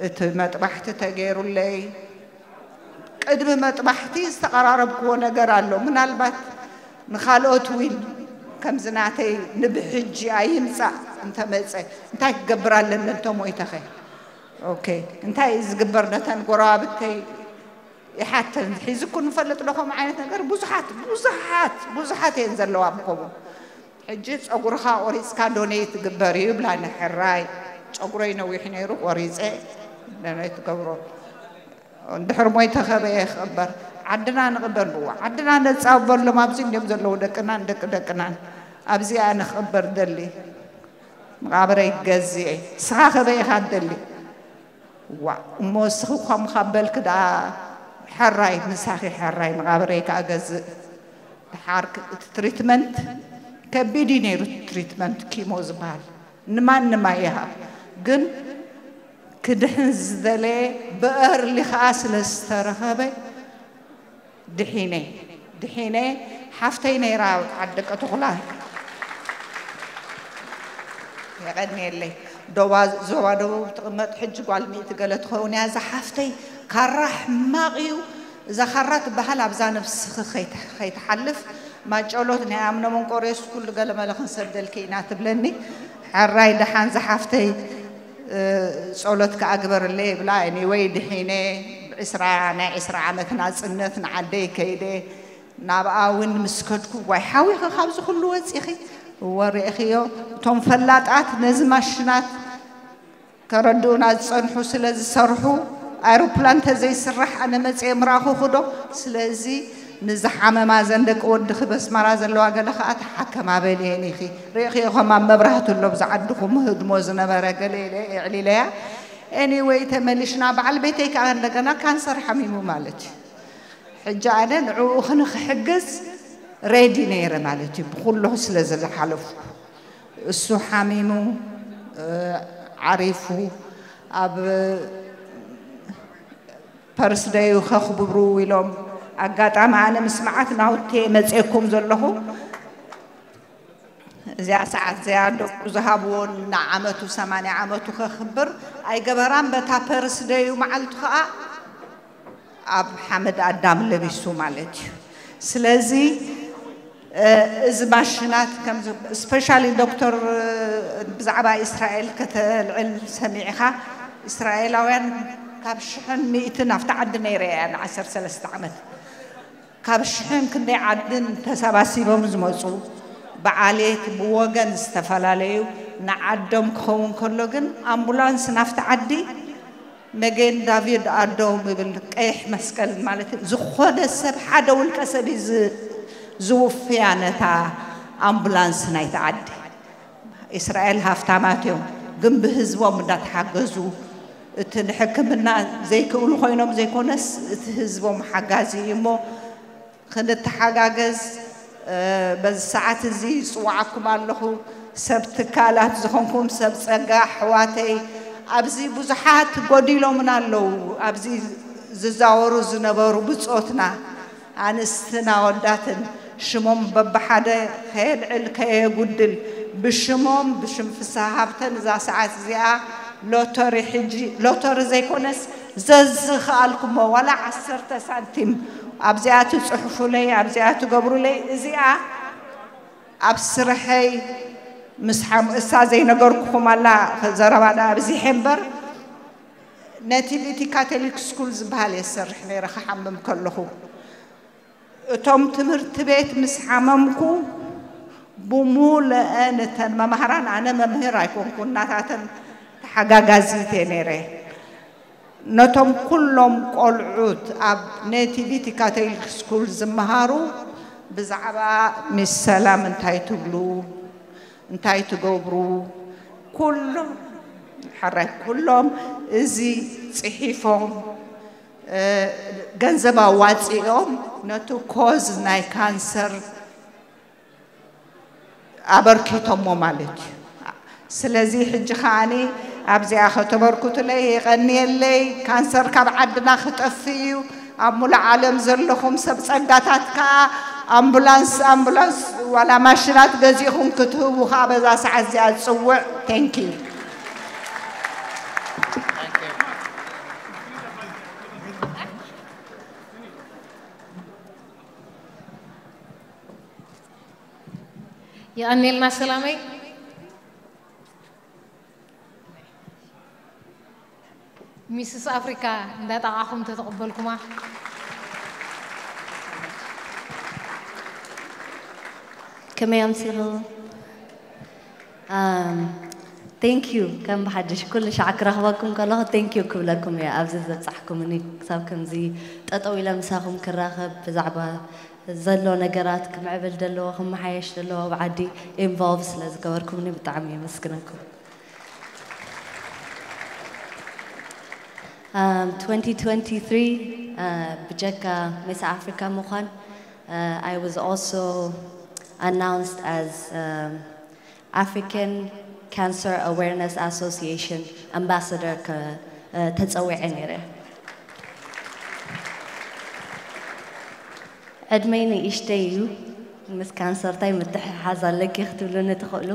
እቲ መጥባሕቲ ተገይሩለይ ቅድሚ መጥባሕቲ ዝተቐራረብክዎ ነገር ኣሎ ምናልባት ንኻልኦት ዊን ከምዚ ናተይ ንብሕጂ ኣይምፃእ እንተመፀ እንታይ ክገብር ኣለኒ እንተሞይተኸ ኦኬ እንታይ እዩ ዝግበር ነተን ጎረባብተይ ይሓተን ሒዝኩ ንፈልጥ ዶ ከምኡ ዓይነት ነገር ብዙሓት ብዙሓት ብዙሓት እየን ዘለዋ ብከምኡ ሕጂ ፀጉርኻ ቆሪፅካ ዶኔት ትግበር እዩ ይብላኒ ሕራይ ፀጉረይ ነዊሑ ነይሩ ቆሪፀ ዶኔት ትገብሮ እንድሕር ሞይተ ከበየ ክቕበር ዓድና ንቕበር ብዋ ዓድና ነፃበሎም ኣብዚ እንዲዮም ዘለዉ ደቅናን ደቂ ደቅናን ኣብዚኣ ንክቕበር ደሊ መቓብረይ ገዝኤ ስኻ ከበየ ኢኻ ደሊ ዋ እሞ እስኺ እኳ ምኻበልክ ደኣ ሕራይ ምሳኺ ሕራይ መቓብረይ ከኣ ገዝእ ድሓር እቲ ትሪትመንት ከቢድ እዩ ነይሩ ትሪትመንት ኪሞ ዝበሃል ንማንም ኣይሃብ ግን ክድሕን ዝደለየ ብእርሊ ከዓ ስለ ዝተረኸበ ድሒነ ድሒነ ሓፍተይ ነይራ ዓደቀ ተኹላ የቐንየለይ ዶባ ዞባ ደቡብ ትቕመጥ ሕጂ ጓል ሚእቲ ገለ ትኸውን እያ እዛ ሓፍተይ ካራ ሕማቕ እዩ እዛ ካራ ትበሃል ኣብዛ ነብስኺ ከይትሓልፍ ማጨሎት ናይ ኣምነ መንቆሬስ ኩሉ ገለ መለ ክንሰደልኪ ኢና ትብለኒ ሕራይ ደሓን ዝሓፍተይ ጸሎት ክኣግበርለይ ይብላ anyway ድሒነ ዕስራ ናይ ዕስራ ዓመት ናጽነት ንዓደይ ከይደ ናብኣ እውን ምስ ከድኩ ዋይ ሓዊኺ ካብዚ ኩሉ ወፂኺ እወ ርኢኽዮ እቶም ፈላጣት ነዚ ማሽናት ከረድኡና ዝፀንሑ ስለ ዝሰርሑ ኣይሮፕላን ተዘይስራሕ ኣነ መፅየ ምራኹኹ ዶ ስለዚ ንዝሓመማ ዘን ደቂ ወድኺ በስመራ ዘለዋ ገለ ከዓ ተሓከማ በልየን ኢኺ ርኢኽዮ ከም ኣብ መብራህቲ ኣሎ ብዚ ዓድኹም ህድሞ ዝነበረ ገለ ኢለ የዕሊለያ anyway ተመሊሽና በዓል ቤተይ ከዓ እንደገና ካንሰር ሓሚሙ ማለት እዩ ሕጂ ኣነ ንዕኡ ክንክሕግዝ ሬዲ ነይረ ማለት እዩ ብኩሉ ስለ ዝሓለፍኩ እሱ ሓሚሙ ዓሪፉ ኣብ ፐርስደዩ ከኽብሩ ኢሎም ኣጋጣሚ ኣነ ምስ መዓት ናውቴ መፅየኩም ዘለኹ እዚኣ ሰዓት እዚኣ ደቁ ዝሃብዎ ንዓመቱ ሰማንያ ዓመቱ ከኽብር ኣይገበራን በታ ፐርስደዩ መዓልቱ ከዓ ኣብ ሓመድ ኣዳም ለቢሱ ማለት እዩ ስለዚ እዚ ማሽናት ከም ስፔሻሊ ዶክተር ብዛዕባ እስራኤል ከተልዕል ሰሚዕኻ እስራኤላውያን ካብ ሽሕን ሚእትን ኣብቲ ዓዲ ነይረ እያ ንዓሰርተ ሰለስተ ዓመት ካብ ሽሕን ክንደይ ዓድን ተሰባሲቦም ዝመፁ ብዓሌት ብወገን ዝተፈላለዩ ንዓዶም ክኸውን ከሎ ግን ኣምቡላንስ ናብቲ ዓዲ መጌን ዳቪድ ኣዶ ምብል ቀይሕ መስቀል ማለት ዝኾነ ሰብ ሓደ ውልቀ ሰብ እዩ ዝውፍያ ነታ ኣምቡላንስ ናይቲ ዓዲ። እስራኤል ሃፍታማት እዮም፣ ግን ብህዝቦም እንዳተሓገዙ፣ እቲ ንሕክምና ዘይክእሉ ኮይኖም ዘይኮነስ፣ እቲ ህዝቦም ሓጋዚ እዩ እሞ፣ ክንተሓጋገዝ። በዚ ሰዓት እዚ ይፅዋዓኩም ኣለኹ። ሰብ ትካላት ዝኾንኩም፣ ሰብ ፀጋ ኣሕዋተይ፣ ኣብዚ ብዙሓት ጎዲሎምና ኣለዉ። ኣብዚ ዝዛወሩ ዝነበሩ ብፆትና፣ ኣንስትን ኣወዳትን፣ ሽሞም በብሓደ ከየልዕል ከየጉድል፣ ብሽሞም፣ ብሽም ፍስሃ ሃብተን እዛ ሰዓት እዚኣ ሎተሪ፣ ሕጂ ሎተሪ ዘይኮነስ ዘዝኸኣልኩሞ ዋላ ዓሰርተ ሳንቲም ኣብዚኣ ትጽሕፉለይ፣ ኣብዚኣ ትገብሩለይ። እዚኣ ኣብ ስርሐይ ምስ ሓሙእሳ ዘይነገርኩኹም ኣላ፣ ዘረባ ደኣ ኣብዚሐ እምበር፣ ነቲቪቲ ካቶሊክ ስኩል ዝበሃል እየ ዝሰርሕ ነይረ ክሓምም ከለኹ። እቶም ትምህርቲ ቤት ምስ ሓመምኩ፣ ብሙሉአን እተን መማህራን፣ ኣነ መምህር ኣይኮንኩን፣ ናታተን ተሓጋጋዚት እየ ነይረ። ነቶም ኩሎም ቆልዑት ኣብ ኔቲቪቲ ካቶሊክ ስኩል ዝመሃሩ፣ ብዛዕባ ሚስ ሰላም እንታይ ትብሉ፣ እንታይ ትገብሩ፣ ኩሎም፣ ሕራይ ኩሎም እዚ ጽሒፎም፣ እ፣ ገንዘብ ኣዋጺኦም ነቲ ኮዝ ናይ ካንሰር ኣበርኪቶሞ ማለት እዩ። ስለዚ ሕጂ ከዓኒ ኣብዚኣ ከተበርክቱለይ የቐንየለይ። ካንሰር ካብ ዓድና ክጠፍእ እዩ። ኣብ ሙሉእ ዓለም ዘለኹም ሰብ ጸጋታት ከኣ ኣምቡላንስ፣ ኣምቡላንስ ዋላ ማሽናት ገዚእኹም ክትህቡ ከኣ በዛ ሰዓት እዚኣ ጽውዕ። Thank you። የቐኔልና ሰላመይ። ሚስስ ኣፍሪካ እንዳጠቓኹም ተተቐበልኩማ። ከመይ ኣምሲኹ? Thank you። ከም ብሓድሽ ኩሉ ሻዕ ክረኽበኩም ከለኹ thank you ክብለኩም እየ፣ ኣብዚ ዘብጻሕኩምኒ። ክሳብ ከምዚ ጠጠው ኢለ ምሳኹም ክራኸብ፣ ብዛዕባ ዘሎ ነገራት ክምዕብል ዘለዎ፣ ክመሓየሽ ዘለዎ ኣብ ዓዲ involve ስለ ዝገበርኩምኒ ብጣዕሚ የመስግነኩም። Um, twenty twenty-three, uh, ብጀካ ሚስ ኣፍሪካ ምዃን፣ uh, I was also announced as, um, African Cancer Awareness Association ambassador ከ-፣ uh, ተጸዊዐ ነይረ። ዕድመይ ንእሽተይ እዩ፣ ምስ ካንሰር ታይ ምትሕሓዝ ኣለኪ ክትብሉኒ ትኽእሉ፣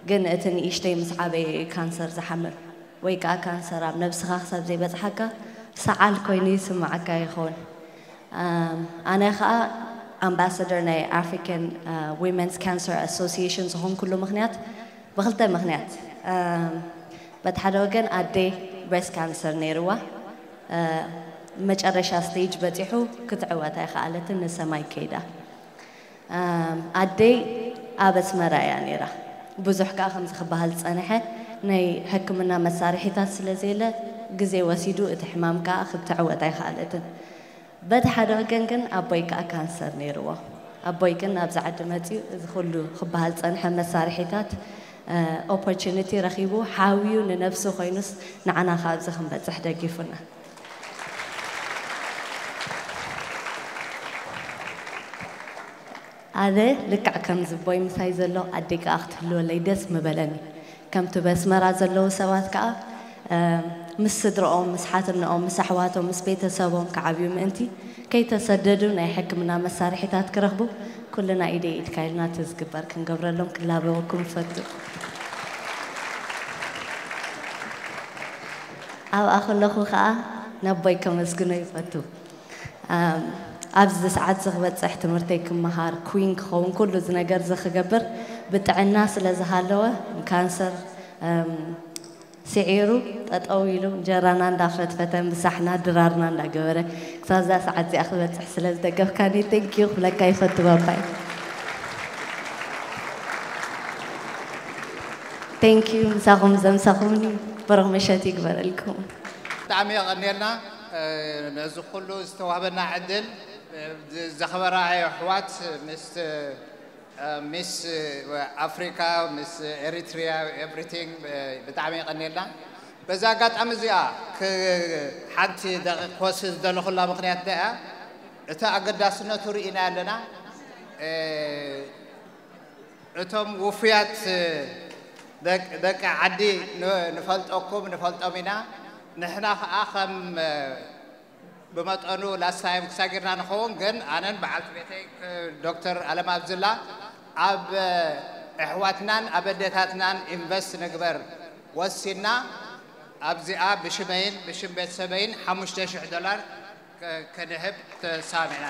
ግን እቲ ንእሽተይ ምስ ዓበየ እዩ ካንሰር ዝሓምም፣ ወይ ከዓ ካንሰር ኣብ ነብስኻ ክሳብ ዘይበጽሓካ ሰዓል ኮይኑ ይስምዓካ ይኸውን። ኣም፣ ኣነ ከዓ ኣምባሳደር ናይ African፣ እ፣ Women's Cancer Association ዝኾንኩሉ ምኽንያት ብኽልተ ምኽንያት። ኣም፣ በቲ ሓደ ወገን ኣደይ ብሬስት ካንሰር ነይርዋ፣ እ፣ መጨረሻ ስቴጅ በፂሑ ክትዕወት ኣይኸኣለትን፣ ንሰማይ ከይዳ። ኣም፣ ኣደይ ኣብ ኣስመራ እያ ነይራ። ብዙሕ ከዓ ከምዚ ክበሃል ዝፀንሐ ናይ ሕክምና መሳርሒታት ስለ ዘየለ ግዜ ወሲዱ እቲ ሕማም ከዓ ክትዕወት ኣይኸኣለትን። በቲ ሓደ ወገን ግን ኣቦይ ከዓ ካንሰር ነይርዎ። ኣቦይ ግን ኣብዚ ዓዲ መፂኡ እዚ ኩሉ ክበሃል ዝፀንሐ መሳርሒታት፣ እ፣ ኦፖርቹኒቲ ረኺቡ ሓውዩ ንነብሱ ኮይኑስ ንዓና ካብዚ ክንበፅሕ ደጊፉና። ኣነ ልክዕ ከምዚ ኣቦይ ምሳይ ዘሎ ኣደይ ከዓ ክትህልወለይ ደስ ምበለኒ። ከምቲ በስመራ ዘለዉ ሰባት ከዓ፣ እ፣ ምስ ስድርኦም፣ ምስ ሓትነኦም፣ ምስ ኣሕዋቶም፣ ምስ ቤተሰቦም ክዓብዩ ምእንቲ ከይተሰደዱ ናይ ሕክምና መሳርሒታት ክረኽቡ ኩልና ኢደይ ኢድካ ኢልና እቲ ዝግበር ክንገብረሎም ክላበወኩም እፈቱ። ኣብኣ ከለኹ ከዓ ነቦይ ከመስግኖ ይፈቱ። ኣም፣ ኣብዚ ሰዓት እዚ ክበፅሕ ትምህርተይ ክመሃር፣ ኩዊን ክኸውን፣ ኩሉ እዚ ነገር እዚ ክገብር ብጥዕና ስለ ዝሃለወ፣ ካንሰር፣ ኣም፣ ስዒሩ ጠጠው ኢሉ እንጀራና እንዳፈትፈተ ምሳሕና ድራርና እንዳገበረ ክሳብ እዛ ሰዓት እዚኣ ክበፅሕ ስለ ዝደገፍካኒ ቴንኪዩ ክብለካ ይፈቱ ባባይ። ቴንኪዩ ምሳኹም ዘምሳኹምኒ ብሩኽ ምሸት ይግበረልኩም። ብጣዕሚ የቐንየልና፣ እ፣ ነዚ ኩሉ ዝተዋህበና ዕድል። ዝኸበራ ኣሕዋት፣ ምስ ሚስ ኣፍሪካ፣ ምስ ኤሪትሪያ፣ ኤቭሪቲንግ ብጣዕሚ የቐንየልና። በዛ ኣጋጣሚ እዚኣ ሓንቲ ደቂቕ ክወስድ ዝደለኹላ ምክንያት እያ። እቲ ኣገዳስነቱ ርኢና ኣለና። እቶም ውፉያት ደቂ ዓዲ ንፈልጠኩም ንፈልጦም ኢና። ንሕና ከዓ ከም ብመጠኑ ላስታይም ክሳጊርና ንኸውን፣ ግን ኣነን በዓልቲ ቤተይ ዶክተር ኣለማብዝላ ኣብ ኣሕዋትናን ኣብ ኣዴታትናን ኢንቨስት ንግበር ወሲና። ኣብዚኣ ብሽመይን ብሽም ቤተሰበይን ሓሙሽተ ሽሕ ዶላር ከንህብ ተሳሚዕና።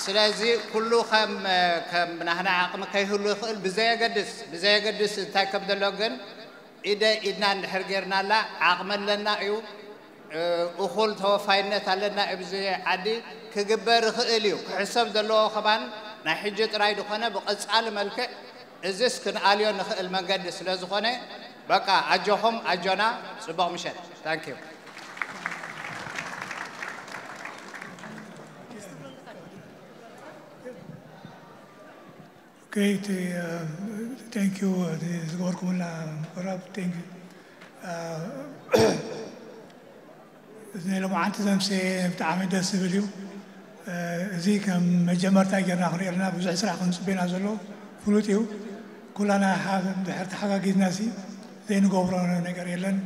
ስለዚ ኩሉ ከም ከም ናህና ዓቕሚ ከይህሉ ይኽእል፣ ብዘየገድስ ብዘየገድስ እንታይ ከም ዘሎ ግን ኢደ ኢድና እንድሕር ጌርናላ ዓቕሚ ኣለና እዩ። እኹል ተወፋይነት ኣለና። ኣብዚ ዓዲ ክግበር ይኽእል እዩ። ክሕሰብ ዘለዎ ከማን ናይ ሕጂ ጥራይ ዝኾነ ብቐጻሊ መልክዕ እዚስ ክንኣልዮ ንኽእል መንገዲ ስለ ዝኾነ በቃ ኣጆኹም ኣጆና። ጽቡቕ ምሸት። ታንኪዩ። Okay, thank you ዝገበርኩምና ምቅራብ። ናይ ሎማዓንቲ ዘምሰ ብጣዕሚ ደስ ዝብል እዩ። እዚ ከም መጀመርታ ጌርና ክንሪኦ ኣለና። ብዙሕ ስራሕ ክንፅበና ዘሎ ፍሉጥ እዩ። ኩላና ድሕር ተሓጋጊዝና ሲ ዘይንገብሮ ነገር የለን።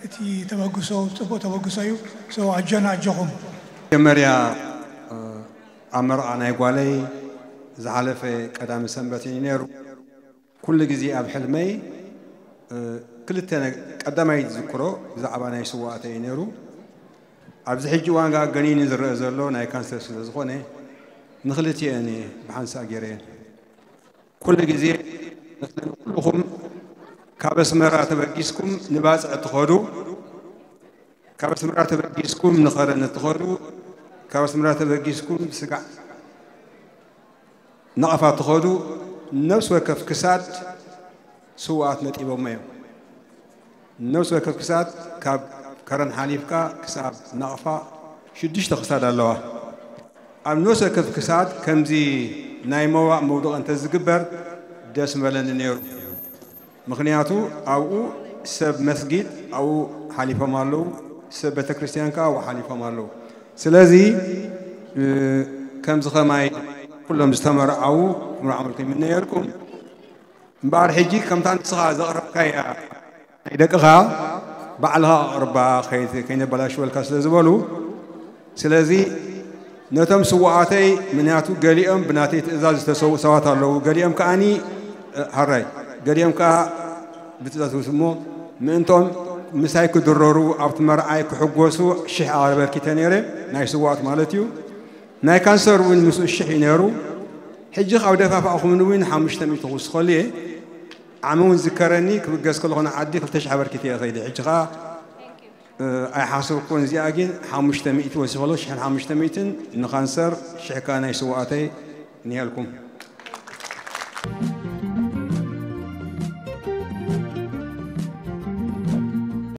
እቲ ተበግሶ ፅቡቅ ተበግሶ እዩ። ኣጆና ኣጆኹም። መጀመርያ ኣብ መርዓ ናይ ጓለይ ዝሓለፈ ቀዳሚ ሰንበት እዩ ነይሩ። ኩሉ ግዜ ኣብ ሕልመይ ክልተ ቀዳማይ ዝዝክሮ ብዛዕባ ናይ ስዋእተይ ነይሩ። ኣብዚ ሕጂ እዋን ገኒኒ ዝረአ ዘሎ ናይ ካንሰር ስለ ዝኾነ ንክልቲኤን እየ ብሓንሳእ ገይረየን። ኩሉ ግዜ ኩልኹም ካብ ኣስመራ ተበጊስኩም ንባፅዕ ትኸዱ፣ ካብ ኣስመራ ተበጊስኩም ንኸረን እትኸዱ፣ ካብ ኣስመራ ተበጊስኩም ስጋዕ ናቕፋ ትኸዱ፣ ነብሲ ወከፍ ክሳድ ስውኣት ነጢቦሞ እዮም። ነብሲ ወከፍ ክሳድ ካብ ከረን ሓሊፍካ ክሳብ ናቕፋ ሽዱሽተ ክሳድ ኣለዋ። ኣብ ነብሲ ወከፍ ክሳድ ከምዚ ናይ መዋእ መውደቒ እንተዝግበር ደስ ምበለኒ ነይሩ። ምኽንያቱ ኣብኡ ሰብ መስጊድ ኣብኡ ሓሊፎም ኣለዉ፣ ሰብ ቤተክርስትያን ከዓ ኣብኡ ሓሊፎም ኣለዉ። ስለዚ ከምዚ ከማይ ኩሎም ዝተመርዓዉ ክምርዓወልኩም ይምነየልኩም። እምበኣር ሕጂ ከምታ ንስኻ ዘቕረብካያ ናይ ደቅኻ ባዕልኻ ኣቕርባ ከይነበላሽወልካ ስለ ዝበሉ ስለዚ ነቶም ስውኣተይ ምክንያቱ ገሊኦም ብናተይ ትእዛዝ ዝተሰውኡ ሰባት ኣለዉ፣ ገሊኦም ከኣኒ ሃራይ ገሊኦም ከኣ ብትእዛዝ እሞ ምእንቶም ምሳይ ክድረሩ ኣብቲ መርዓይ ክሕጎሱ ሽሕ ኣቕርበልኪተ ነይረ ናይ ስውኣት ማለት እዩ። ናይ ካንሰር እውን ምስኡ ሽሕ እዩ ነይሩ። ሕጂ ካብ ደፋፋእኹምኒ እውን ሓሙሽተ ሚእቲ ክውስኸሉ እየ። ዓሚ እውን ዝከረኒ ክብገስ ከለኹ ንዓዲ ክልተ ሽሕ ኣበርኪተ እየ ከይደ። ሕጂ ከኣ ኣይሓሰብኩን እዚኣ ግን ሓሙሽተ ሚእቲ ወሲኸሉ ሽሕን ሓሙሽተ ሚእትን ንካንሰር ሽሕካ ናይ ስዋኣተይ ንሄልኩም።